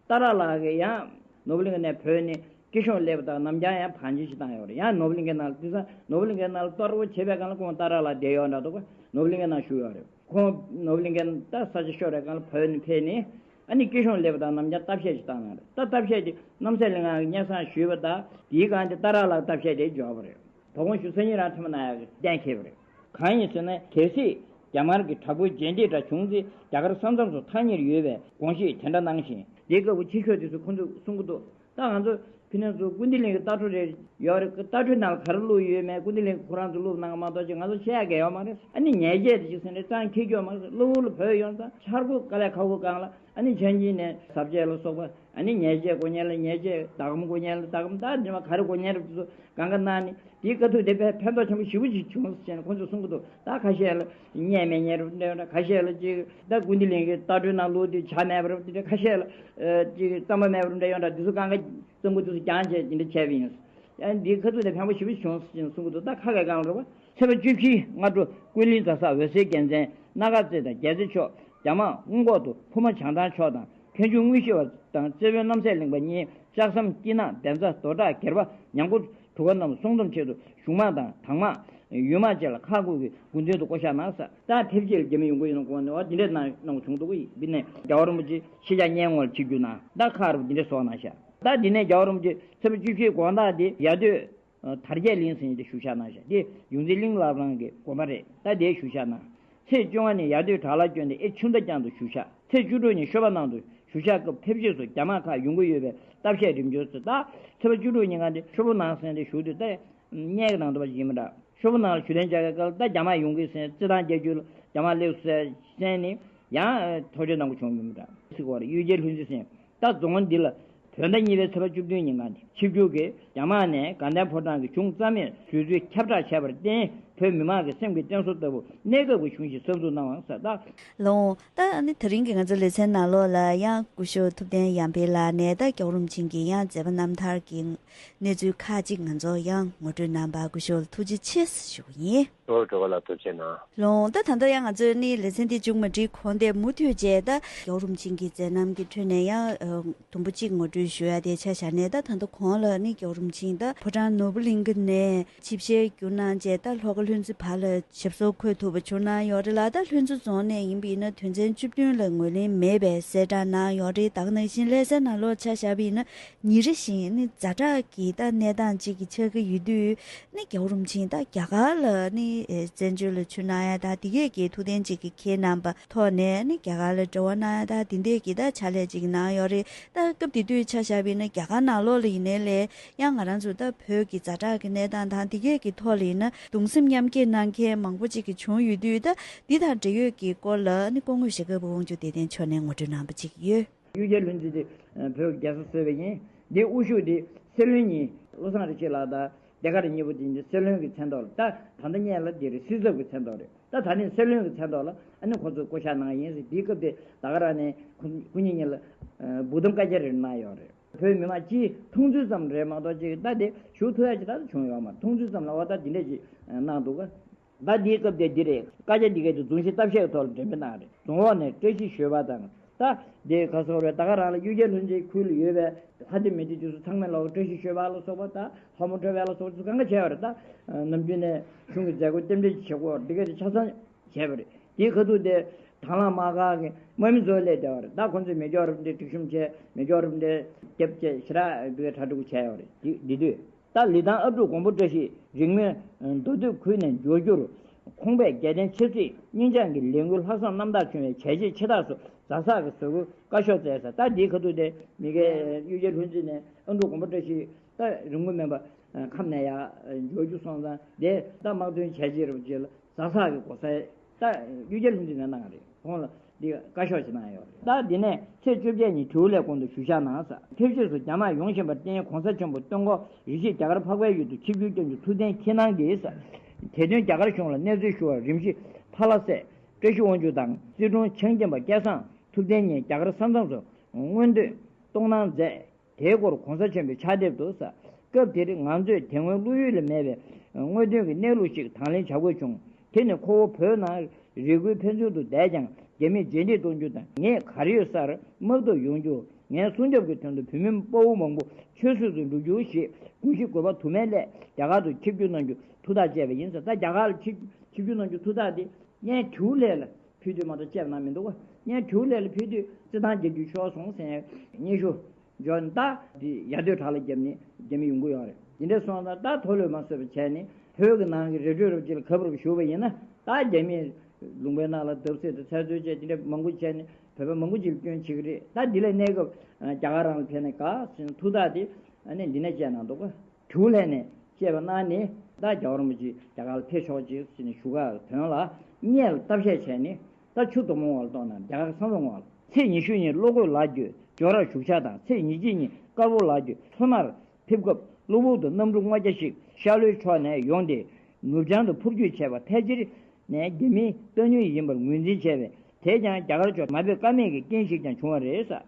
སྟག་བྲག་ལགས་ཀྱིས་ཡང་ནོར་བུ་གླིང་ག་ནས་བོས་ནས་སྐྱིད་གཤོངས་སླེབས་པ་དང་ནམ་རྒྱང་ཡང་བང་ཆེན་ཞིག་བཏང་ཡོད་རེད། ཡང་ནོར་བུ་གླིང་གའི་ནང་ལ་དེང་སང་ནོར་བུ་གླིང་གའི་ནང་ལ་གཏོར་རྒོལ་བྱེད་པའི་སྒང་ལ་ཁོང་སྟག་བྲག་ལགས་བསྡད་ཡོད་འདྲ་འདུག་ནོར་བུ་གླིང་གའི་ནང་བཞུགས་ཡོད་རེད། ཁོང་ནོར་བུ་གླིང་གའི་ད་ས་ཆ་ཤོར་བའི་སྒང་ལ་བོས་ནས་ཕེབས་ནས་ཨ་ནི་སྐྱིད་གཤོངས་སླེབས་པ་དང་ནམ་རྒྱང་སྟབས་ཤད་ཅིག་བཏང་གནང་རེད། ད་སྟབས་ཤད་དེ་རྣམ་སྲས་གླིང་ང་གིས་སྙན་སེང་ཞུས་པ་དང་དེའི་སྒང་དེ་སྟག་བྲག་ལགས་སྟབས་ཤད་དེ་འབྱོར་བ་རེད། དོ་དགོང་ཞུ་སང་ཉིན་རང་ཐ་མ་ན་ཡག་གི་གཏན་འཁེལ་བ་རེད། གང་ཡིན་ཟེར་ན་གལ་སྲིད་རྒྱ་དམར་གྱི་དྲག་པོའི་རྗེས་འདེད་འདྲ་བྱུང་ཚེ་རྒྱ་གར་ས་མཚམས་སུ་ཐག་ཉེར་ཡོད་པའི་དགོངས་བཞེས་དེ་འདྲ་གནང་བཞིན། དེའི་སྐབས་ཀྱི་ཕྱི་ཤོག་དེ་ཚོས་ཁོང་ཚོས་གསུང་གི་འདུག་ད་ང་ཚོ་ཕི་ནང་ཚོ་ཀུན་བདེ་གླིང་གི་ལྟ་གྲུ་རེ་ཡོད་རེད། ལྟ་གྲུའི་ནང་ལ་ག་རེ་བླུགས་ཡོད་མེད་ཀུན་བདེ་གླིང་གི་ཁོ་རང་ཚོ་བླུགས་གནང་མ་གཏོགས་ཅིག་ང་ཚོ་ཤེས་ཡག་གི་ཡོད་མ་རེད། ཨ་ནི་ཉེས་ཆད་དེ་ཅིག་ཟེར་ནས་ཙང་འཁྱེར་རྒྱུ་ཡོད་མ་རེད། གློ་བུར་ལ་བོས་ཡོང་ཙང་འཆར་སྒོ་དཀའ་ལས་ཁག་པོ་སྒང་ལ་ཨ་ནི་ཆ་རྐྱེན་ནས་ཟབ་ཆས་ལ་སོགས་པ་ཨ་ནི་ཉེས་ཆད་དགོས་མཁན་ལ་ཉེས་ཆད། ཟླ་གམ་དགོས་མཁན་ལ་ཟླ་གམ། ད་འདི་མ་ག་རེ་དགོས་མཁན་རེད་དེ་ཚོ་གང་ག་གནང་ནས། དེའི་དཀའ་སྡུག་དེ་ཕན་ཕན་ཐོགས་ཆེན་པོ་ཞེ་པོ་ཅིག་བྱུང་ཟེར་ནས་ཁོང་ཚོས་གསུང་གི་འདུག་ད་ཁ་ཤས་ལ་བརྙས་མི་བརྙས་རབས་འདྲ་ཡོད་འདྲ། ཁ་ཤས་ལ་ཅིག་ད་ཀུན་བདེ་གླིང་གི་ལྟ་གྲུའི་ནང་ལོགས་དེ་བྱ་མེད་པ་རབས་དེ་འདྲ། ཁ་ཤས་ལ་ཨ་ཅིག་རྩམ་པ་མེད་པ་རབས་འདྲ་ཡོད་འདྲ། དེ་ཚོ་གང་ག་རྩམ་ཁུ་དེ་ཚོ་རྒྱང་བྱས་དེ་འདྲ་བྱས་པ་ཡིན། ཨ་འདིའི་ཁ་ཐུག་དེ་ཕན་པོ་ཞེ་པོ་ཅིག་བྱུང་ཟེར་ནས་གསུང་གི་འདུག་ད་ཁ་གས་གང་རེད་པ། ཚེས་པ་བཅུ་བཞི་སྔ་དྲོ་ཀུན་གླིང་རྡ་ས་འོད་ཟེར་རྒྱལ་མཚན་སྣ་དཀར་རྩེ་དང་རྒྱལ་རྩེ་ཕྱོགས་རྒྱ་དམག་སྔོན་འགོག་ཏུ་ཕུ་མ་བྱང་ཐང་ཕྱོགས་དང་། མཁན་ཆུང་དངོས་གཞི་བ་དང་རྩེ་དཔོན་རྣམ་སྲས་གླིང་པ་གཉིས་ལྕགས་ཟམ་དཀྱིལ་ནག་འདན་རྩྭ་རྡོ་བྲག་སྒེར་པ་ཉང་མགོ་གྲུ་ཁ་རྣམས་སྲུང་སྡོམ་ཆེད་དུ་གཞུང་དམག་དང་དྭངས་དམག་ཡུལ་དམག་བཅས་ལ་ཁག་བགོས་ཀྱིས་དགོས་འདུན་དུ་བསྐོ་བཞག་གནང་ས། ད་ཕེབས་རྗེས་ལ་རྒྱ་མི་ཡོང་གི་ཡོད་ན་དགོངས་ནས་འོ་འདི་འདྲས་གནང་གནང་བྱུང་འདུག་གི། འདི་ནས་རྒྱལ་བ་རིན་པོ་ཆེ་ཕྱི་རྒྱལ་སྙན་ངོ་ལ་ཆིབས་བསྒྱུར་གནང་། ད་ཁག་རུ་འདི་འདྲས་བཟོ་གནང་ཤག་ད་འདི་ནས་རྒྱལ་བ་རིན་པོ་ཆེ་ཚེས་པ་བཅུ་བཞིའི་དགོང་དག་འདི་ཡ་སྟོད་དར་རྒྱས་གླིང་ཟེར་ཡས་དེ་བཞུགས་ཞག་གནང་ཤག་དེ་ཡོངས་འཛིན་གླིང་བླ་བྲང་གི་དགོན་པ་རེད། ད་དེ་བཞུགས་ཞག་གནང་། ཚེས་བཅོ་ལྔ་ནས་ཡ་སྟོད་བྲག་ལ་བསྐྱོན་ཏེ་ཨེ་ཆུ་མདའ་རྐྱང་དུ་བཞུགས་ཤག་ཚེས་བཅུ་དྲུག་ཉིན་ཤོ་པ་ནང་དུ་བཞུགས་ཤག་སྐབས་ཕེབས་རྗེས་སུ་རྒྱ་དམག་ཁག་ཡོང་གི་ཡོད་པའི་གཏམ་བཤད་རིམ་བྱོན་སུ། ད་ཚེས་པ་བཅུ་དྲུག་ཉིན་གང་དེ་ཤོ་པོ་ནང་ཟེར་ཏེ་བཞུགས་དུས་ད་བརྙས་ཀྱི་ནང་དུ་བ་ཞིག་ཡིན་མི་འདྲ། ཤོ་པོ་ནང་ལ་ཞུ་གཏན་བཅག་གི་སྐབས་ད་རྒྱ་དམག་ཡོང་གི་ཟེར། རྩེད་ཐང་རྒྱལ་རྒྱུད་ལ་རྒྱ་དམག་སླེབས་སོང་ཟེར་ནས་ཡང་ཐུགས་རྗེ་གནང་གི་བྱུང་ཡོད་མི་འདྲ་ཟེར་གོ་རེད། གཡུལ་རྒྱལ་ལྷུན་རྩེ་ཟེར། ད་རྫོང་འདི་ལ་བོད་ཟླ་གཉིས་པའི་ཚེས་པ་བཅུ་བདུན་ཉིན་གང་དེ་ཆིབས་བསྒྱུར་གྱིས་རྒྱ་དམག་ནས་དགའ་ལྡན་ཕོ་བྲང་གི་གཞུང་རྩ་མེད་བཟོས་ཚུལ་ཁྱབ་བསྒྲགས་བྱས་པར་བརྟེན། བོད་མི་མང་གི་སེམས་ཀྱི་བརྟན་གཟུགས་ལྟ་བུ་གནས་སྐབས་ཀྱི་གཞུང་ཞིག་གསར་འཛུགས་གནང་བ་ཟེར། ད་ལོང་། ད་ཨ་ནི་དེ་རིང་གི་ང་ཚོ་ལེ་ཚན་ནང་ལོགས་ལ་ཡང་སྐུ་ཞབས་ཐུབ་བསྟན་ཡར་འཕེལ་ལགས་ནས་ད་རྒྱལ་བ་རིན་པོ་ཆེ་གི་ཡང་མཛད་པ་རྣམ་ཐར་གྱི་གནས་ཚུལ་ཁག་ཅིག་ང་ཚོ་ཡང་ངོ་སྤྲོད་གནང་བར་སྐུ་ཞབས་ལ་ཐུགས་རྗེ་ཆེ་ཞུ་གི་ཡིན། ཨོ་གྲོགས་པོ་ལགས་ཐུགས་རྗེ་གནང་། ལོང་། ད་ད་ལྟ་ཡང་ང་ཚོས་ནི་ལེ་ཚན་འདི་མཇུག་མ་སྒྲིལ་གོང་དེ་མུ་མཐུད་བྱས་ད་རྒྱལ་བ་རིན་པོ་ཆེ་གི་མཛད་རྣམ་གྱི་ཁྲོད་ནས་ཡང་ཨ་དུམ་བུ་གཅིག་ངོ་སྤྲོད་ཞུ་ཡ་དེ་ཆ་བཞག་ནས། ད་ད་ལྟ་གོང་ལ་ནི་རྒྱལ་བ་རིན་པོ་ཆེ་ད་ཕོ་བྲང་ནོར་བུ་གླིང་ག་ནས་ཆིབས་ཞལ་བསྒྱུར་གནང་བྱས་ད་ལྷོ་ཁ་ལྷུན་རྩེ་བར་ལ་ཞབས་སོར་འཁོད་ཐུབ་པ་བྱུང་གནང་ཡོད་རེད་ལ། ད་ལྷུན་རྩེ་རྫོང་ནས་ཡིན་པ་ཡིན་ན་དོན་ཚན་བཅུ་བདུན་ལ་ངོས་ལེན་མེད་པའི་གསལ་བསྒྲགས་གནང་ཡོད་རེད། ད་ག་ནང་བཞིན་ལྷ་སའི་ནང་ལོགས་ཆ་བཞག་པ་ཡིན་ན་ཉིན་རེ་བཞིན་ནི་ཛ་དྲག་གི་ད་གནས་སྟངས་གཅིག་གི་ཆགས་ཀྱི་ཡོད་དུས། ནི་རྒྱལ་བ་རིན་པོ་ཆེ་ད་རྒྱ་གར་ལ་ནི་ཨེ་བཙན་བྱོལ་ལ་ཆིབས་གནང་ཡ་ད་འདི་གས་ཀྱི་ཐུགས་གཏན་གཅིག་གི་འཁྱེར་གནང་པ་ཐོག་ནས་ནི་རྒྱ་གར་ལ་འབྲེལ་བ་གནང་ཡ་ད་འདི་འདྲས་ཀྱི་ད་ཕྱག་ལས་ཅིག་གནང་ཡོད་རེད། ད་སྐབས་དེ་དུས་ཆ་བཞག་པ་ཡིན་ན་རྒྱ་གར་ནང་ལོགས་ལ་ཡིན་ནའི་ལས་ཡང་ང་རང་ཚོ་ད་བོད་ཀྱི་ཛ་དྲག་གི་གནས་སྟངས་དང་འདི་གས་ཀྱི་ཐོག་ལ་ཡིན་ན་གདུང་སེམས་མཉམ་སྐྱེད་གནང་མཁན་མང་པོ་ཅིག་གི་བྱུང་ཡོད་དུས། ད་འདི་དང་འབྲེལ་ཡོད་ཀྱི་སྐོར་ལ་ནི་སྐུ་ངོ་ཞྭ་སྒབ་པ་དབང་ཕྱུག་བདེ་ལྡན་མཆོག་ནས་ངོ་སྤྲོད་གནང་པ་ཅིག་ཡོད། གཡུ་རྒྱལ་ལྷུན་རྩེ་དེ་བོད་ཀྱི་རྒྱལ་ས་བཟོས་པ་ཡིན། འདིའི་དབུ་བཞུགས་དེ་སྲིད་བློན་གཉིས་བློ་བཟང་རིན་ཆེན་ལགས་དང་ལྡེ་དཀར་གཉིས་པོ་དེ་འདི་སྲིད་བློན་གྱི་མཚན་ཐོག་ལ། ད་ད་ལྟ་སྔོན་ལ་འདི་རེད། སྲིད་ཚབ་ཀྱི་མཚན་ཐོག་རེད། ད་ད་ནི་སྲིད་བློན་གྱི་མཚན་ཐོག་ལ་ཨ་ནི་ཁོ་ཚོས་བསྐོ་བཞག་གནང་ཡིན་ཟེར། དེའི་སྐབས་དེ་ད་ག་རང་ནས་ཁོ་ཁོ་གཉིས་གཉིས་ལ་འབུལ་གཏམ་བཀའ་རྒྱ་རེ་གནང་ཡོད་རེད། བོད་མི་མང་སྤྱིའི་མཐོང་ཚུལ་ཙམ་རེད་མ་གཏོགས་ཅིག་ད་དེ་ཞུ་ཐུབ་ཡ་ཅིག་ད་བྱུང་ཡོད་མ་རེད། མཐོང་ཚུལ་ཙམ་ལ་འོ་ད་འདི་འདྲས་ཅིག་གནང་འདུག་ག་ད་འདིའི་སྐབས་དེ་འདི་རེད། བཀའ་རྒྱ་འདི་གའི་དེ་རྫོང་གཞི་བརྟག་ཞིབ་ཐོག་ལ་འགྲེམས་སྤེལ་གནང་རེད། རྫོང་འོག་ནས་བཀྲ་ཤིས་ཞོལ་པ་དང་། ད་དེ་ག་སོགས་རེད། ད་ག་རང་ལ་གཡུ་རྒྱལ་ལྷུན་རྩེའི་ཁུལ་ལ་ཡོད་པའི་ལྷ་སྡེ་མི་སྡེ་དེ་ཚོ་ཚང་མས་ལ་བཀྲ་ཤིས་ཞོལ་པ་ལ་སོགས་པ། ད་ལྷ་མོ་གྲྭ་པ་ལ་སོགས་པ་ཚོ་གང་ག་བྱས་པ་རེད། ད་ནམ་རྒྱུན་ནས་གཞུང་གི་མཛད་སྒོ་རྟེན་འབྲེལ་བྱེད་སྒོ་འདི་ག་དེ་ཆ་ཚང་བྱས་པ་རེད། དེའི་ཁ་ཐུག་དེ་དང་བླངས་དམག་ཁང་གི་དམག་མི་ཚོ་སླེབས་བསྡད་པ་རེད། ད་ཁོང་ཚོས་མེ་སྒྱོགས་རུབ་འདི་སྒྲིག་གཤོམ་བྱས། མེ་སྒྱོགས་རུབ་འདི་རྒྱབ་བྱས་ཞེ་དྲག་འདི་ག་གྲ་སྒྲིག་བྱས་ཡོད་རེད། དེ་འདི་དུས། ད་ལི་ཐང་ཨ་ཀྲུག་མགོན་པོ་བཀྲ་ཤིས་རིང་མོའི་མདོ་སྟོད་ཁུལ་ནས་འབྱོར་རྒྱུར། ཁོང་པས་རྒྱལ་བསྟན་ཆབ་སྲིད་སྙིང་བཅངས་ཀྱི་ལས་འགུལ་ལྷག་བསམ་རྣམ་དག་བྱུང་བའི་བྱས་རྗེས་ཆེ་ཐག་སུ་ཛ་སག་གི་བཟོ་བཀོད་བཀའ་ཤོག་བསྩལ་ས། ད་འདིའི་ཁ་ཐུག་དེ་མི་སྒེར་གཡུ་རྒྱལ་ལྷུན་རྩེ་ནས་ཨ་ཀྲུག་མགོན་པོ་བཀྲ་ཤིས་ད་རིང་པོ་མིན་པ་ཁམས་ནས་ཡར་འབྱོར་རྒྱུ་སོང་ཙང་དེ་ད་དམག་དོན་བྱས་རྗེས་རུ་རྗེས་ལ། ཛ་སག་གི་སྒོ་སའི་ད་གཡུ་རྒྱལ་ལྷུན་རྩེ་ནས་གནང་བ་རེད། ཁོང་ལ་འདི་བཀའ་ཤོག་ཅིག་གནང་ཡོད་རེད། ད་འདི་ནས་ཚེས་བཅོ་བརྒྱད་ཉིན་དྲིལ་བུ་ལས་གོང་དུ་ཞུ་བཞག་གནང་ས། ཕེབས་བཞུགས་སུ་རྒྱ་དམག་ཡོང་བཞིན་པར་བརྟེན་གོང་ས་ཆེན་པོ་སྟོན་འཁོར་རེ་བཞིས་རྒྱ་གར་འཕགས་པའི་ཡུལ་དུ་ཆིབས་བསྒྱུར་སྐྱོང་རྒྱུ་ཐུགས་གཏན་འཁྱེར་གནང་གིས། དེ་དོན་རྒྱ་གར་གཞུང་ལ་གནས་ཚུལ་ཞུ་བར་རིམ་བཞིན་ཕ་ལྷ་སྲས་བཀྲ་ཤིས་དབང་ཕྱུག་དང་སྲིད་དྲུང་ཆང་སྐྱོན་པ་སྐལ་བཟང་ཐུབ་བསྟན་གཉིས་རྒྱ་གར་ས་མཚམས་སུ་མངོན་བསྟོད་གཏོང་གནང་མཛད། དེའི་སྐོར་གོང་ས་ཆེན་པོའི་ཕྱག་དེབ་ཏུ་ཟེར། སྐབས་དེར་ང་ཚོས་དེ་སྔོན་བློ་ཡུལ་ལས་མེད་པའི་དངོས་དོན་གྱི་གནས་ལུགས་ཤིག་དང་ལེན་བྱ་དགོས་བྱུང་། དེ་ནི་ཁོ་བོ་བོད་ནང་རེ་སྐུལ་ཕན་ཚུན་དུ་བསྡད་ཀྱང་རྒྱ་མིས་རྗེས་འདེད་གཏོང་རྒྱུ་དང་། ངས་གར་ཡོད་སར་དམག་འཐབ་ཡོང་རྒྱུ། ངའི་སྲུང་སྐྱོབ་ཀྱི་དོན་དུ་བོད་མི་དཔའ་བོ་མང་པོ་ཆོས་སྲིད་དུ་འགྲོ་རྒྱུ་ཞེས་དགོངས་གཞི་དགོས་པ་དུ་མས་བསླད། རྒྱ་གར་དུ་ཆིབས་བསྒྱུར་གནང་རྒྱུ་ཐུགས་ཐག་བཅད་པ་ཡིན་ཟེར། ད་རྒྱ་གར་ལ་ཆིབས་ཆིབས་བསྒྱུར་གནང་རྒྱུ་ཐུགས་ཐག་དེ་སྔོན་དྲིལ་བུ་ལས་ལ་ཕུལ་དུས་མ་གཏོགས་བཅད་པ་གནང་མི་འདུག་ག་སྔོན་དྲིལ་བུ་ལས་ལ་ཕུལ་དུས་རྩེད་ཐང་རྒྱག་རྒྱུ་ཤོར་སོང་ཟེར་ཡ་སྙན་ཞུ། འབྱོར་ནས་ད་དེ་ཡར་ལྟོས་བྲག་ལ་བརྒྱབ་ནས་རྒྱ་མི་ཡོང་གི་ཡོད་རེད། དེ་འདྲ་སོང་ཙང་ད་མཐོ་ལོས་མ་བཟོད་པ་བྱས་ནས་བོད་ཀྱི་ནང་གི་རི་ཁྲོད་རུ་ཅིག་ལ་གབ་རུབ་ཞུགས་པ་ཡིན་ན། ད་རྒྱ་མིས་ལུང་པའི་ནང་ལ་བརྡབ་གསིག་དང་བཙན་འཛུལ་བྱས་དེ་འདྲ་མང་པོ་བྱས་ནས་བོད་པ་མང་པོ་ཅིག་སྐྱོན་བྱེད་ཀྱི་རེད། ད་འདི་ལས་གནས་སྐབས་རྒྱ་གར་རང་ལ་ཕན་ན་དགའ་ཟེར་ནས་ཐུགས་ཐག་དེ་ཨ་ནི་འདི་ནས་བཅད་གནང་འདུག་ག་དྲིལ་བུ་ལས་ནས་བཅད་པ་གནང་ནས་ད་རྒྱལ་བ་རིན་པོ་ཆེ་རྒྱ་གར་ལ་ཕེབས་ཆོག་ཅིག་ཟེར་ནས་ཞུ་ག་དོན་ལ་སྔོན་ལ་ལྟ་བཤལ་བྱས་ནས། ད་ཆུ་དོག་མོ་འོག་ལ་གཏོང་ན་རྒྱ་གར་ས་མཚམས་འོག་ལ། ཚེས་ཉི་ཤུ་ཉིན་གློ་རྒོད་ལགས་བརྒྱུད་ཇོ་ར་བཞུགས་ཤག་དང་། ཚེས་ཉི་ཤུ་ཉིན་དཀར་པོ་ལགས་བརྒྱུད་མཚོ་སྣར་ཕེབས་སྐབས་གློ་བུར་དུ་གནམ་གྲུ་སྔོ་སྐྱ་ཞིག་ཤར་ལྷོའི་ཕྱོགས་ནས་ཡོང་སྟེ་ནུབ་བྱང་དུ་འཕུར་སྐྱོད་བྱས་པ་ཕལ་ཆེར་ནས་རྒྱ་མིའི་རྟ་དངོས་ཡིན་པར་ངོས་འཛིན་བྱས་པས། དེས་ཀྱང་རྒྱ་གར་ཕྱོགས་མ་ཕེབས་ཀ་མེད་ཀྱི་རྐྱེན་ཞིག་ཀྱང་བྱུང་བ་རེད་ཟེར།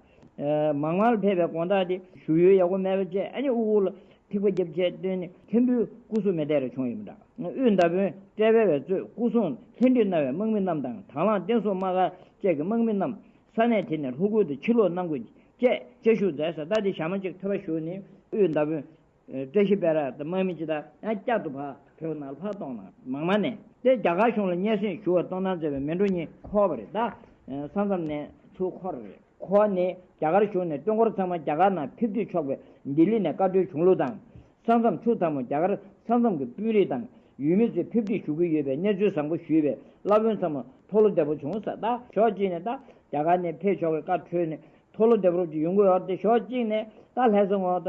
མང་མང་ལ་ཕེབས་པའི་དགོང་དག་དེ་བཞུགས་ཡུལ་ཡག་པོ་མེད་པ་བཅས་ཨ་ནི་དབུ་གུར་ལ་ཐིགས་པ་བརྒྱབ་བྱས་བཏོན་ནས་མཐོན་པོའི་སྐུ་གཟུགས་མེ་མདས་རེ་བྱུང་ཡོད་མི་འདྲ། དབུས་མདའ་དཔོན་བཀྲས་དཔལ་བས་གཙོས་སྐུ་སྲུང་ལྷན་ཁྲིད་གནང་བའི་དམག་མི་རྣམས་དང་། དང་བླངས་བསྟན་སྲུང་དམག་སྒར་བཅས་ཀྱི་དམག་མི་རྣམས་ས་གནས་དེ་ནས་ལྷོ་ཁུལ་དུ་ཕྱིར་ལོག་གནང་དགོས་བཅས་བཅའ་བཞུགས་མཛད་ཟེར། ད་དེ་ཞག་མ་གཅིག་ཐོས་པ་ཞུས་ནས་དབུས་མདའ་དཔོན་བཀྲ་ཤིས་དཔལ་ར་དང་དམག་མི་ཅི་དང་ཡང་བསྐྱར་དུ་ཕར་བོད་ནང་ལ་ཕར་གཏོང་གནང་། མང་མང་ནས་དེ་རྒྱ་གར་གཞུང་ལ་སྙན་སེང་ཞུ་བར་གཏོང་གནང་མཛད་པའི་མལ་གྲོ་གཉིས་འཁོར་བ་རེད། ད་ས་མཚམས་ནས་ཚུར་འཁོར་རེད། ཁོ་ནི་རྒྱ་གར་གཞུང་ནས་སྟོན་འཁོར་ཚང་མ་རྒྱ་གར་ནང་ཕེབས་འདུས་ཆོག་པའི་ལྡི་ལི་ནས་བཀའ་འཁྲོལ་བྱུང་ལུགས་དང་། ས་མཚམས་ཆུ་དྭངས་མོ་རྒྱ་གར་ས་མཚམས་ཀྱི་དཔོན་རིགས་དང་ཡུལ་མི་ཚོས་ཕེབས་འདུས་ཞུ་གི་ཡོད་པའི་གནས་ཚུལ་བཟང་པོ་ཞུས་པས་བླ་དཔོན་ཚང་མ་མཐོ་ལོ་བདེ་པོ་བྱུང་ཟེར། ད་ཕྱོགས་གཅིག་ནས་ད་རྒྱ་གར་ནས་ཕེབས་ཆོག་པའི་བཀའ་འཁྲོལ་ནས་མཐོ་ལོ་བདེ་པོ་ཅིག་ཡོང་གི་ཡོད་རེད་དེ། ཕྱོགས་གཅིག་ནས་ད་ལྷ་ས་ངོས་ད་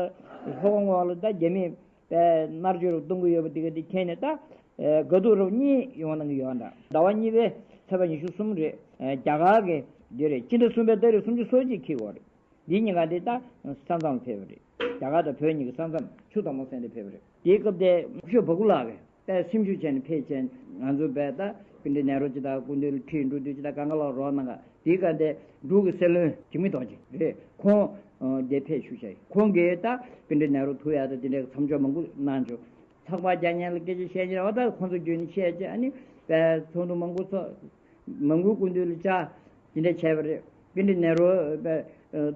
ལྷོ་ཁ་ངོས་ལ་ད་རྒྱ་མིས་པའི་མནར་གཅོད་རུ་གཏོང་གི་ཡོད་པ་དེ་ག་དེ་མཁྱེན་ནས་ད་ཨེ་དགའ་སྡུག་རུ་གཉིས་ཡོང་གནང་གི་ཡོད་འདྲ། ཟླ་བ་གཉིས་པའི་ཚེས་པ་ཉི་ཤུ་གསུམ་རེད། ཨེ་རྒྱ་གར་གྱི་འདི་རེད། སྤྱི་ཟླ་གསུམ་པའི་ཏ་རིག་སུམ་ཅུ་སོ་གཅིག་འཁེལ་བ་རེད། འདི་གཉིས་ཀ་འདི་ད་ས་མཚམས་ལ་ཕེབས་པ་རེད། རྒྱ་གར་དང་བོད་གཉིས་ཀྱི་ས་མཚམས་ཆུ་དྭངས་མོ་ཟེར་འདི་ཕེབས་པ་རེད། དེའི་སྐབས་དེ་སྐུ་ཞབས་བ་ཀུ་ལགས་ཀྱིས་ པས་སེམས་ཤུགས་བྱས་ནས་ཕེབས་བྱས། ང་ཚོ་བས་ད་པཎྜི་ཏ་ནེ་རུ་ཇི་དང་སྐུ་མདུན་ལ་ཁྲིད་འགྲོ་དུས་ཇི་དང་གང་ག་ལ་རོགས་གནང་ག་དེའི་སྐབས་དེ་འབྲུག་གི་སྲིད་བློན་འཇིགས་མེད་རྡོ་རྗེ་རེད། ཁོང་དེ་ཕེབས་བཞུགས་བྱས། ཁོང་གིས་ད་པཎྜི་ཏ་ནེ་རུ་ཐུག་ཡག་ད་དེ་འདྲའི་མཚམས་འཇོག་མང་པོ་གནང་བྱུང་། ཚགས་པར་རྒྱག་མཁན་ལ་སྐད་ཆ་བཤད་མཁན་འོ་ད་ཁོང་ཚོ་བརྒྱུད་ནས་བཤད་བྱས། ཨ་ནི་པས་ཚོགས་འདུ་མང་པོ་ཚོགས། མང་པོའི་སྐུ་མདུན་ལ་བཅར། དེ་འདྲ་བྱས་པ་རེད། པཎྜི་ཏ་ནེ་རུ་པས་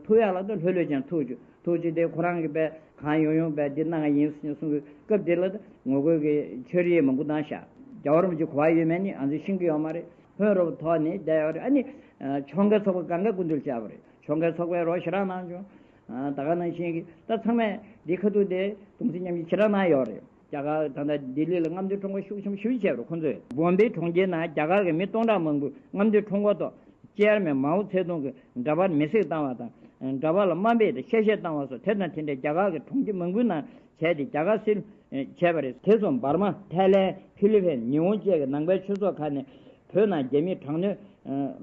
ཐུག་ཡག་ལ་ད་ལྷོད་ལྷོད་ཀྱང་ཐུག་བྱུང་། ཐུག་བྱས་དེ་ཁོ་རང་གིས་པས་གང་ཡོང་ཡོང་པས་འདི་གནང་ཡིན་གསུངས་གི། སྐབས་དེ་ལ་ད་ངོ་རྒོལ་གྱི་ཕྱག་བྲིས་མང་པོ་བཏང་བཞག་རྒྱལ་བ་རིན་པོ་ཆེ་གོ་བ་ཡོད་མེད་ནི་ང་ཚོས་ཤེས་ཀྱི་ཡོད་མ་རེད། ལྷོད་རུ་ཐོག་ནས་བསྡད་ཡོད་རེད། ཨ་ནི་ཨ་ཕྱོགས་འགལ་ཚོགས་པ་གང་ག་སྐུ་མདུན་ལ་བཅར་བ་རེད། ཕྱོགས་འགལ་ཚོགས་པས་རོགས་ཞེ་དྲག་གནང་བྱུང་། ཨ་ད་ག་ནང་བཞིན་གྱི་ད་ཚང་མས་འདི་ཁ་ཐུག་དེ་གདུང་སེམས་མཉམ་སྐྱེད་ཞེ་དྲག་གནང་ཡོད་རེད། རྒྱ་གར་ད་ལྟ་ལྡི་ལི་ལ་རྔམ་སྟོན་ཁྲོམ་སྐོར་ཤུགས་ཆེན་པོ་ཞེ་པོ་བྱས་པ་རེད། ཁོང་ཚོས་བོམ་བེ་གྲོང་ཁྱེར་ནང་རྒྱ་གར་གྱི་མི་སྟོང་ཕྲག་མང་པོས་རྔམ་སྟོན་ཁྲོམ་སྐོར་ཐོག་ཅེར་མེན་མའོ་ཙེ་ཏུང་གི་འདྲ་པར་མེ་བསྲེགས་བཏང་བ་དང་། འདྲ་པར་ལ་དམའ་འབེབས་དང་གཤེ་གཤེ་བཏང་བ་སོགས་དེ་དང་དེ་འདྲའི་རྒྱ་གར་གྱི་གྲོང་ཁྱེར་མང་པོའི་ནང་བྱས་ཏེ་རྒྱ་གར་སིལ་བྱས་པ་རེད། དེ་མཚུངས་འབར་མ། ཐའི་ལེན། ཧྥི་ལི་ཕིན། ཉི་ཧོང་བཅས་ཀྱི་ནང་པའི་ཆོས་ཚོགས་ཁག་ནས་བོད་ནང་རྒྱ་མིའི་དྲག་གནོན་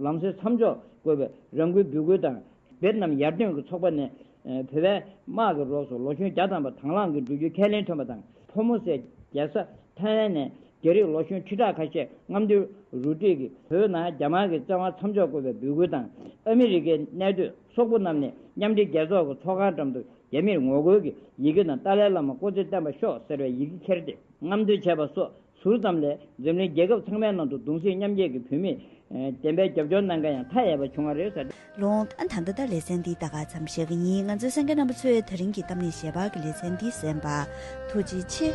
ལམ་སྲོལ་མཚམས་འཇོག་དགོས་པའི་རང་འགུལ་འབོད་སྐུལ་དང་། བེད་ནམ་ཡར་ཐོན་གྱི་ཚོགས་པ་ནས་བོད་པའི་དམག་གི་རོགས་སུ་ལོ་གཞོན་བརྒྱ་ཐམ་པ་དང་བླངས་ཀྱིས་འགྲོ་རྒྱུའི་ཁས་ལེན་ཐོན་པ་དང་། ཕོ་མོ་སའི་རྒྱལ་ས་ཐའི་ལན་ནས་རྒྱ་རིགས་ལོ་གཞོན་ཁྲི་ཕྲག་ཁ་ཤས་རྔམ་སྟོན་རུ་སྒྲིག་གིས་བོད་ནང་རྒྱ་དམར་གྱི་བཙན་དབང་མཚམས་འཇོག་དགོས་པའི་འབོད་སྐུལ་དང་། ཨ་མི་རི་ཀའི་གནས་སྡོད་སོག་པོ་རྣམས་ནས་མཉམ་འབྲེལ་རྒྱལ་ཚོགས་ཀྱི་ཚོགས་ཁང་འགྲམ་དུ་རྒྱ་མིར་ངོ་རྒོལ་གྱི་ཡི་གེ་དང་ཏཱ་ལའི་བླ་མ་སྐུ་ཚེ་བརྟན་པར་ཤོག་ཟེར་བའི་ཡི་གེ་ཁྱེར་ཏེ་རྔམ་སྟོན་བྱས་པ་སོགས་ཟུར་ཙམ་ལས་འཛམ་གླིང་རྒྱལ་ཁབ་ཚང་མའི་ནང་དུ་གདུང་སེམས་མཉམ་སྐྱེད་ཀྱི་བོད་མིས་བདེན་པའི་རྒྱབ་སྐྱོར་གནང་མཁན་ཡང་མཐའ་ཡས་པ་བྱུང་བ་རེད་ཟེར། ལོང་ཨན་ད་ལྟ་ད་ལེ་ཚན་འདི་ད་ག་ཙམ་བཤད་ཀྱི་ཡིན། ང་ཚོའི་གསན་མཁན་རྣམ་པ་ཚོས་ད་རིང་གི་གཏམ་གླེང་ཞལ་པར་གྱི་ལེ་ཚན་འདི་གསན་པ་ཐུགས་རྗེ་ཆེ།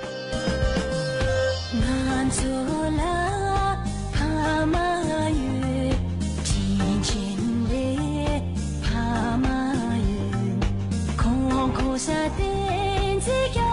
ང་ཚོ་ལ་ཕ་མ་ཡོད། དྲིན་ཆེན་པའི་ཕ་མ་ཡོད། ཁོང་ཁོ་ས་བསྟན་འཛིན་རྒྱ།